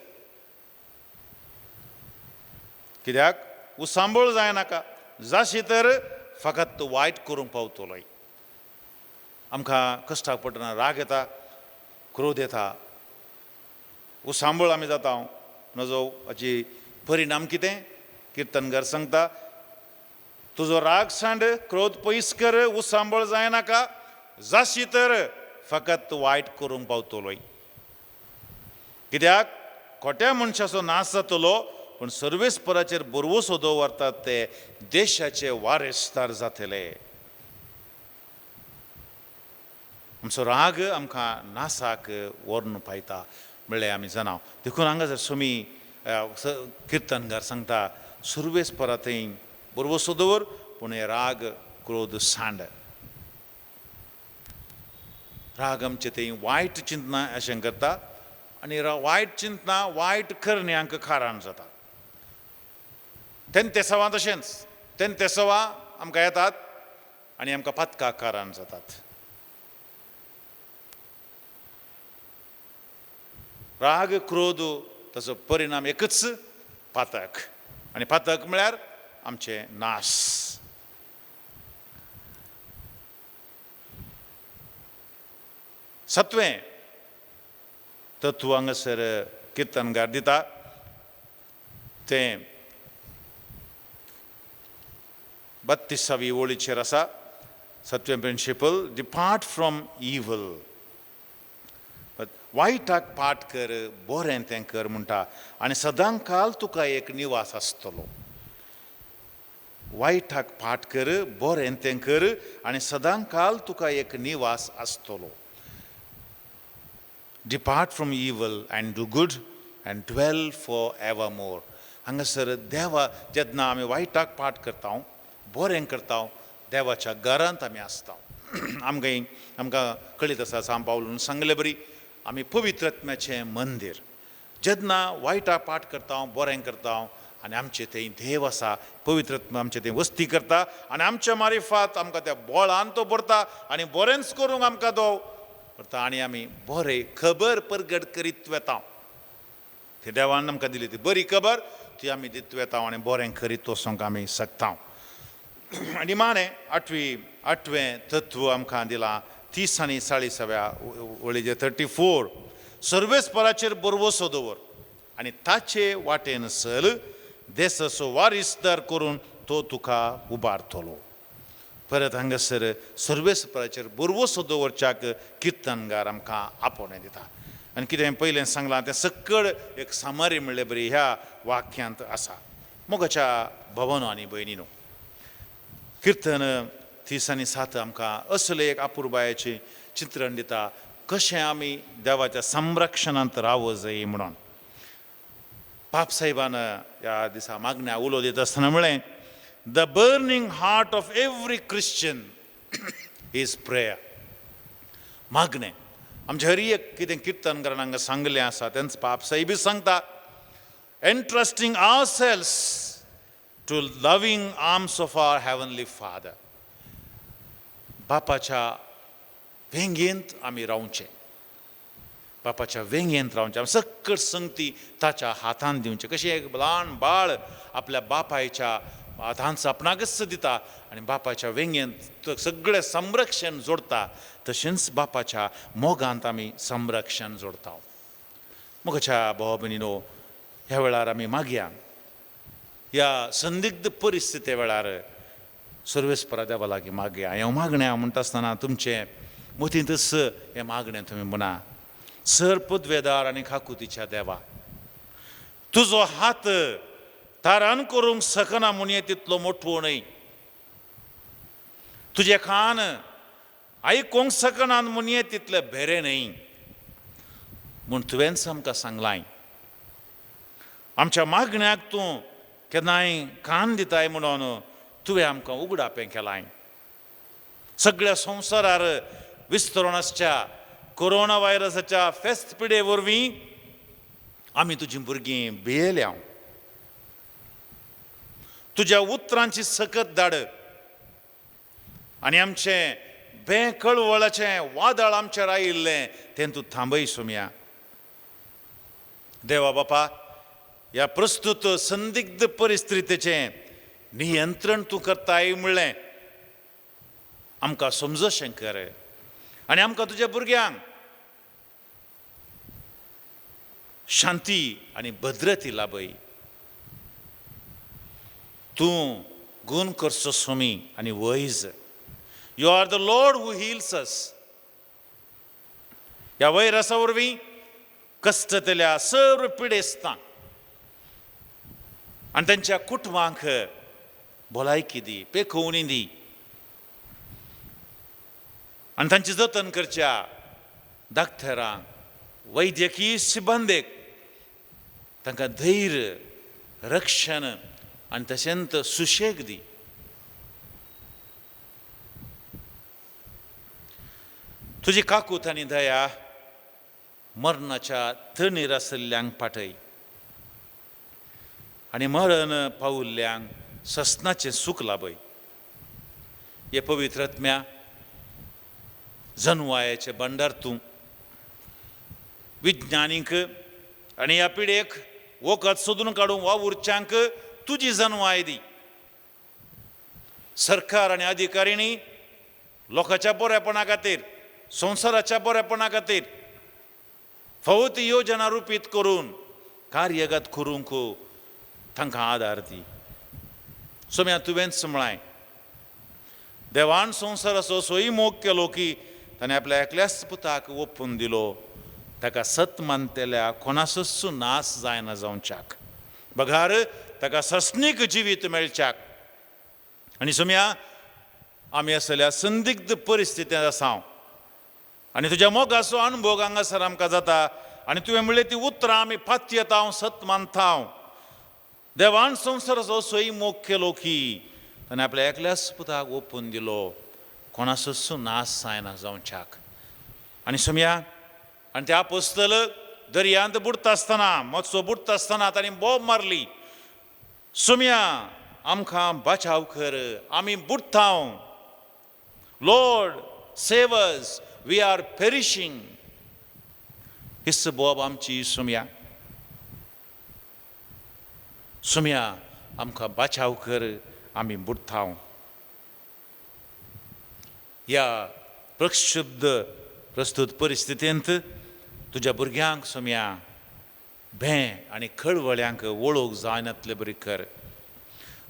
कित्याक उसांबळ जायनाका, जाशी तर फकत तूं वायट करूंक पावतलोय. आमकां कश्टाक पडटना राग येता, क्रोध येता, उसांबळ आमी जाता. नजो हाची परिणाम कितें? किर्तनकार सांगता, तुजो राग सांड, क्रोध पयस कर, उसांबळ जायनाका, जाशी तर फकत तूं वायट करूंक पावतलोय. कित्याक खोट्या मनशाचो नाश जातलो, पूण सर्वेस्पराचेर भरवंसो दवरतात ते देशाचे वारेसदार जातले. आमचो राग आमकां नासाक व्हरून पायता म्हणलें आमी जाणा. देखून हांगा जर सोमी किर्तनकार सांगता, सुर्वेस्परा थंय भरवंसो दवर, पूण हे राग क्रोध सांड. राग आमचे थंय वायट चिंतना अशें करता आनी वायट चिंतना वायट करण्यांक कारण जाता. तेंतेसवां तशेंच, तेंतेसवां आमकां येतात आनी आमकां पातकाक कारण जातात. राग क्रोध ताचो परिणाम एकच, पातक. आनी पातक म्हळ्यार आमचें नाश. सातवें तत्व हांगासर किर्तनकार दिता तें 32वी वळीचेर आसा. सातवें प्रिंसिपल, डिपार्ट फ्रॉम इवल. वायटाक पाट कर, बरें तें कर म्हणटा, आनी सदां काल तुका एक निवास आसतलो. वायटाक पाट कर, बरें तें कर, आनी सदां काल तुका एक निवास आसतलो. Depart from evil and do good and dwell for evermore. हांगासर देवा जेन्ना आमी वायटाक पाट करता, बरें करता, देवाच्या घरांत आमी आसता. आमकां आमकां कळीत आसा, सांव पावलून सांगले बरी, आमी पवित्र आत्म्याचें मंदीर. जेन्ना वायटाक पाट करता, बरें करता, आनी आमचे थंय देव आसा, पवित्र आत्मा आमचे थंय वस्ती करता आनी आमच्या मारिफात आमकां त्या बोळान तो भरता आनी बरेंच करूंक आमकां तो करता आनी आमी बरें खबर परगट करीत वेता. ती देवान आमकां दिली ती बरी खबर ती आमी दित वेता आनी बरें करीत वचोंक आमी शकता. आनी माने आठवें तत्व आमकां दिलां 30 आनी 40व्या वळीचेर 34, सर्वेस्पराचेर भरवंसो दवर आनी ताचे वाटेन सल, देसाचो वारिसदार करून तो तुका उबारतलो. परत हांगासर सर्वेस्पराचेर भरवंसो दवरच्याक किर्तनगार आमकां आपोवणें दिता. आनी कितें पयलें सांगलां तें सकळ एक सामारी म्हणले बरी ह्या वाक्यांत आसा. मोगाच्या भवनो आनी भयणीनो, किर्तन 30 आनी 7 आमकां असलें एक अपुरबायेचें चित्रण दिता, कशें आमी देवाच्या संरक्षणांत रावो जाय म्हणून. पाप साहेबान ह्या दिसा मागण्या उलो दिता आसतना म्हळें, the burning heart of every Christian is prayer. मागणें आमचें हर एक कितें किर्तनकारान हांगा सांगलें आसा, तेंच पाप साहेबूय सांगता, entrusting ourselves to loving arms of our heavenly father. बापाच्या वेंगेंत आमी रावचें, बापाच्या वेंगेंत रावचें, आमी सकट संगती ताच्या हातान दिवचें. कशें एक ल्हान बाळ आपल्या बापायच्या हातान आपणाकच दिता आनी बापाच्या वेंगेंत सगळें संरक्षण जोडटा, तशेंच बापाच्या मोगांत आमी संरक्षण जोडटा. मोगाच्या भाव भयणीनो, ह्या वेळार आमी मागया, ह्या संदिग्ध परिस्थिती वेळार सर्वेस्परा देवा लागीं मागया. हें मागणें हांव म्हणटा आसतना तुमचें मतींतच हें मागणें तुमी म्हणा, सर पदवेदार आनी खाकुतीच्या देवा, तुजो हात तारान करूंक शकना म्हणये तितलो मोठो न्हय, तुजें कान आयकूंक शकना म्हणये तितलें भेरें न्हय, म्हूण तुवेंच आमकां सांगलां, आमच्या मागण्याक तूं केन्नाय कान दिताय म्हणून तुवें आमकां उगडापें केलां. सगळ्या संवसारार विस्तरून आसच्या कोरोना व्हायरसाच्या फेस्त पिडे वरवीं आमी तुजीं भुरगीं भियेल्या. तुज्या उतरांची सकत धाड आनी आमचें बें कळवळाचें वादळ आमचेर आयिल्लें तें तूं थांबय सोम्या. देवा बापा, ह्या प्रस्तुत संदिग्ध परिस्थितीचें नियंत्रण तूं करताय म्हणलें आमकां समजशें कर आनी आमकां तुज्या भुरग्यांक शांती आनी भद्रती लाभय. तूं गूण करचो स्वामी आनी वैज. You are the Lord who heals us. ह्या वैरसा वरवीं कश्टतल्या सर्व पिडेस्तांक आनी तांच्या कुटुंबांक भलायकी दी, पेखोवणी दी आनी तांचें जतन करच्या डाक्टरांक, वैद्यकीय सिबंदेक तांकां धैर्य, रक्षण आनी तशेंच सुशेग दी. तुजी काकूत आनी दया मरणाच्या तणीर आशिल्ल्यांक पाठय आनी मरण पावुल्ल्यांक ससनाचें सूख लाभय. हे पवित्र आत्म्या, जनवायाचें भांडार तूं विज्ञानीक आनी ह्या पिढयेक वखद सोदून काडूंक वावुरच्यांक तुजी जनवाय दी. सरकार आनी अधिकारिणी लोकांच्या बरेपणा खातीर, संवसाराच्या बरेपणा खातीर फावो ती योजना रुपीत करून कार्यगत करूंक तांकां आदार दी. सोम्या, तुवेंच म्हळाय, देवान संवसाराचो सोय मोग केलो की ताणें आपल्या एकल्याच पुताक ओपून दिलो, ताका सत मानतल्या कोणाचोच नाश जायना जावच्याक, बगार ताका सस्नीक जिवीत मेळच्याक. आनी सोम्या, आमी आसल्या संदिग्ध परिस्थितींत आसा आनी तुज्या मोगाचो अणभोग हांगासर आमकां जाता आनी तुवें म्हणलें ती उतरां आमी पातयेता हांव सत मानता हांव. देवान संवसाराचो सोय मोग केलो की ताणें आपल्या एकल्याच पुताक ओपून दिलो, कोणाचोच नाश जायना जावच्याक. आनी सोम्या, आनी ते आपोस्तल दर्यांत बुडटा आसतना, मत्सो बुडटा आसतना तांणी बोब मारली, सोम्या आमकां बचाव कर, आमी बुडटा. Lord save us, we are perishing. हीच बोब आमची सोम्या. सोम्या आमकां बचाव कर, आमी बुडटा. ह्या प्रक्षुब्ध प्रस्तुत परिस्थितींत तुज्या भुरग्यांक सोम्या भें आनी खळवळ्यांक वळख जायनातले बरी कर.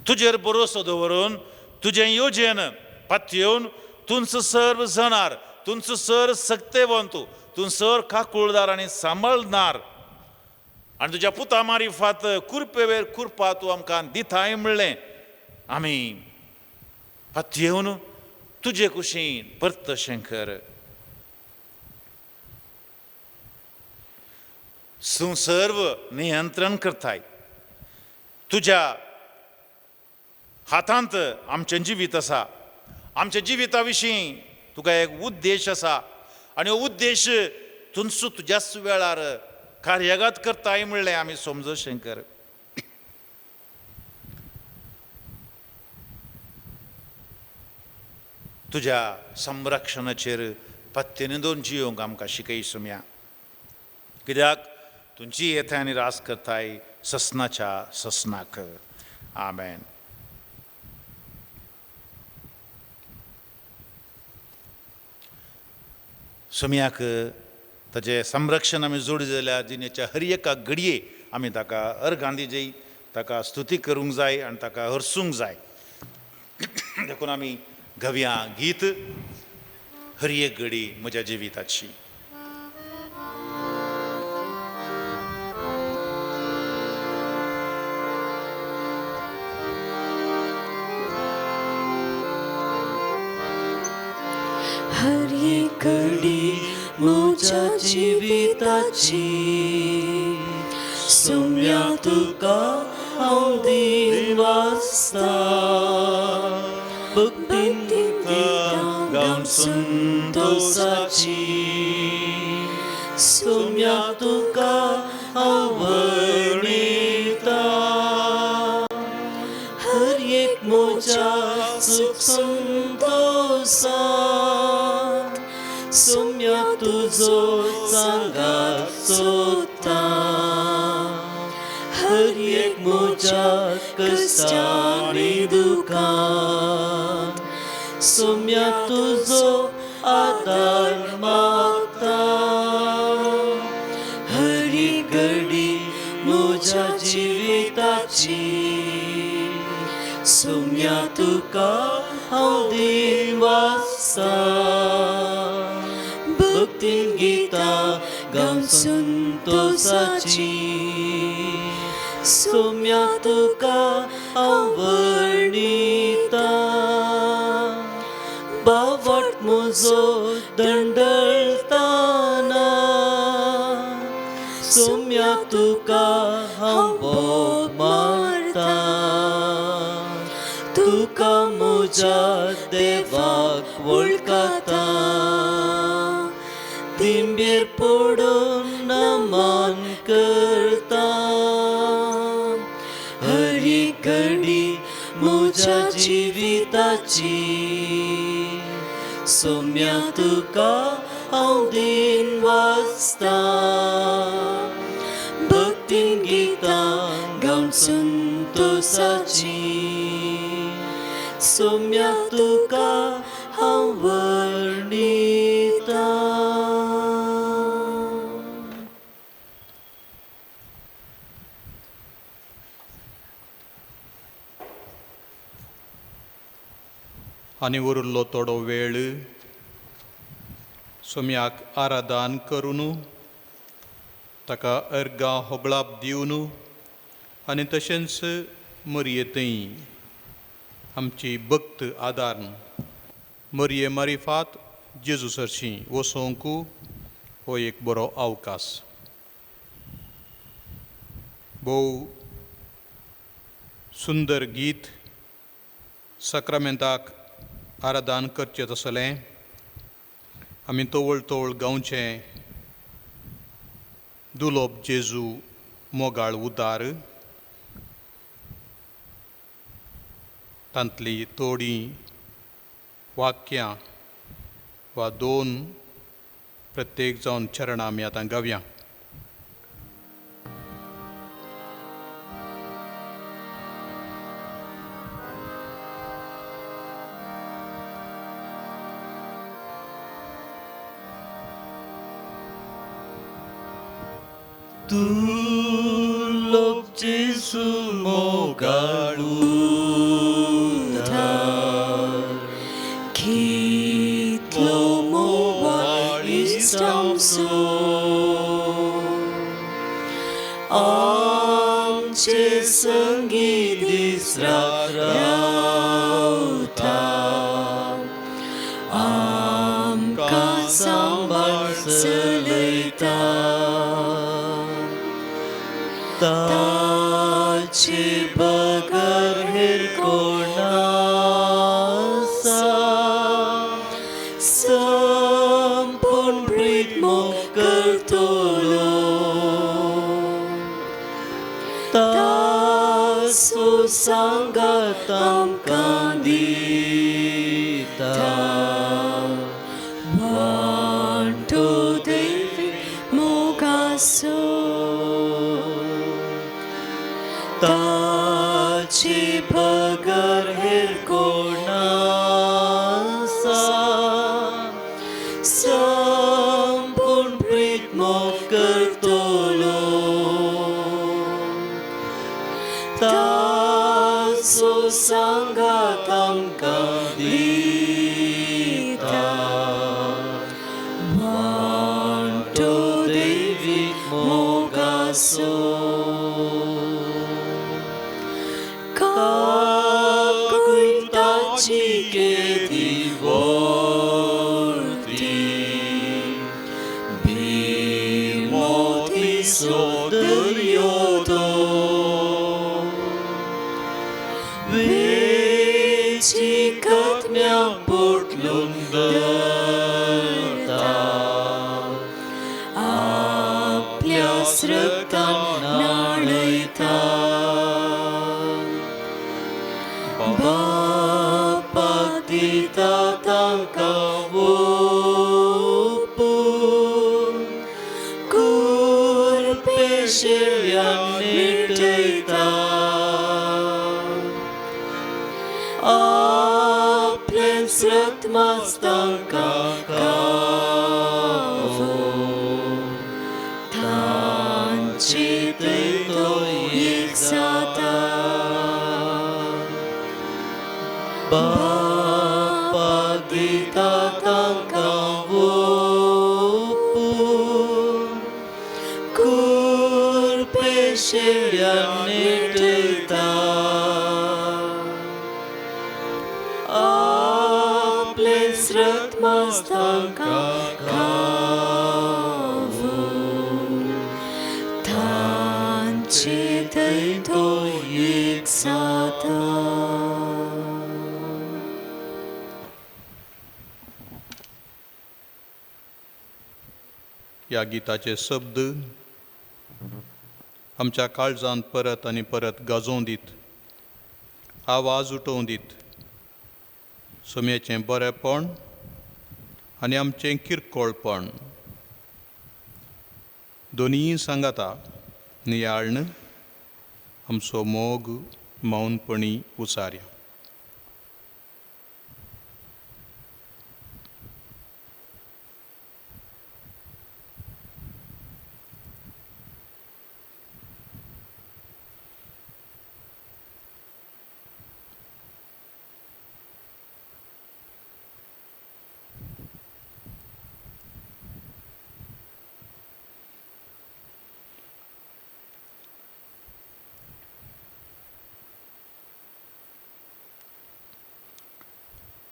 तुजेर भरोसो दवरून तुजें योजन पातयेवन तुमचो सर्व जाणार, तुमचो सर सक्तेवंत, तूं सर काकुळदार आनी सांबाळणार आनी तुज्या पुता मारिफात कुरपेवेर कुरपा तूं आमकां दिताय म्हणलें आमी पातयेवन तुजे कुशीन परतशें कर. तूं सर्व नियंत्रण करताय, तुज्या हातांत आमचें जिवीत आसा. आमच्या जिविता विशीं तुका एक उद्देश आसा आनी हो उद्देश तुमचो तुज्याच वेळार कार्यगत करताय म्हणलें आमी समजशें कर. तुज्या संरक्षणाचेर पत्तेने दोन जियोंक आमकां शिकय सोम्या, कित्याक तुमची येताय आनी रास करताय ससनाच्या ससनाक. आमेन. सोम्याक ताजें संरक्षण आमी जोडी जाल्यार जिणेच्या हर एका घडये आमी ताका अर्गां दिजय, ताका स्तुती करूंक जाय आनी ताका हरसूंक जाय. देखून आमी गवया गीत हर एक घडी म्हज्या जिविताची. हर एक घडी म्हज्या जिविताची सोम्या तुका हांव दिन वाचता, भक्तीन गावन संतोषाची सोम्या तुका हांव वर्णिता हर एक म्हज्या सुख संतोसांत सोम्या तुजो सांगात सोदता हर एक म्हज्या कश्टांनी दुखांत सोम्या तुजो आदार मागता हर एक घडी म्हज्या जिविताची सोम्या तुका हांव दीन वाचता भक्तीन गितां गावन संतोसाची सोम्या तुका हांव वर्णिता बावट म्हजो दंडळताना सोम्या तुका हांव बोब मारता तुका म्हज्या देवाक वळखता दिंबेर पडून नमन करता हर एक घडी म्हज्या जिविताची सोम्या तुका हांव दीन वाचता भक्तीन गितां गावन संतोसाची सोम्या तुका हांव वर्णिता. आनी उरिल्लो थोडो वेळ सोम्याक आराधन करून ताका अर्गां होगळाप दिवन आनी तशेंच मरयेतय आमची भक्त आदार मरये मारिफात जेजू सरशी वसोंक हो एक बरो अवकाश. भोव सुंदर गीत साक्रामेंताक आराधन करचें तसलें आमी तवळ तवळ गावचें दुलोब जेजू मोगाळ उदार तांतली थोडीं वाक्यां वा दोन प्रत्येक जावन चरणां आमी आतां गावया. दुर्लभ जेजू मोगाळ उदार कितलो मोगाळ इश्टांचो आमचे संगी दीस रात रावता आमकां सांबाळ चलयता ताचे बगर हेर कोण आसा संपूर्ण प्रीत मोग करतलो ताचो सांगात आमकां दिता वांटो दैवी मोगाचो ताचे बगर हेर कोण आसा संपूर्ण प्रीत मोग करतलो ताचो सांगात आमकां दिता वांटो दैवी मोगाचो काकुळटाची केदी व्हडली भीमोतीचो दर्यो तो वेची कथम्या पोटलून धरता बापाक दिता तांकां ओपून कुरपे शेळ्यांक निटयता आपलेंच रक्त मास तांकां खावोवन तांचे थंय तो एक जाता. बापाक दिता तांकां ओपून कुरपे शेळ्यांक निटयता आपलेंच रक्त मास तांकां खावोवन तांचे थंय तो एक जाता. ह्या गिताचे शब्द आमच्या काळजांत परत आनी परत गाजोवं दीत, आवाज उठोवं दीत. सोम्याचें बरेंपण आनी आमचें किरकोळपण दोनीय सांगाता नियाळ्ण आमचो मोग मौनपणी उचारया.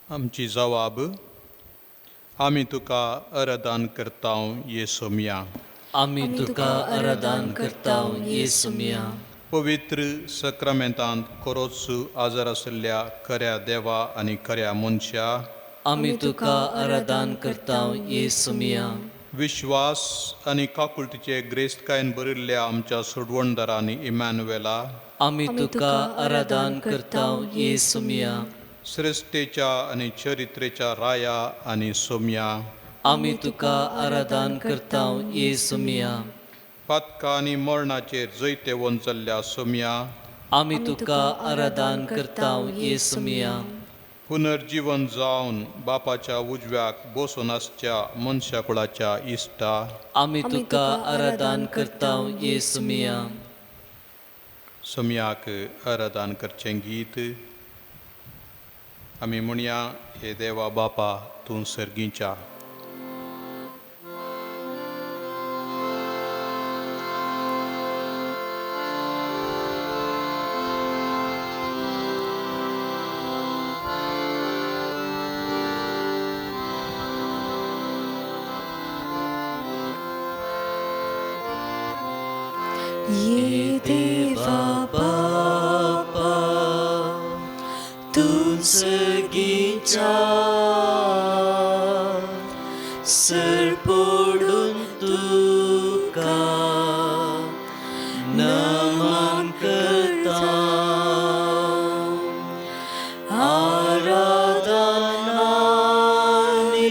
आमची जवाब आमी तुका अरदान करता ये सोमया. आमी तुका आराधन करता येसुमिया. पवित्र सक्रामेंतांत खरोच आजार आशिल्ल्या खऱ्या देवा आनी खऱ्या मनशा आमी तुका आराधन करता येसुमिया. विश्वास आनी काकुळटीचे ग्रेस्तकायेन भरिल्ल्या आमच्या सोडवणदारांनी इमॅन्युएला आमी तुका आराधन करता येसुमिया. श्रेश्ठेच्या आनी चरित्रेच्या राया आनी सोम्या आमी तुका आराधन करता येसुमिया. पातका आनी मरणाचेर जैतेवंत जाल्ल्या सोम्या आमी तुका आराधन करता येसुमिया. पुनर्जीवन जावन बापाच्या उजव्याक बसून आसच्या मनशाकुळाच्या इश्टा आमी तुका आराधन करता येसुमिया. सोम्याक आराधन करचें गीत आमी म्हणया, हे देवा बापा तूं सर्गीच्या. ये देवा बापा तूं सर्गीच्या सर पडून तुका नमन करता आराधना आनी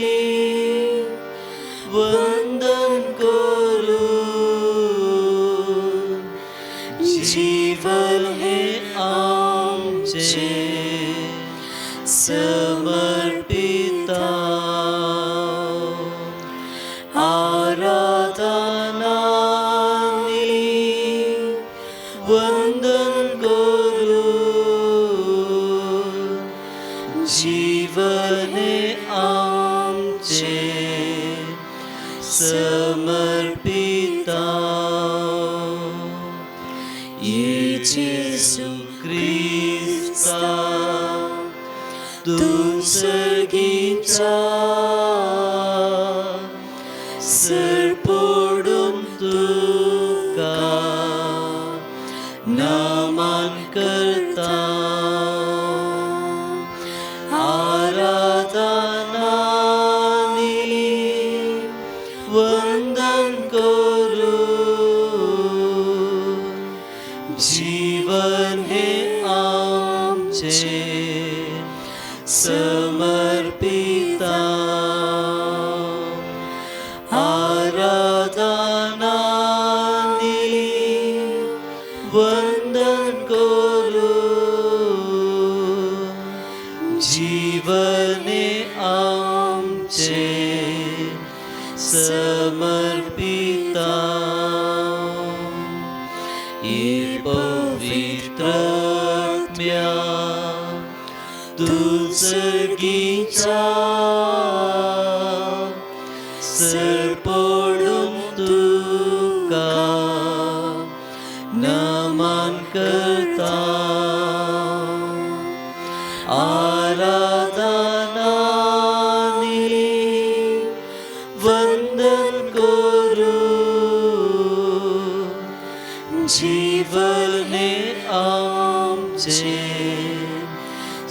वंदन करून जीवन हे आमचे समर्पिता आराधना आनी वंदन करून जीवन हे आमचे समर्पिता. जेसू क्रिस्ता तूं सर्गीच्या सर पडून तुका नमन करता आराधना आनी वंदन करून जीवन हे आमचे समर्पिता आराधनानी वंदन करू जीवने आमचे समर्पिता ये पवित्र आत्म्या तुझगीचा सरपडून तुका नमन करता आराधनानी वंदन करू जीवने आमचे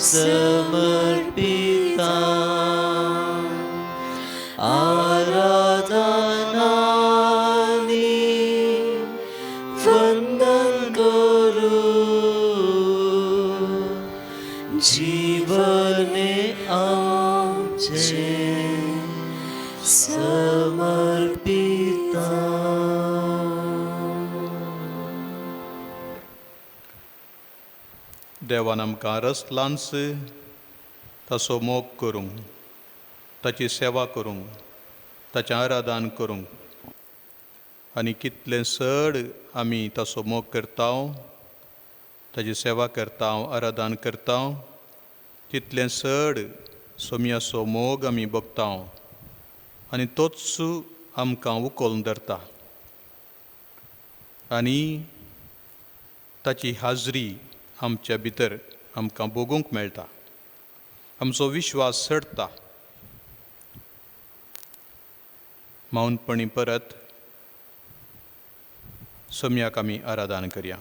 समर्पिता आराधनानी वंदन करू जीवने आमचे समर्पिता. देवान आमकां रसलांच ताचो मोग करूंक, ताची सेवा करूंक, ताचें आराधन करूंक आनी कितलें चड आमी ताचो मोग करता, ताची सेवा करता, आराधन करता, तितलें चड सोमयाचो मोग आमी भोगता आनी तोच आमकां उखलून धरता आनी ताची हाजरी आमच्या भितर आमकां भोगूंक मेळटा, आमचो विश्वास चडटा. मौनपणी परत सोमयाक आमी आराधन करया.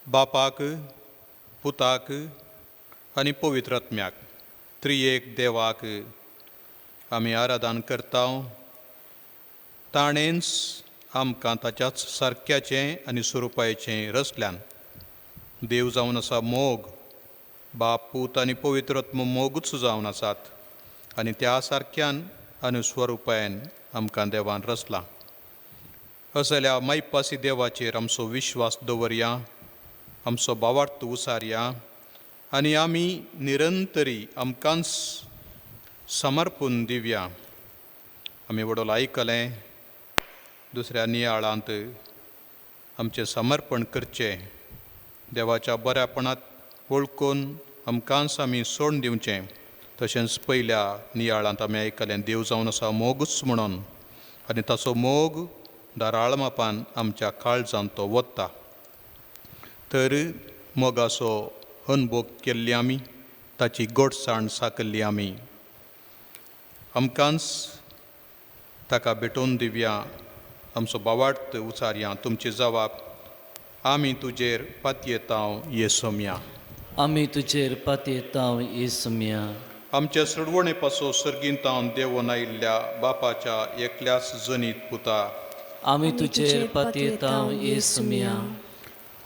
बापाक, पुताक आनी पवित्र आत्म्याक त्रिएक देवाक आमी आराधन करता. ताणेंच आमकां ताच्याच सारक्याचें आनी स्वरुपाचें रचल्यान. देव जावन आसा मोग, बाप, पूत आनी पवित्र आत्मो मोगूच जावन आसात आनी त्या सारक्यान आनी स्वरुपान आमकां देवान रचलां. असल्या मायपासी देवाचेर आमचो विश्वास दवरया, आमचो भावार्थ उसारया आनी आमी निरंतरी आमकांच समर्पून दिवया. आमी वडोल आयकलें, दुसऱ्या नियाळांत आमचें समर्पण करचें, देवाच्या बऱ्यापणांत वळखून आमकांच आमी सोडून दिवचें. तशेंच पयल्या नियाळांत आमी आयकलें देव जावन आसा मोगूच म्हणून आनी ताचो मोग दाराळ मापान आमच्या काळजांत तो वता. तर मोगाचो अनभोग केल्ली आमी, ताची गोडसाण साकल्ली आमी, आमकांच ताका भेटोवन दिवया, आमचो भावार्थ उचारया. तुमची जवाब आमी तुजेर पातयेतांव येसोमया. आमी तुजेर पातयेतांव येसोमया. आमच्या सोडवणे पासो सर्गींतावन देवून आयिल्ल्या बापाच्या एकल्याच जनीत पुता, आमी तुजेर पातयेतांव येसोमया.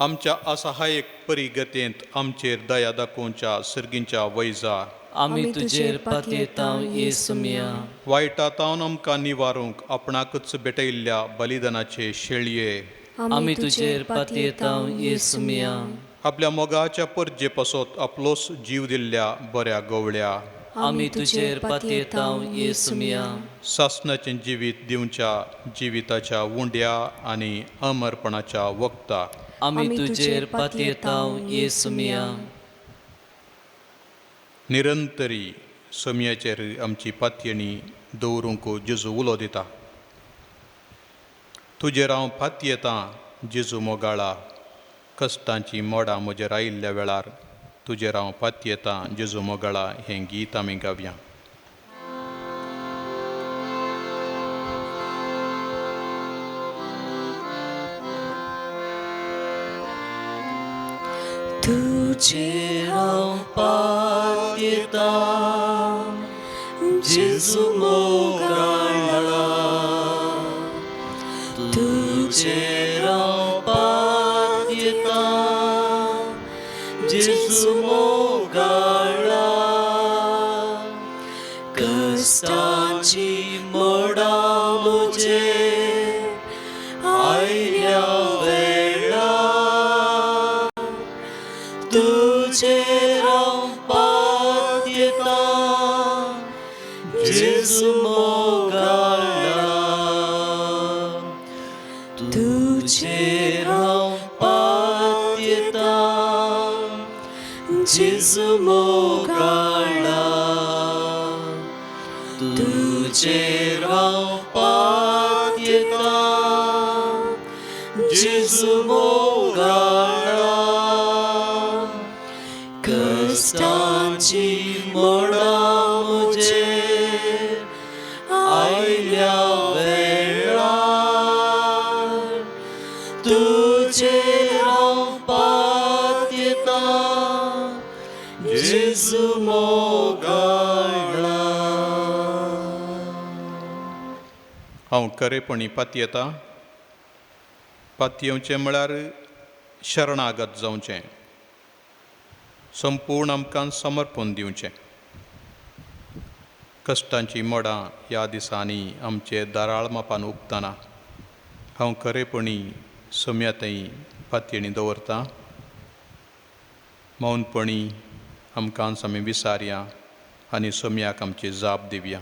आमच्या असहायक परिगतेंत आमचेर दया दाखोवच्या सर्गींच्या वैजा, आमी तुजेर पातयेतांव येसोमया. वायटा तावन आमकां निवारूंक आपणाकच भेटयल्ल्या बलिदानाचे शेळये, आमी तुजेर पातयेतांव येसोमया. आपल्या मोगाच्या परजे पासत आपलोच जीव दिल्ल्या बऱ्या गवळ्या, आमी तुजेर पातयेतांव येसोमया. सासणाचें जिवीत दिवच्या जिविताच्या उंड्या आनी अमरपणाच्या वखदा, आमी तुजेर पातयेतांव येसोमया. निरंतरी सोमयाचेर आमची पातयेणी दवरूंक जेजू उलो दिता. तुजेर हांव पातयेतां जेजू मोगाळा, कश्टांची मोडां म्हजेर आयिल्ल्या वेळार तुजेर हांव पातयेतां जेजू मोगाळा हें गीत आमी गावया. तुजेर हांव पातयेतां जेजू मोगाळा, तुजेर हांव पातयेतां जेजू मोगाळा, कश्टांची मोडां म्हजेर आयल्या वेळार, तुजेर हांव पातयेतां जेजू मोगाळा, तुजेर हांव पातयेतां जेजू मोगाळा, तुजेर हांव पातयेतां जेजू मोगाळा, कश्टांची मोडां म्हजेर आयल्या वेळार, तुजेर हांव पातयेतां जेजू मोगाळा. हांव खरेपणी पातयेतां. पातयेवचें म्हळ्यार शरणागत जावचें, संपूर्ण आमकां समर्पण दिवचें. कश्टांची मोडां ह्या दिसांनी आमचे दाराळ मापान उबतना हांव खरेपणी सोम्या थंय पातयेणी दवरतां. मौनपणी आमकां आमी विसारया आनी सोम्याक आमची जाप दिवया.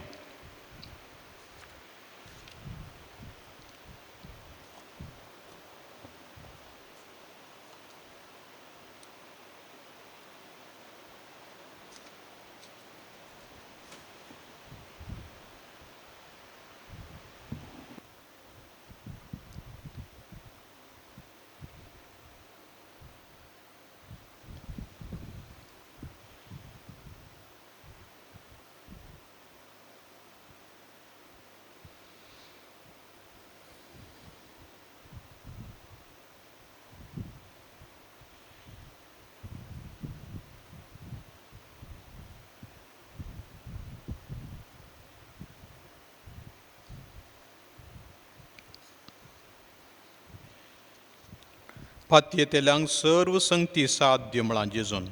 पातयेतल्यांक सर्व संगती साध्य म्हळां जेजून,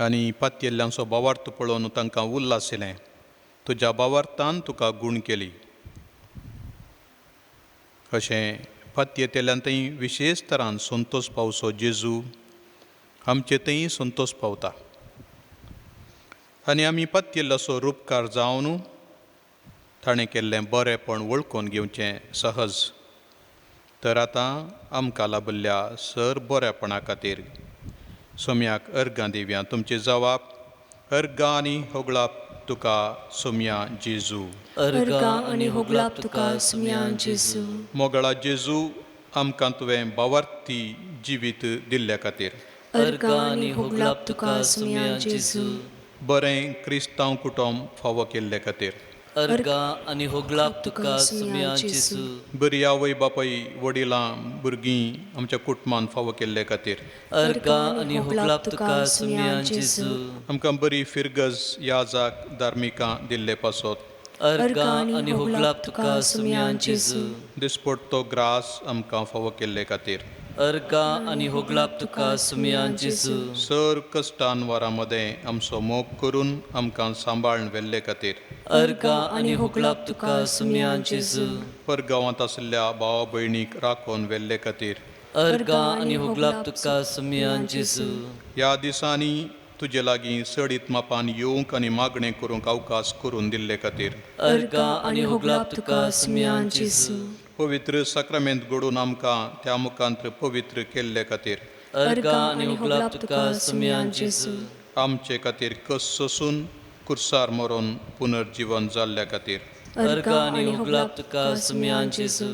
आनी पातयेल्ल्यांचो भावार्थ पळोवन तांकां उल्हासिलें, तुज्या भावार्थान तुका गूण केली. अशें पातयेतल्यान थंय विशेश तरान संतोश पावचो जेजू आमचे थंय संतोश पावता आनी आमी पातयेल्लोसो रुपकार जावन ताणें केल्लें बरेंपण वळखून घेवचें सहज. तर आतां आमकां लाबिल्ल्या सर बरेपणा खातीर सोम्याक अर्गां दिवया. तुमची जवाब अर्गां आनी होगळाप तुका सोम्या जेजू. अर्गां आनी होगळाप तुका सोम्या जेजू. मोगळा जेजू, आमकां तुवें भावार्थी जिवीत दिल्ल्या खातीर अर्गां आनी होगळाप तुका सोम्या जेजू. बरें क्रिस्तांव कुटुंब फावो केल्ले खातीर अर्गां आनी होगळाप तुका सोम्या जेजू. बरी आवय बापाय वडिलां भुरगीं आमच्या कुटुंबान फावो केल्ले खातीर अर्गां आनी होगळाप तुका सोम्या जेजू. आमकां बरी फिरगज याजाक धार्मिकां दिल्ले पासत अर्गां आनी होगळाप तुका सोम्या जेजू. दिसपडतो ग्रास आमकां फावो केल्ले खातीर अर्गां आनी होगळाप तुका सोम्या जेजू. सर कश्टान वारां मदें आमचो मोग करून आमकां सांबाळून व्हेल्ले खातीर अर्गां आनी होगळाप तुका सोम्या जेजू. परगांवांत आशिल्ल्या भावा भयणीक राखून व्हेल्ले खातीर अर्गां आनी होगळाप तुका सोम्या जेजू. ह्या दिसांनी तुजे लागीं चडीत मापान येवंक आनी मागणें करूंक अवकाश करून दिल्ले खातीर अर्गां आनी होगळाप तुका सोम्या जेजू. पवित्र साक्रामेंत घडून आमकां त्या मुखांत पवित्र केल्ले खातीर अर्गां आनी होगळाप तुका सोम्या जेजू. आमचे खातीर कस सोसून कुर्सार मरोन पुनर्जीवन जाल्ल्या खातीर अर्गां आनी होगळाप तुका सोम्या जेजू.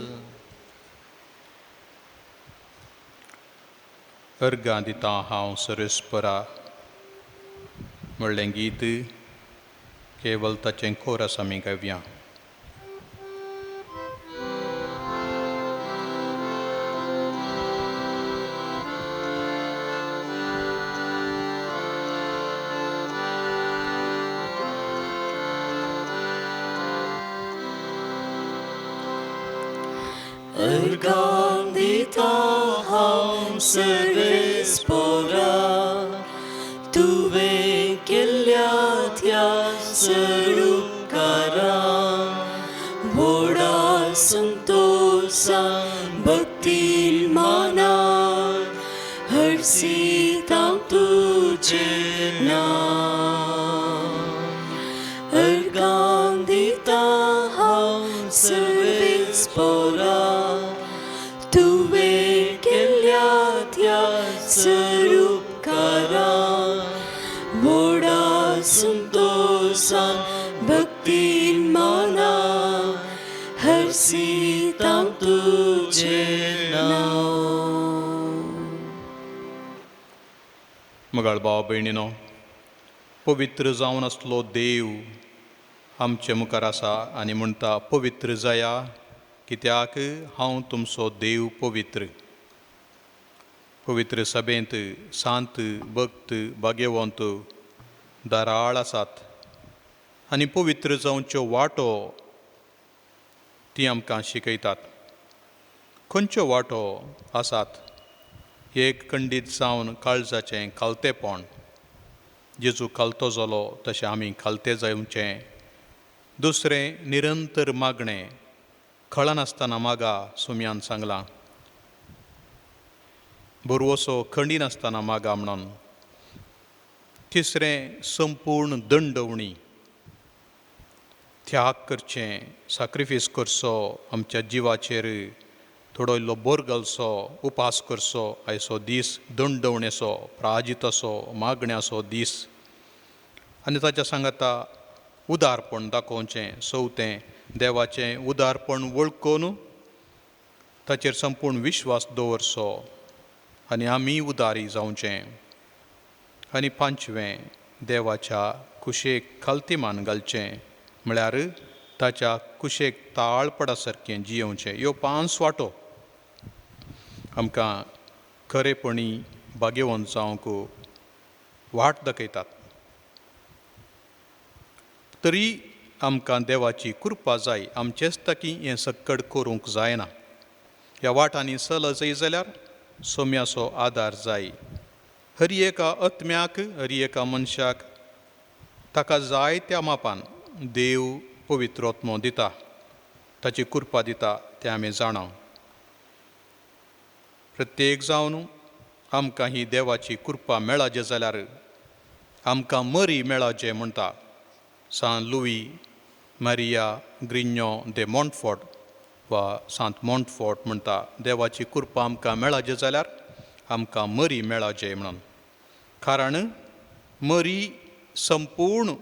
अर्गां दिता हांव सर्वेस्परा म्हणलें गीत केवल ताचें कोरस आमी गावया. अर्गां दिता हांव सर्वेस्परा तुवें केल्ल्या त्या सरुपकारा व्हडा संतोशा भक्तीन माना हर्षितां तुजें नांव. अर्गां दिता हांव सर्वेस्परा तुवें केल्ल्या त्या सरुपकारा व्हडा संतोशान भक्तीन माना हर्षितां तुजें नांव. मगाळ भाव भयणीनो, पवित्र जावन आसलो देव आमचे मुखार आसा आनी म्हणटा पवित्र जाया कित्याक हांव तुमचो देव पवित्र. पवित्र सभेंत सांत भक्त भाग्यवंत दाराळ आसात आनी पवित्र जावच्यो वाटो ती आमकां शिकयतात. खंयच्यो वाटो आसात? एक खंडीत जावन काळजाचें खालतेपण, जेजू खालतो जालो तशें आमी खालते जावचें. दुसरें निरंतर मागणें, कळनासतना मागा सुम्यान सांगलां, बरवसो खंडिनासतना मागा म्हणून. तिसरें संपूर्ण दंडवणी, त्याग करचें, साक्रिफीस करचो, आमच्या जिवाचेर थोडो इल्लो बोर घालचो, उपास करचो. आयचो दीस दंडवणेचो, प्राजिताचो, मागण्याचो दीस. आनी ताच्या सांगाता उदारपण दाखोवचें. चवथें देवाचें उदारपण वळखून ताचेर संपूर्ण विश्वास दवरचो आनी आमी उदारी जावचें. आनी पांचवें देवाच्या कुशेक खालती मान घालचें, म्हळ्यार ताच्या कुशेक ताळ पडा सारकें जियोवचें. ह्यो पांच वाटो आमकां खरेपणी भाग्यवंत जावंक वाट दाखयतात. तरी आमकां देवाची कृपा जाय, आमचेच ताकी हें सक्कड करूंक जायना. ह्या वाटांनी चल जाय जाल्यार सोम्याचो आदार जाय. हर एका आत्म्याक, हर एका मनशाक ताका जाय त्या मापान देव पवित्रोत्मो दिता, ताची कृपा दिता तें आमी जाणा. प्रत्येक जावन आमकां ही देवाची कृपा मेळाचे जाल्यार आमकां मरी मेळाचें म्हणटा San Luis Maria Grignion de Montfort वा सांत मॉन्टफोर्ट म्हणटा, देवाची कृपा आमकां मेळाचे जाल्यार आमकां मरी मेळाचे म्हणून. कारण मरी संपूर्ण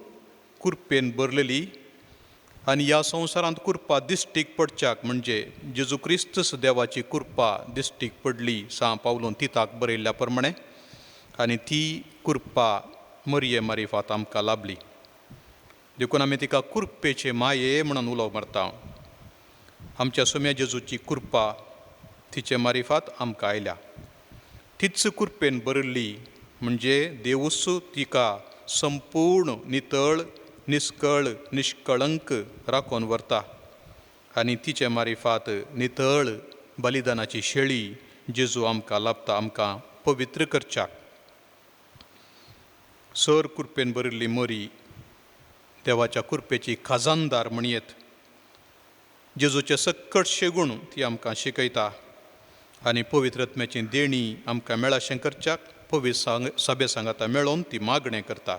कृपेन भरलेली आनी ह्या संवसारांत कृपा दिश्टीक पडच्याक म्हणजे जेजू क्रिस्तूस देवाची कृपा दिश्टीक पडली सां पावलून तिताक बरयल्ल्या प्रमाणे, आनी ती कृपा मरये मारिफात आमकां लाभली. देखून आमी तिका कृपेचे माये म्हणून उलो मारता. आमच्या सोम्या जेजूची कृपा तिचे मारिफात आमकां आयल्या. तीच कृपेन भरिल्ली म्हणजे देवूच तिका संपूर्ण नितळ, निस्कळ, निष्कळंक राखून व्हरता आनी तिचे मारिफात नितळ बलिदानाची शेळी जेजू आमकां लाभता, आमकां पवित्र करच्याक. सर कृपेन भरिल्ली मरी देवाच्या कृपेची खाजानदार म्हणयेत. जेजूचे सक्कटशे गूण ती आमकां शिकयता आनी पवित्रत्म्याची देणी आमकां मेळाशें करच्याक पवित्र सभे सांगाता मेळोवन ती मागणें करता.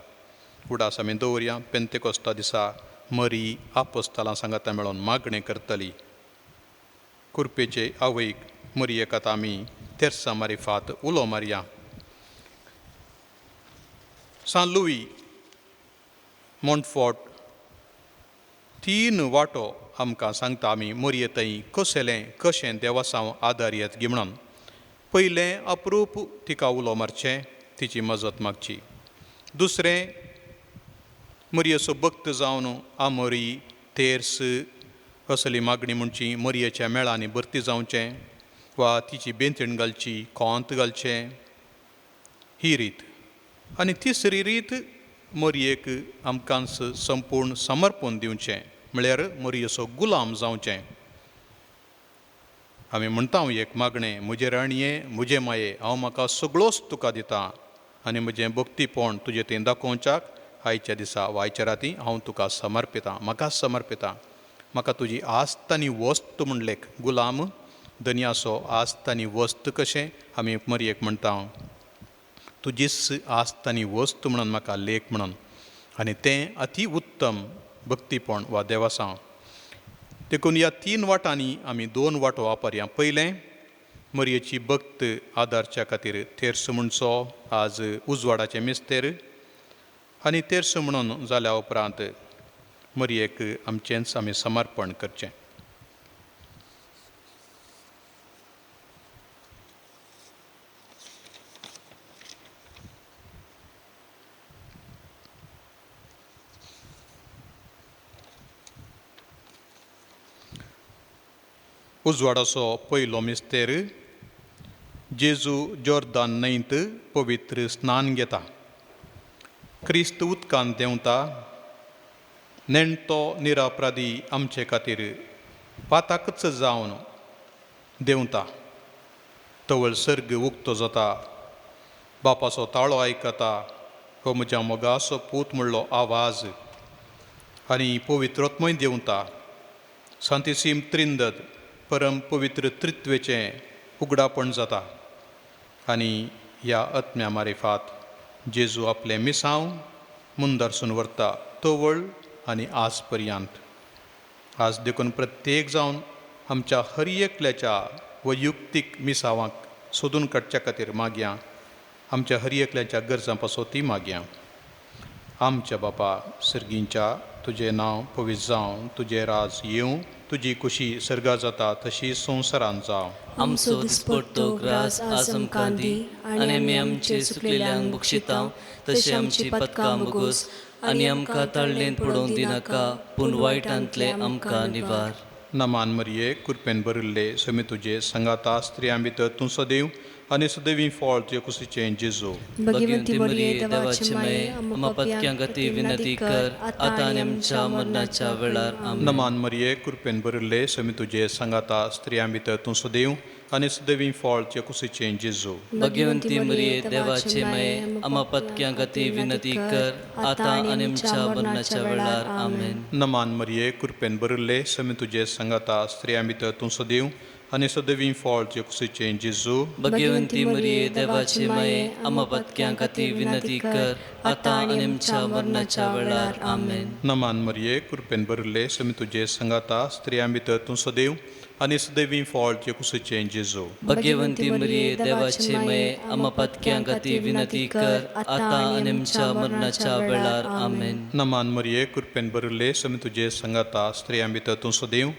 उडास आमी दवरया पेंतेकोस्ता दिसा मरी आपोस्तालां सांगाता मेळोवन मागणें करतली. कुरपेचे आवयक मरयेक आतां आमी तेर्सा मारिफात उलो मारया. सान लुई मॉन्टफोर्ट तीन वाटो आमकां सांगता आमी मरये थंय कसलें कशें देवासांव आदार येत गी म्हणून. पयलें अप्रूप तिका उलो मारचें, तिची मजत मागची. दुसरें मरयेचो भक्त जावन आमोरी तेर्स असली मागणी म्हणची, मरयेच्या मेळांनी भरती जावचें वा तिची बेंतीण घालची, कोंत घालचें, ही रीत. आनी तिसरी रीत मरयेक आमकांच संपूर्ण समर्पण दिवचें, म्हळ्यार मरयेचो गुलाम जावचें. आमी म्हणटा एक मागणें, म्हजे राणये म्हजे माये हांव म्हाका सगळोच तुका दिता आनी म्हजें भक्तीपण तुजें थंय दाखोवच्याक आयच्या दिसा वा आयच्या राती हांव तुका समर्पितां, म्हाका समर्पितां. म्हाका तुजी आस्त आनी वस्त म्हूण लेख. गुलाम धनयाचो आस्त आनी वस्त कशें आमी मरयेक म्हणटा, तुजीच आस्त आनी वस्त म्हणून म्हाका लेख म्हणून. आनी तें अति उत्तम भक्तीपण वा देवासांव. देखून ह्या तीन वाटांनी आमी दोन वांटो वापरया. पयलें मरयेची भक्त आदारच्या खातीर तेर्स म्हणचो, आज उजवाडाचें मिस्तेर, आनी तेर्स म्हणून जाल्या उपरांत मरयेक आमचेंच आमी समर्पण करचें. उजवाडाचो पयलो मिस्तेर, जेजू जोर्दान न्हंयत पवित्र स्नान घेता. क्रिस्त उदकांत देंवता, नेणतो निरापराधी आमचे खातीर पाताकच जावन देंवता. तवळ सर्ग उक्तो जाता, बापाचो ताळो आयकता, हो म्हज्या मोगाचो पूत म्हणलो आवाज, आनी पवित्रोत्मय देंवता. सांतिसीम त्रिंदद परम पवित्र त्रित्वेचें उगडापण जाता. आनी ह्या आत्म्या मारिफात जेजू आपलें मिसांव मुंदरसून व्हरता तवळ आनी आज पर्यंत. आज देखून प्रत्येक जावन आमच्या हर एकल्याच्या वैयुक्तीक मिसांवाक सोदून काडच्या खातीर मागया, आमच्या हर एकल्याच्या गरजां पासो ती मागया. आमच्या बापा सर्गींच्या, तुजें नांव पवित्र जावं, तुजें राज येवं, तुजी खुशी सर्गा जाता तशी संवसारांत जावं. आमचो दिसपडतो ग्रास आज आमकां दी आनी आमी आमचे सुकलेल्यांक बक्षितां तशें आमची पदकां बगोस आनी आमकां ताळलेंत पडोवंक दिनाका, पूण वायटांतलें आमकां निवार. नमान मरिये, कृपेन भरिल्ले, समी तुजे संगाता, स्त्रियां भितर तूं सदैव आनी सदैवी फळ तुजे कुशीचें जेजू. भगिवंती मरिये, देवाचे माये, आमकां पदक्यां खातीर विनंती कर, आतां आनी आमच्या मरणाच्या वेळार. आमेन. नमान मरिये, कृपेन भरिल्ले, समी तुजे संगाता, स्त्रियां भितर तूं सदैव आनी सदैवी फळ तुजे कुशीचें जेजू. भगिवंती मरिये, देवाचे माये, आमकां पदक्यां खातीर विनंती कर, आतां आनी आमच्या मरणाच्या वेळार. आमेन. नमान मरिये, कृपेन भरिल्ले, समी तुजे संगाता, स्त्रियां भितर तूं सदैव आनी सदैवी फळ तुजे कुशीचें जेजू. भगिवंती मरिये, देवाचे माये, आमकां पदक्यां खातीर विनंती कर, आतां आनी आमच्या मरणाच्या वेळार. आमेन. नमान मरिये, कृपेन भरिल्ले, समी तुजे संगाता, स्त्रियां भितर तूं सदैव आनी सदैवी फळ तुजे कुशीचें जेजू. भगिवंती मरिये, देवाचे माये, आमकां पदक्यां खातीर विनंती कर, आतां आनी आमच्या मरणाच्या वेळार. आमेन. नमान मरिये, कृपेन भरिल्ले, समी तुजे संगाता, स्त्रियां भितर तूं सदैव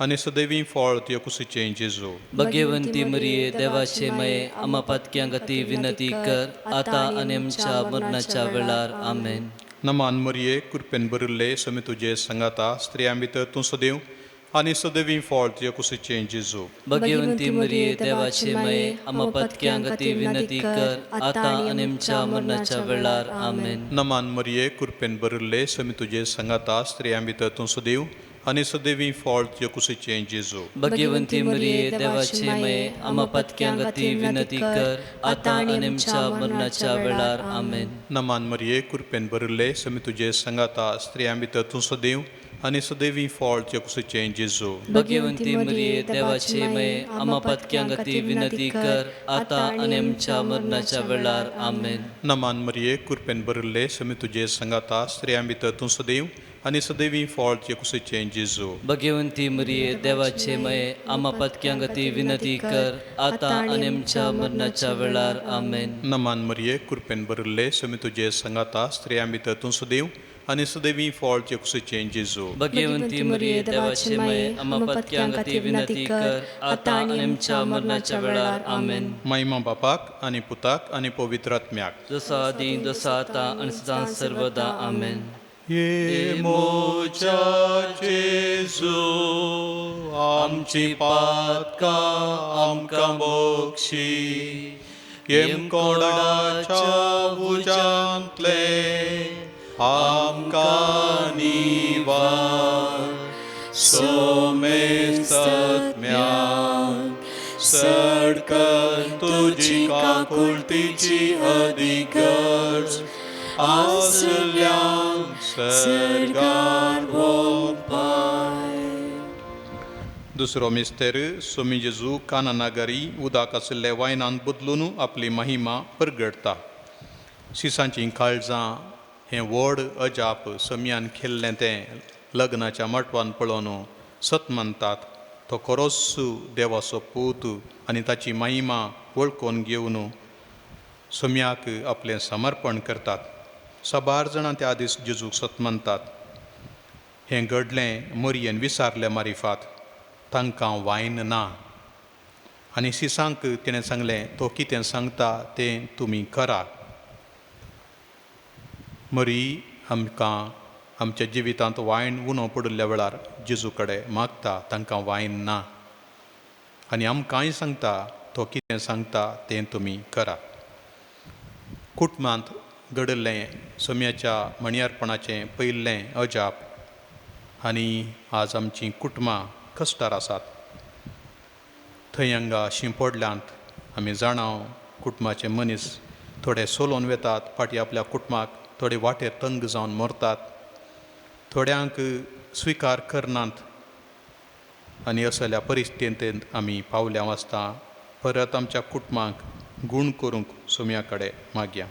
आनी सदैवी फळ तुजे कुशीचें जेजू. भगिवंती मरिये, देवाचे माये, आमकां पदक्यां खातीर विनंती कर, आतां आनी आमच्या मरणाच्या वेळार. आमेन. नमान मरिये, कृपेन भरिल्ले, समी तुजे संगाता, स्त्रियां भितर तूं सदैव आनी सदैवी फळ तुजे कुशीचें जेजू. भगिवंती मरिये, देवाचे माये, आमकां पदक्यां खातीर विनंती कर, आतां आनी आमच्या मरणाच्या वेळार. आमेन. नमान मरिये, कृपेन भरिल्ले, समी तुजे संगाता, स्त्रियां भितर तूं सदैव आनी सदैवी फळ तुजे कुशीचें जेजू. भगिवंती मरिये, देवाचे माये, आमकां पदक्यां खातीर विनंती कर, आतां आनी आमच्या मरणाच्या वेळार. आमेन. नमान मरिये, कृपेन भरिल्ले, समी तुजे संगाता, स्त्रियां भितर तूं सदैव आनी सदैवी फळ तुजे कुशीचें जेजू. भगिवंती मरिये, देवाचे माये, आमकां पदक्यां खातीर विनंती कर, आतां आनी आमच्या मरणाच्या वेळार. आमेन. नमान मरिये, कृपेन भरिल्ले, समी तुजे संगाता, स्त्रियां भितर तूं सदैव आनी सदैवी फळ तुजे कुशीचें जेजू. भगिवंती मरिये, देवाचे माये, आमकां पदक्यां खातीर विनंती कर, आतां आनी आमच्या मरणाच्या वेळार. आमेन. नमान मरिये, कृपेन भरिल्ले, समी तुजे संगाता, स्त्रियां भितर तूं सदैव आनी सदैवी फळ तुजे जेजू. भगवंती मरिये देवाचे माये, आम्हा पत्क्यां खातीर विनंती कर, आतां आनी आमच्या मरणाच्या वेळार. आमेन. महिमा बापाक आनी पुताक आनी पवित्र आत्म्याक, जसो आदी जसो आतां आनी सदां सर्वदा. आमेन. हे मोजा जेजू, आमची पातकां आमकां बक्षी, येमकोडाच्या उज्यांतले आमकां निवार, सोमेस्तत्म्याक सडकन तुजी काकुळतीची अधिगर्ज आसल्यांक सर्गार वोपाय. दुसरो मिस्तेर, सोमी जेजू काना नागरी उदक आशिल्ले वायनान बदलून आपली महिमा परगटता. शिसांचीं काळजां हें व्हड अजाप सम्यान खेल्लें तें लग्नाच्या माटवान पळोवन सत मानतात. तो खरोच देवाचो पूत आनी ताची महिमा वळखून घेवन सम्याक आपलें समर्पण करतात. साबार जाणां त्या दीस जेजूक सत मानतात. हें घडलें मरयेन विसारलें मारिफात, तांकां वायन ना. आनी सिसांक तिणें सांगलें, तो कितें सांगता तें तुमी करा. मरी आमकां आमच्या जिवितांत वायन उणो पडिल्ल्या वेळार जेजू कडेन मागता, तांकां वायन ना. आनी आमकांय सांगता, तो कितें सांगता तें तुमी करा. कुटुंबांत घडिल्लें सम्याच्या मणयारपणाचें पयलें अजाप आनी आज आमचीं कुटुंबां कश्टार आसात. थंय हांगा शिंपडल्यांत आमी जाणाव कुटुंबाचे मनीस थोडे सोलोवन वेतात फाटीं आपल्या कुटुंबाक, थोडे वाटेर तंग जावन मरतात, थोड्यांक स्विकार करनात. आनी असल्या परिस्थितींत आमी पावल्या वाचता परत आमच्या कुटुंबाक गूण करूंक सोम्या कडेन मागया.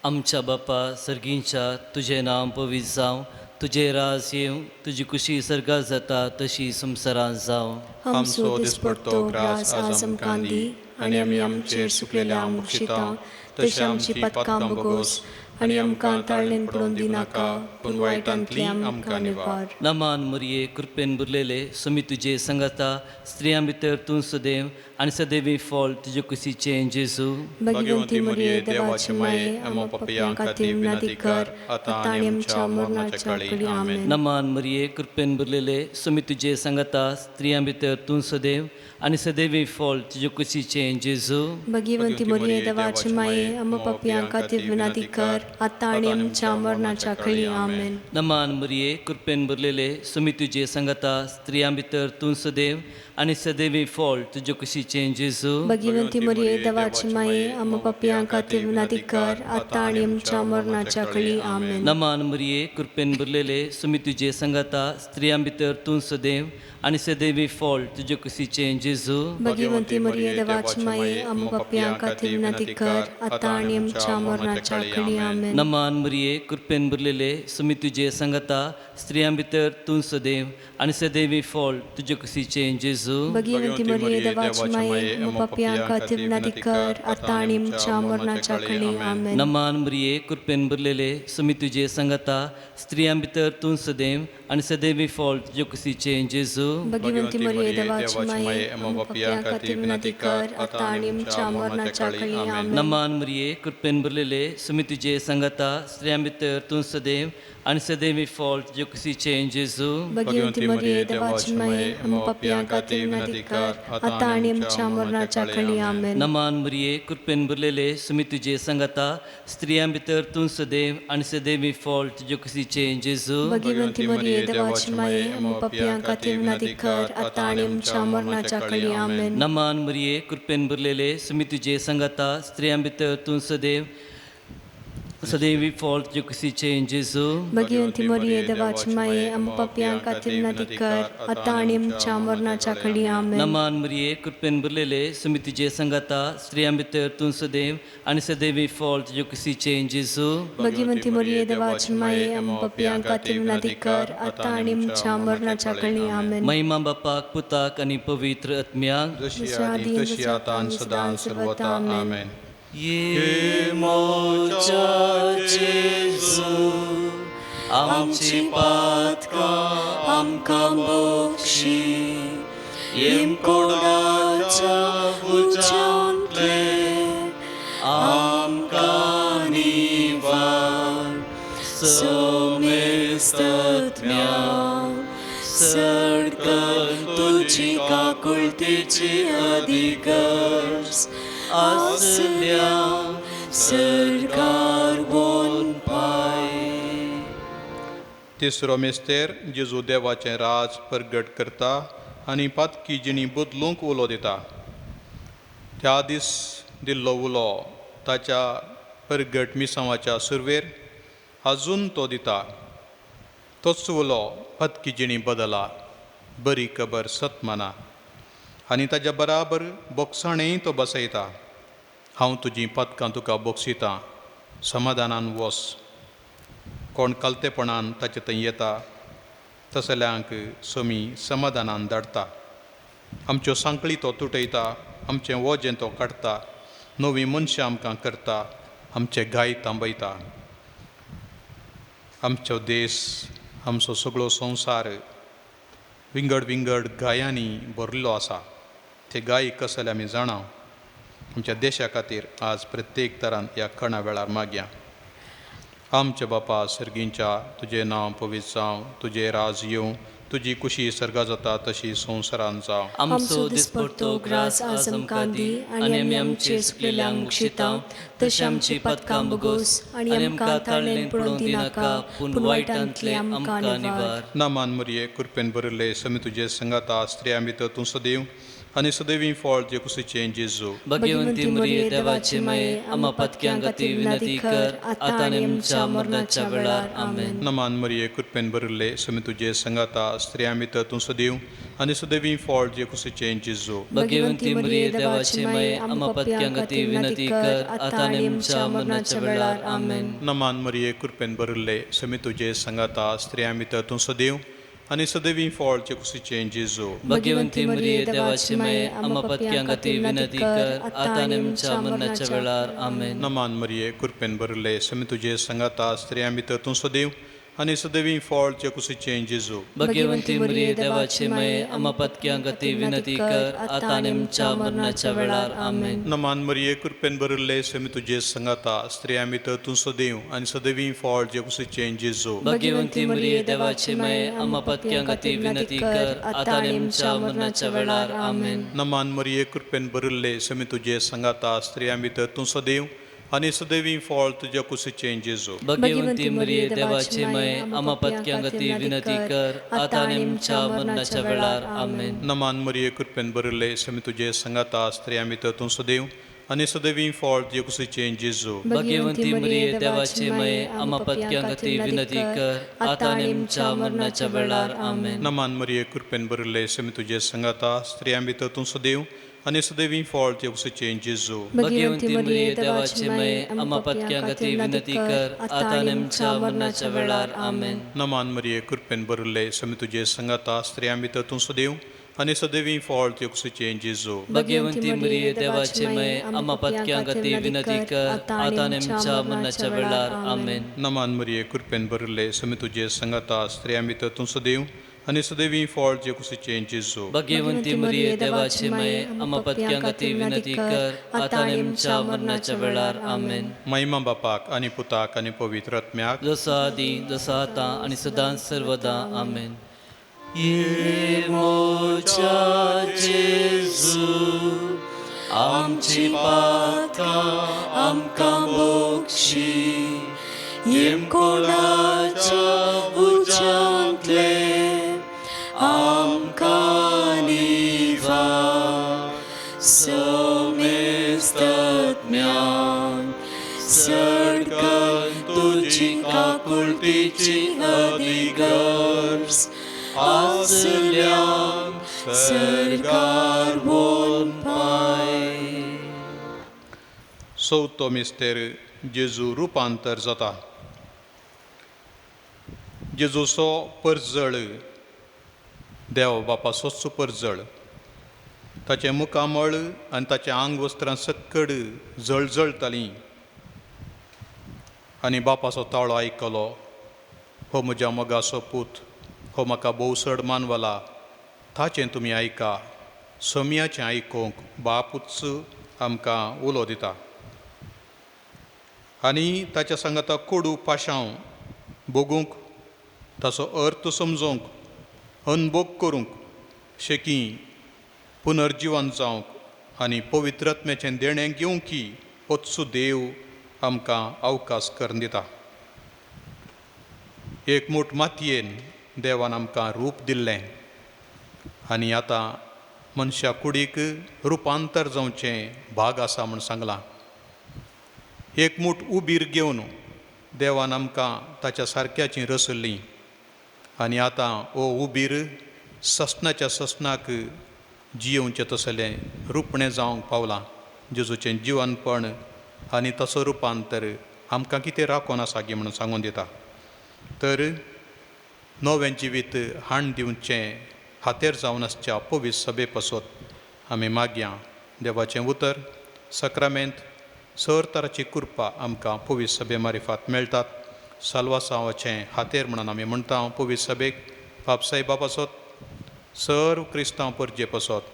आमच्या बापा सर्गींच्या, तुजें नांव पवित्र जावं, तुजें राज येवं, तुजी कुशी सर्गात जाता तशी संवसारांत जावं. आमचो दिसपडतो ग्रास आज आमकां दी, आनी आमी आमचेर सुकलेल्या बक्षिता तशी आमची पदकां बोगोस, आनी आमकां ताळणेन पडोवन दिनाका, पूण वायटांतली आमकां निवार. नमान मरिये, कृपेन बुरलेले, सुमी तुजे संगता, स्त्रियां भितर तूं सदैव आनी सदैवी फळ तुजे कुशीचें जेजू. भगवंती मरिये देवाचे माये, आम्हा पापयां खातीर विनंती कर, आतां आनी आमच्या मरणाच्या कळी. आमेन. नमान मरिये, कृपेन बुरलेले, सुमी तुजे संगता, स्त्रियां भितर तूं सदैव आनी सदैवी फळ तुजे कुशीचें जेजू. भगवंती मरिये देवाचे माये, आम्हा पापयां खातीर विनंती कर, आतां आनी आमच्या मरणाच्या कळी. आमेन. नमान मरिये, कृपेन भरलेले, सुमी तुजे संगता, स्त्रियां भितर तूं सदैव आनी सदैवी फळ तुजे कुशीचें जेजू. भगवंती मरिये देवाचे माये, आम्हा पापयां खातीर विनंती कर, आतां आनी आमच्या मरणाच्या कळी. आमेन. नमान मरिये, कृपेन भरलेले, सुमी तुजे संगता, स्त्रियां भितर तूं सदैव आनी सदैवी फळ तुजे कुशीचें जेजू. भगवंती मरिये देवाचे माये, आम्हा पापयां खातीर विनंती कर, आतां आनी आमच्या मरणाच्या कळी. आमेन. नमान मरिये, कृपेन भरलेले, सुमी तुजे संगता, स्त्रियां भितर तूं सदैव आनी सदैवी फळ तुजे कुशीचें जेजू. भगवंती मरिये देवाचे माये, आम्हा पापयां खातीर विनंती कर, आतां आनी आमच्या मरणाच्या कळी. आमेन. नमान मरिये, कृपेन भरलेले, सुमी तुजे संगता, स्त्रियां भितर तूं सदैव आनी सदैवी फळ तुजे कुशीचें जेजू. भगवंती मरिये देवाचे माये, आम्हा पापयां खातीर विनंती कर, आतां आनी आमच्या मरणाच्या कळी. आमेन. नमान मरिये, कृपेन भरलेले, सुमी तुजे संगता, स्त्रियां भितर तूं सदैव आनी सदैवी फळ तुजे कुशीचें जेजू. भगवंती मरिये देवाचे माये, आम्हा पापयां खातीर विनंती कर, आतां आनी आमच्या मरणाच्या कळी. आमेन. नमान मरिये, कृपेन भरलेले, सुमी तुजे संगता, स्त्रियां भितर तूं सदैव आनी सदैवी फळ तुजे कुशीचें जेजू. भगवंती मरिये देवाचे माये, आम्हा पापयां खातीर विनंती कर, आतां आनी आमच्या मरणाच्या कळी. आमेन. नमान मरिये, कृपेन भरलेले, सुमी तुजे संगता, स्त्रियां भितर तूं सदैव सदैवी फळ तुजे कुशीचें जेजू. भगवंती मरिये देवाचे माये, आम्हा पापयां खातीर विनंती कर, आतां आनी आमच्या मरणाच्या कळी. आमेन. नमान मरिये, कृपेन भरलेले, सुमी तुजे संगता, स्त्रियां भितर तूं सदैव आनी सदैवी फळ तुजे कुशीचें जेजू. भगवंती मरिये देवाचे माये, आम्हा पापयां खातीर विनंती कर, आतां आनी आमच्या मरणाच्या कळी. आमेन. महिमा बापाक, पुताक आनी पवित्र आत्म्याक, जशी आदी तशी आतां आनी सदां सर्वता. आमेन. ये मोजा जेजू, आमची पातकां आमकां बक्षी, येमकोडाच्या उज्यांतले आमकां निवार. सोमेस्तत्म्या सडकन तुजी काकुळतेची अधिगर्ज आसल्या सरकार बोन पाय. तिसरो मिस्तेर जेजू देवाचें राज परगट करता आनी पातकी जिणी बदलूंक उलो दिता. त्या दीस दिल्लो उलो ताच्या परगट मिसांवाच्या सुरवेर आजून तो दिता. तोच उलो पातकी जिणी बदला, बरी खबर सतमाना आनी ताज्या बराबर बोगसाणेंय तो बसयता. हांव तुजीं पातकां तुका बोगसितां, समाधानान वस. कोण कालतेपणान ताचे थंय येता तसल्यांक समी समाधानान धाडटा. आमच्यो सांकळी तो तुटयता, आमचें वजें तो काडटा, नवीं मनशां आमकां करता, आमचे गाय थांबयता. आमचो देश, आमचो सगळो संवसार विंगड विंगड गायांनी भरिल्लो आसा. ते गाय कसले आमी जाणा. आमच्या देशा खातीर आज प्रत्येक तरान ह्या कणा वेळार मागया. आमच्या बापा सर्गींच्या, तुजें नांव पवित्र जावं, तुजें राज येवं, तुजी कुशी सर्गा जाता तशी संवसारान जावं. आमचो दिसपडतो ग्रास आज आमकां दी आनी आमी आमचे सुकलेल्यांक मुक्षितां तशें आमची पदकां बगोस आनी आमकां ताळ्ळेन पडोवन दिनाका, पूण वायटांतलें आमकां निवार. नामान मरिये, कृपेन भरिल्ले, समी तुजे संगाता, स्त्रियां भितर तूं सदैव आनी सदैवी फळ जे कुशीचें जेजू. भगवंती मरिये, देवाची माये, आमा पदक्यां खातीर विनंती कर आतां आनी आमच्या मरणाच्या वेळार. आमेन. नमान मरिये, कृपेन भरिल्ले, समी तुजे संगाता, स्त्रियां भितर तूं सदैव आनी सदैवी फळ जे कुशीचें जेजू. भगवंती मरिये, देवाची माये, आमा पदक्यां खातीर विनंती कर आतां आनी आमच्या मरणाच्या वेळार. आमेन. नमान मरिये, कृपेन भरिल्ले, समी तुजे संगाता, स्त्रियां भितर तूं सदैव आनी सदैवी फळ जे कुशीचें जेजू. भगवंती मरिये, देवाची माये, आमा पदक्यां खातीर विनंती कर आतां आनी आमच्या मरणाच्या वेळार. आमेन. नमान मरिये, कृपेन भरिल्ले, समी तुजे संगाता, स्त्रियां भितर तूं सदैव आनी सदैवी फळ जे कुशीचें जेजू. भगवंती मरिये, देवाची माये, आमा पदक्यां खातीर विनंती कर आतां आनी आमच्या मरणाच्या वेळार. आमेन. नमान मरिये, कृपेन भरिल्ले, समी तुजे संगाता, स्त्रियां भितर तूं सदैव आनी सदैवी फळ जे कुशीचें जेजू. भगवंती मरिये, देवाची माये, आमा पदक्यां खातीर विनंती कर आतां आनी आमच्या मरणाच्या वेळार. आमेन. नमान मरिये, कृपेन भरिल्ले, समी तुजे संगाता, स्त्रियां भितर तूं सदैव आनी सदैवी फळ तुज्या कुशीचें जेजू. भगवंती मरिये, देवाची माये, आमा पदक्यां खातीर विनंती कर आतां आनी आमच्या मरणाच्या वेळार. आमेन. नमान मरिये, कृपेन भरिल्ले, समी तुजे संगाता, स्त्रियां भितर तूं सदैव आनी सदैवी फळ तुज्या कुशीचें जेजू. भगवंती मरिये, देवाची माये, आमा पदक्यां खातीर विनंती कर आतां आनी आमच्या मरणाच्या वेळार. आमेन. नमान मरिये, कृपेन भरिल्ले, समी तुजे संगाता, स्त्रियां भितर तूं सदैव आनी सदैवी फळ तुज्या कुशीचें जेजू. भगवंती मरिये, देवाची माये, आमा पदक्यां खातीर विनंती कर आतां आनी आमच्या मरणाच्या वेळार. आमेन. नमान मरिये, कृपेन भरिल्ले, समी तुजे संगाता, स्त्रियां भितर तूं सदैव आनी सदैवी फळ तुज्या कुशीचें जेजू. भगवंती मरिये, देवाची माये, आमा पदक्यां खातीर विनंती कर आतां आनी आमच्या मरणाच्या वेळार. आमेन. नमान मरिये, कृपेन भरिल्ले, समी तुजे संगाता, स्त्रियां भितर तूं सदैव आनी सदैवी फळ तुज्या कुशीचें जेजू. भगवंती मरिये, देवाची माये, आमा पदक्यां खातीर विनंती कर आतां आनी आमच्या मरणाच्या वेळार. आमेन. महिमा बापाक आनी पुताक आनी पवित्र आत्म्याक, जसो आदी जसो आतां आनी सदांच सर्वदा. आमेन. ये मोजा जेजू, आमची पातकां आमकां बक्षी, येमकोडाच्या उज्यांतले आमकां निवार. सोमेस्तत्म्यान सडकन तुजी काकुळतीची अधिगर्ज आसल्यान सरकार बोन पाय. चवथो मिस्तेर जेजू रुपांतर जाता. जेजूचो परजळ देव बापाचोच परजळ, ताचें मुखामळ आनी ताचें आंग वस्त्रां सक्कड जळजळटालीं आनी बापाचो ताळो आयकलो, हो म्हज्या मोगाचो पूत, हो म्हाका भोव चड मानवला, ताचें तुमी आयका. सोमयाचें आयकूंक बापूच आमकां उलो दिता आनी ताच्या सांगाता कोडू पाशांव भोगूंक, ताचो अर्थ समजूंक, अनभोग करूंक, शेकी पुनर्जिवन जावंक आनी पवित्रत्म्याचें देणें घेवंक होच देव आमकां अवकाश करून दिता. एक मोट मातयेन देवान आमकां रूप दिल्लें आनी आतां मनशा कुडीक रुपांतर जावचें भाग आसा म्हूण सांगलां. एक मूठ उबीर घेवन देवान आमकां ताच्या सारक्याचीं रसल्लीं आनी आतां हो उबीर ससनाच्या ससनाक जियोवचें तसलें रुपणें जावंक पावलां. जेजूचें जिवनपण आनी ताचो रुपांतर आमकां कितें राखून आसा गी म्हणून सांगून दिता. तर नवें जिवीत हाण दिवचें हातेर जावन आसच्या पवित्र सभे पासत आमी मागया. देवाचें उतर सक्रामेंत सर तराची कृपा आमकां पवित्र सभे मारिफात मेळटात. साल्वासांवाचें हातेर म्हणून आमी म्हणटा पवित्र सभेक पापसाहेबा पासत, सर्व क्रिस्तांव परजे पासत,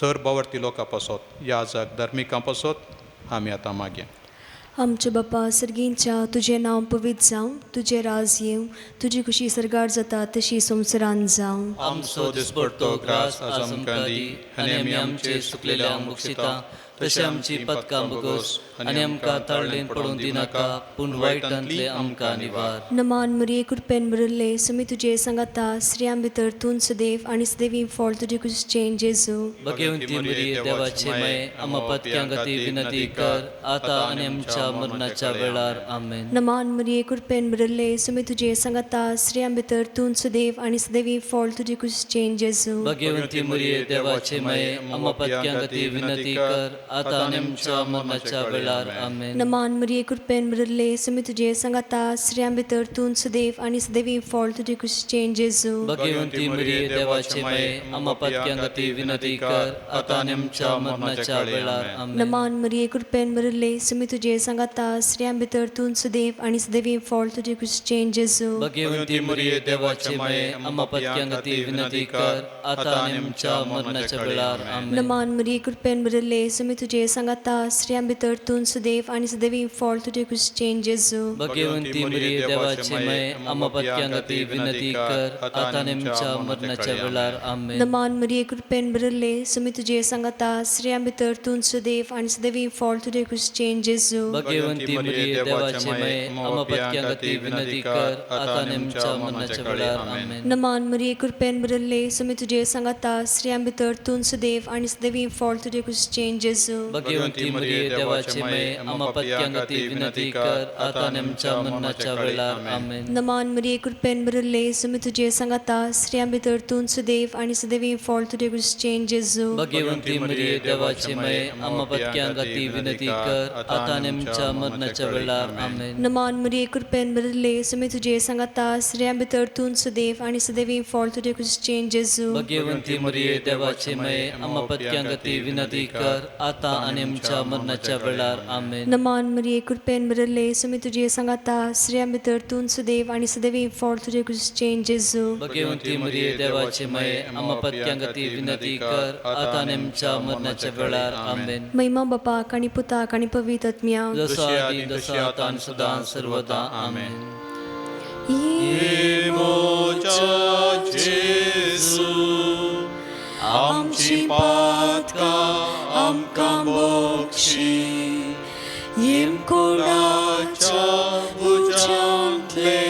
सर बावरती लोकां पासत, याजक धार्मिकां पासत आमी आतां मागया. आमच्या बापा सर्गींच्या तुजें नांव पवित्र जावं, तुजें राज येवं, तुजी खुशी सर्गार जाता तशी संवसारान जावं. आमचो दिसपडतो ग्रास आज आमकां दी आनी आमी आमचे सुकलेल्यांक बक्षिता तशें आमची पदकां बगोस आनी आमकां ताळलेन पडून दिनाका, पूण वायटांतले आमकां निवार. नमान मरिये कृपेन भरिल्ले, सुमी तुजे सांगाता, स्त्रियां भितर तूं सदैव आनी सदैवी फळ तुजे कुशीचें जेजू. भगवंती मरिये देवाचे माये, आम्हा पदक्यां खातीर विनंती कर आतां आनी आमच्या मरणाच्या वेळार. आमेन. नमान मरिये कृपेन भरिल्ले, सुमी तुजे सांगाता, स्त्रियां भितर तूं सदैव आनी सदैवी फळ तुजे कुशीचें जेजू. भगवंती मरिये देवाचे माये, आम्हा पदक्यां खातीर विनंती कर आतां आनी आमच्या मरणाच्या वेळार. आमेन. नमान मरिये कृपेन भरिल्ले, सुमी तुजे सांगाता, स्त्रियां भितर तूं सदैव आनी सदैवी फळ तुजे कुशीचें जेजू. भगवंती मरिये देवाचे माये, आम्हा पदक्यां खातीर विनंती कर आतां आनी आमच्या मरणाच्या वेळार. आमेन. नमान मरिये कृपेन भरिल्ले, सुमी तुजे सांगाता, स्त्रियां भितर तूं सदैव आनी सदैवी फळ तुजे कुशीचें जेजू. भगवंती मरिये देवाचे माये, आम्हा पदक्यां खातीर विनंती कर आतां आनी आमच्या मरणाच्या वेळार. आमेन. नमान मरिये कृपेन भरिल्ले, सुमी तुजे सांगाता, स्त्रियां भितर तूं सदैव आनी सदैवी फळ तुजे कुशीचें जेजू. भगवंती मरिये देवाचे माये, आम्हा पदक्यां खातीर विनंती कर आतां आनी आमच्या मरणाच्या वेळार. आमेन. नमान मरिये कृपेन भरिल्ले, सुमी तुजे सांगाता, स्त्रियां भितर तूं सदैव आनी सदैवी फळ तुजे कुशीचें जेजू. भगवंती मरिये देवाचे माये, आम्हा पदक्यां खातीर विनंती कर आतां आनी आमच्या मरणाच्या वेळार. आमेन. नमान मरिये कृपेन भरिल्ले, सुमी तुजे सांगाता, स्त्रियां भितर तूं सदैव आनी सदैवी फळ तुजे कुशीचें जेजू. भगवंती मरिये देवाचे माये, आम्हा पदक्यां खातीर विनंती कर आतां आनी आमच्या मरणाच्या वेळार. आमेन. नमान मरिये कृपेन भरिल्ले, सुमी तुजे सांगाता, स्त्रियां भितर तूं सदैव आनी सदैवी फळ तुजे कुशीचें जेजू. भगवंती मरिये देवाचे माये, आम्हा पदक्यां खातीर विनंती कर आतां आनी आमच्या मरणाच्या वेळार. आमेन. नमान मरिये कृपेन भरिल्ले, सुमी तुजे सांगाता, स्त्रियां भितर तूं सदैव आनी सदैवी फळ तुजे कुशीचें जेजू. भगवंती मरिये देवाचे माये, आम्हा पदक्यां खातीर विनंती कर आतां आनी आमच्या मरणाच्या वेळार. आमेन. नमान मरिये कृपेन भरिल्ले, सुमी तुजे सांगाता, स्त्रियां भितर तूं सदैव आनी सदैवी फळ तुजे कुशीचें जेजू. भगवंती मरिये देवाचे माये, आम्हा पदक्यां खातीर विनंती कर आतां आनी आमच्या मरणाच्या वेळार. आमेन. महिमा बापाक आनी पुताक आनी पवित्र आत्म्याक, जसो आदी तसो आतां आनी सदां सर्वदा. आमेन. जेजू आमची पातकां आमकां बक्षी, येमकोणाच्या उज्यांतले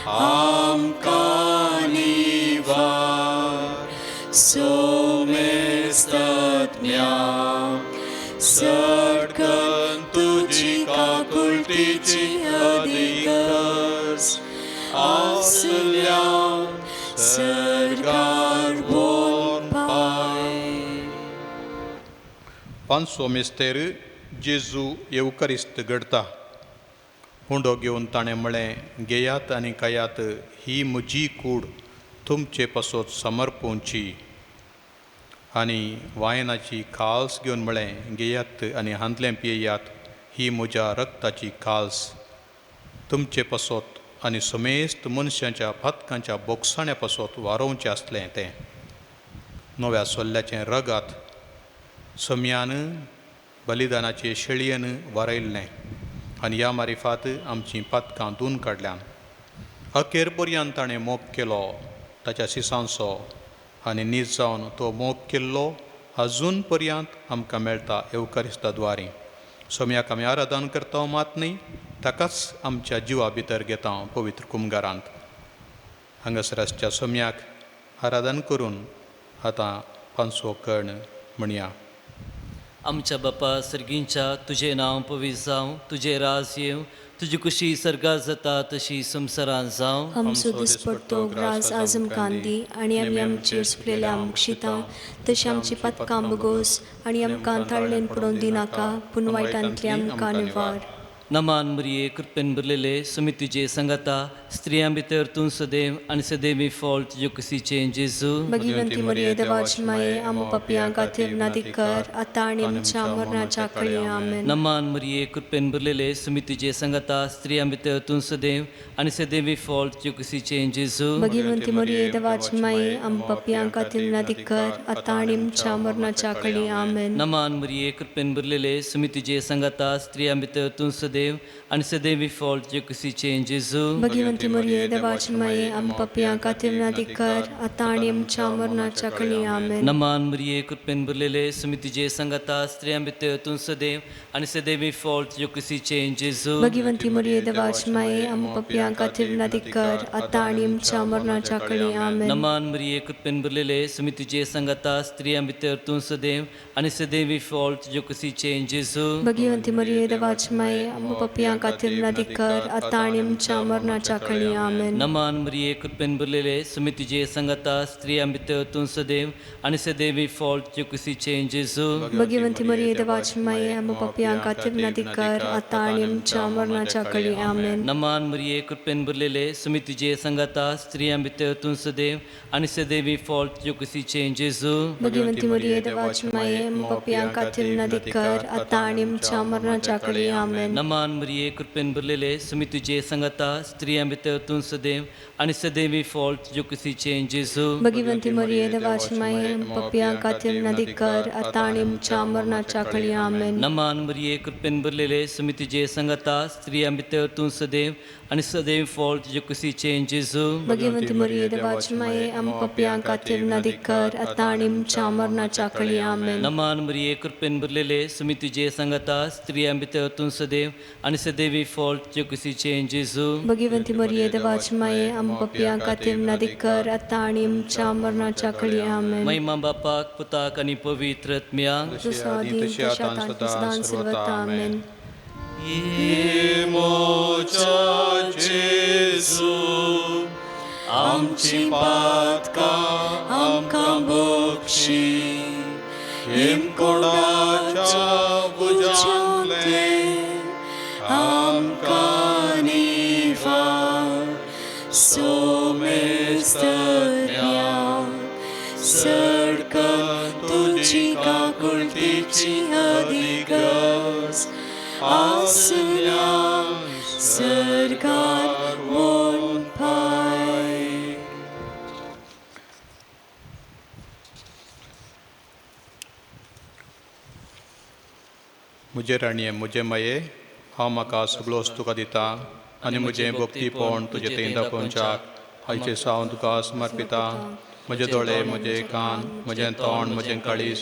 आमकां निवार. सोमेस्तात्म्या सरकन तुजी काकुळटीची अधिकर्स आसल्या सरकार बोल पाय. पांचवो मिस्तेर जेजू येवकरिस्त घडता. हुंडो घेवन ताणें म्हळें, घेयात आनी खायात, ही म्हजी कूड तुमचे पासत समर्पूंची. आनी वायनाची काल्स घेवन म्हळें, घेयात आनी हांतलें पियेयात, ही म्हज्या रक्ताची काल्स तुमचे पासत आनी समेस्त मनशांच्या पातकांच्या बोगसाण्या पासत वारोवचें आसलें तें नव्या सोल्ल्याचें रगात सम्यान बलिदानाचे शेळयेन वारयल्लें आनी ह्या मारिफात आमचीं पातकां धुवन काडल्यान. अखेर पर्यंत ताणें मोग केलो ताच्या सिसांचो आनी नीज जावन तो मोग केल्लो अजून पर्यंत आमकां मेळटा येवकारिस्ता द्वारी. सोम्याक आमी आराधन करता मात न्ही, ताकाच आमच्या जिवा भितर घेता पवित्र कुमगारांत. हांगासर आसच्या सोम्याक आराधन करून आतां पांचवो कर्ण म्हणया. आमच्या बापा सर्गींच्या, तुजें नांव पवित्र जावं, तुजें राज येवं, तुजी खुशी सर्गात जाता तशी संवसारांत जावं. आमचो दिसपडतो ग्रास आज आमकां दी आनी आमी आमचेर चुकलेल्या मुक्षिता तशी आमची पातकां बोगोस आनी आमकां ताळ्ळेन पडोवन दिनाका, पूण वायटांतले आमकां निवार. नमान मरिये, कृपेन भरलेले, सुमी तुजे संगता, स्त्रियां भितर तूं सदैव आनी सदैवी फळ तुजे कुशीचें जेजू. भगिवंती मरिये, देवाची माये, आम पापयां खातीर नादी कर, आतां आनी आमच्या मरणाच्या कळी. आमेन. नमान मरिये, कृपेन भरलेले, सुमी तुजे संगता, स्त्रियां भितर तूं सदैव आनी सदैवी फळ तुजे कुशीचें जेजू. भगिवंती मरिये, देवाची माये, आम पापयां खातीर नादी कर, आतां आनी आमच्या मरणाच्या कळी. आमेन. नमान मरिये, कृपेन भरलेले, सुमी तुजे संगता, स्त्रियां भितर तूं सदैव आनी सदैवी फळ तुजे कुशीचें जेजू. भगिवंती मरिये, देवाची माये, आम पापयां खातीर नादी कर, आतां आनी आमच्या मरणाच्या कळी. आमेन. नमान मरिये, कृपेन भरलेले, सुमी तुजे संगता, स्त्रियां भितर तूं सदैव आनी सदैवी फळ तुजे कुशीचें जेजू. भगिवंती मरिये, देवाची माये, आम पापयां खातीर नादी कर, आतां आनी आमच्या मरणाच्या कळी. आमेन. नमान मरिये, कृपेन भरलेले, सुमी तुजे संगता, स्त्रियां भितर तूं सदैव आनी सदैवी फळ तुजे कुशीचें जेजू. भगिवंती मरिये, देवाची माये, आम पापयां खातीर नादी कर, आतां आनी आमच्या मरणाच्या कळी. आमेन. नमान मरिये, कृपेन भरलेले, सुमी तुजे संगता, स्त्रियां भितर तूं सदैव आनी सदैवी फळ तुजे कुशीचें जेजू. भगिवंती मरिये, देवाची माये, आम पापयां खातीर नादी कर, आतां आनी आमच्या मरणाच्या कळी. आमेन. नमान मरिये, कृपेन भरलेले, सुमी तुजे संगता, स्त्रियां भितर तूं सदैव आनी सदैवी फळ तुजे कुशीचें जेजू. भगिवंती मरिये, देवाची माये, आम पापयां खातीर नादी कर, आतां आनी आमच्या मरणाच्या कळी. आमेन. नमान मरिये, कृपेन भरलेले, सुमी तुजे संगता, स्त्रियां भितर तूं सदैव आनी सदैवी फळ तुजे कुशीचें जेजू. भगिवंती मरिये, देवाची माये, आम पापयां खातीर नादी कर, आतां आनी आमच्या मरणाच्या कळी. आमेन. नमान मरिये, कृपेन भरलेले, सुमी तुजे संगता, स्त्रियां भितर तूं सदैव आनी सदैव फळ तुजे कुशीचें जेजू. भगिवंती मरिये, देवाची माये, आम पापयां खातीर नादी कर, आतां आनी आमच्या मरणाच्या कळी. आमेन. नमान मरिये, कृपेन भरलेले, सुमी तुजे संगता, स्त्रियां भितर तूं सदैव आनी सदैवी फळ तुजे कुशीचें जेजू. भगिवंती मरिये, देवाची माये, आम पापयां खातीर नादी कर, आतां आनी आमच्या मरणाच्या कळी. आमेन. महिमा बापाक, पुताक आनी पवित्र आत्म्याक, जसो आदीं तशें आतां सदां सर्वथा. आमेन. जेजू, आमची पातकां आमकां बक्षी, हिमकोडाच्या उज्यांतले आमकां निवार, सोमेस्तन्या सडकन तुजी काकुळतीची अधिगज आसल्या सरकार वोन पाय. म्हजे राणये, म्हजे माये, हांव म्हाका सगळोच तुका दिता आनी म्हजें भक्तीपण तुजे थंय दाखोवच्याक आयचे सावन तुका समर्पिता. म्हजे दोळे, म्हजे कान, म्हजें तोंड, म्हजें काळीज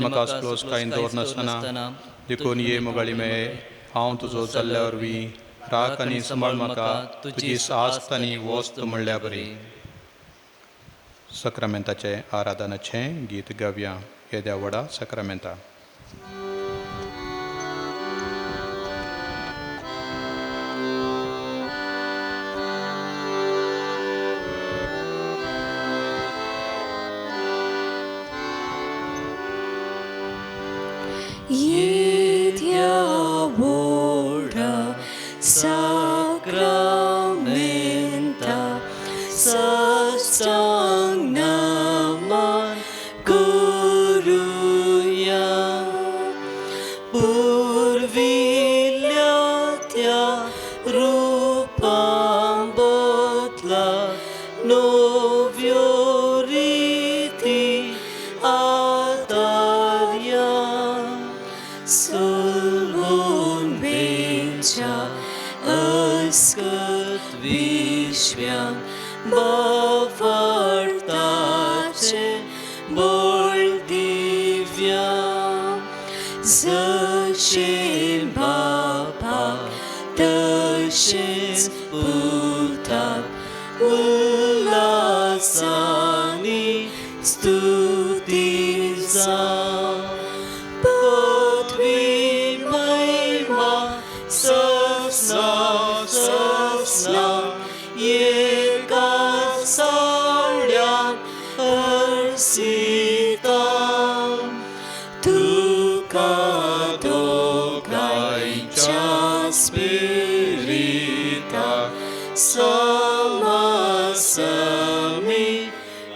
म्हाका सगळोच कांय दवरनासतना, देखून ये मोगाळी मेये, हांव तुजो जाल्ल्या वरवीं राख आनी सांबाळ म्हाका तुजी आस्त आनी वस्त म्हणल्या बरी. सक्रामेंताचें आराधनाचें गीत गावया. येद्या व्हडा सक्रामेंता. येद्या व्हडा साक्रामेंता साष्टांग नमन करुया, पुर्विल्ल्या त्या रुपां कुणबेच्या अस्कत विश्व्यान बावार्ताचे बळ दिव्या जशें बापाक तशेंच पुताक उल्हासांनी स्तुती जावं पदवी महिमा ससना ससना एका साड्यान अर्सिता तुका दोगांयच्या स्पिरिता समासमी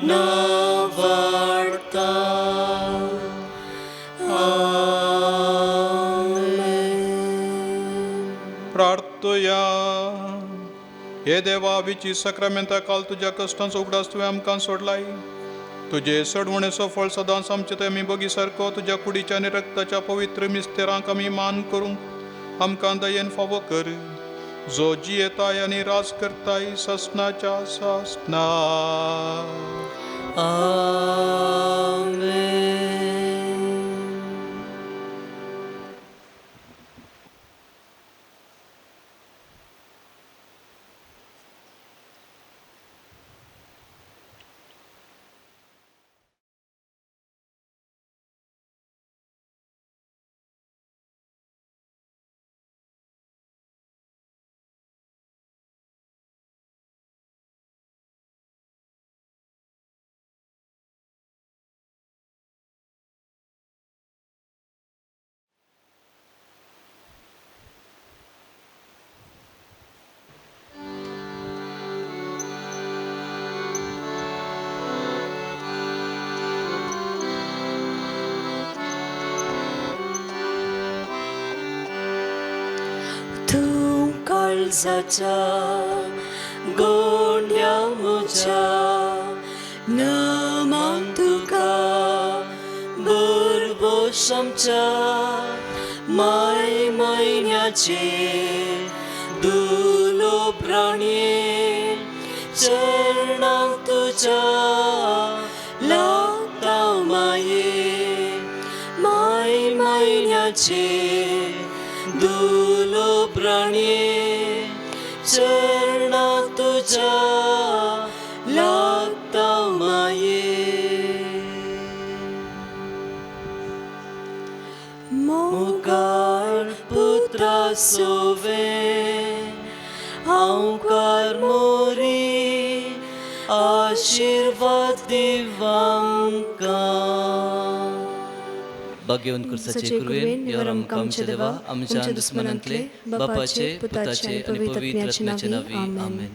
नावाडता. आमेन. प्रार्थया. हे देवा, विची सक्रामेंता काल तुज्या कश्टांचो उगडास तुवें आमकां सोडलाय. तुजे सडवणेचो फळ सदांच आमचे थंय आमी बगी सारको तुज्या कुडीच्या आनी रक्ताच्या पवित्र मिस्तेरांक आमी मान करूंक आमकां दयेन फावो कर, जो जियेताय आनी राज करताय ससनाच्या सासना. आमेन. तूं काळजाच्या गोंड्या म्हज्या नमान तुका भरभोस आमच्या माय म्हयन्याचे दुलो प्राणी चरणांक तुज्या लागता माये माय म्हयन्याचे दुलो प्राणी चरणांक तुज्या लागता माये. मोगाळ पुत्रा सोवे हांवकार मोरी आशिर्वाद दिवांकां. भाग्यवंत कुर्साचे कृपेन देवा आमकां आमच्या देवा आमच्या दुस्मनांतले बापाचे पुताचे आनी पवित्र आत्म्याचे नांवी. आमेन.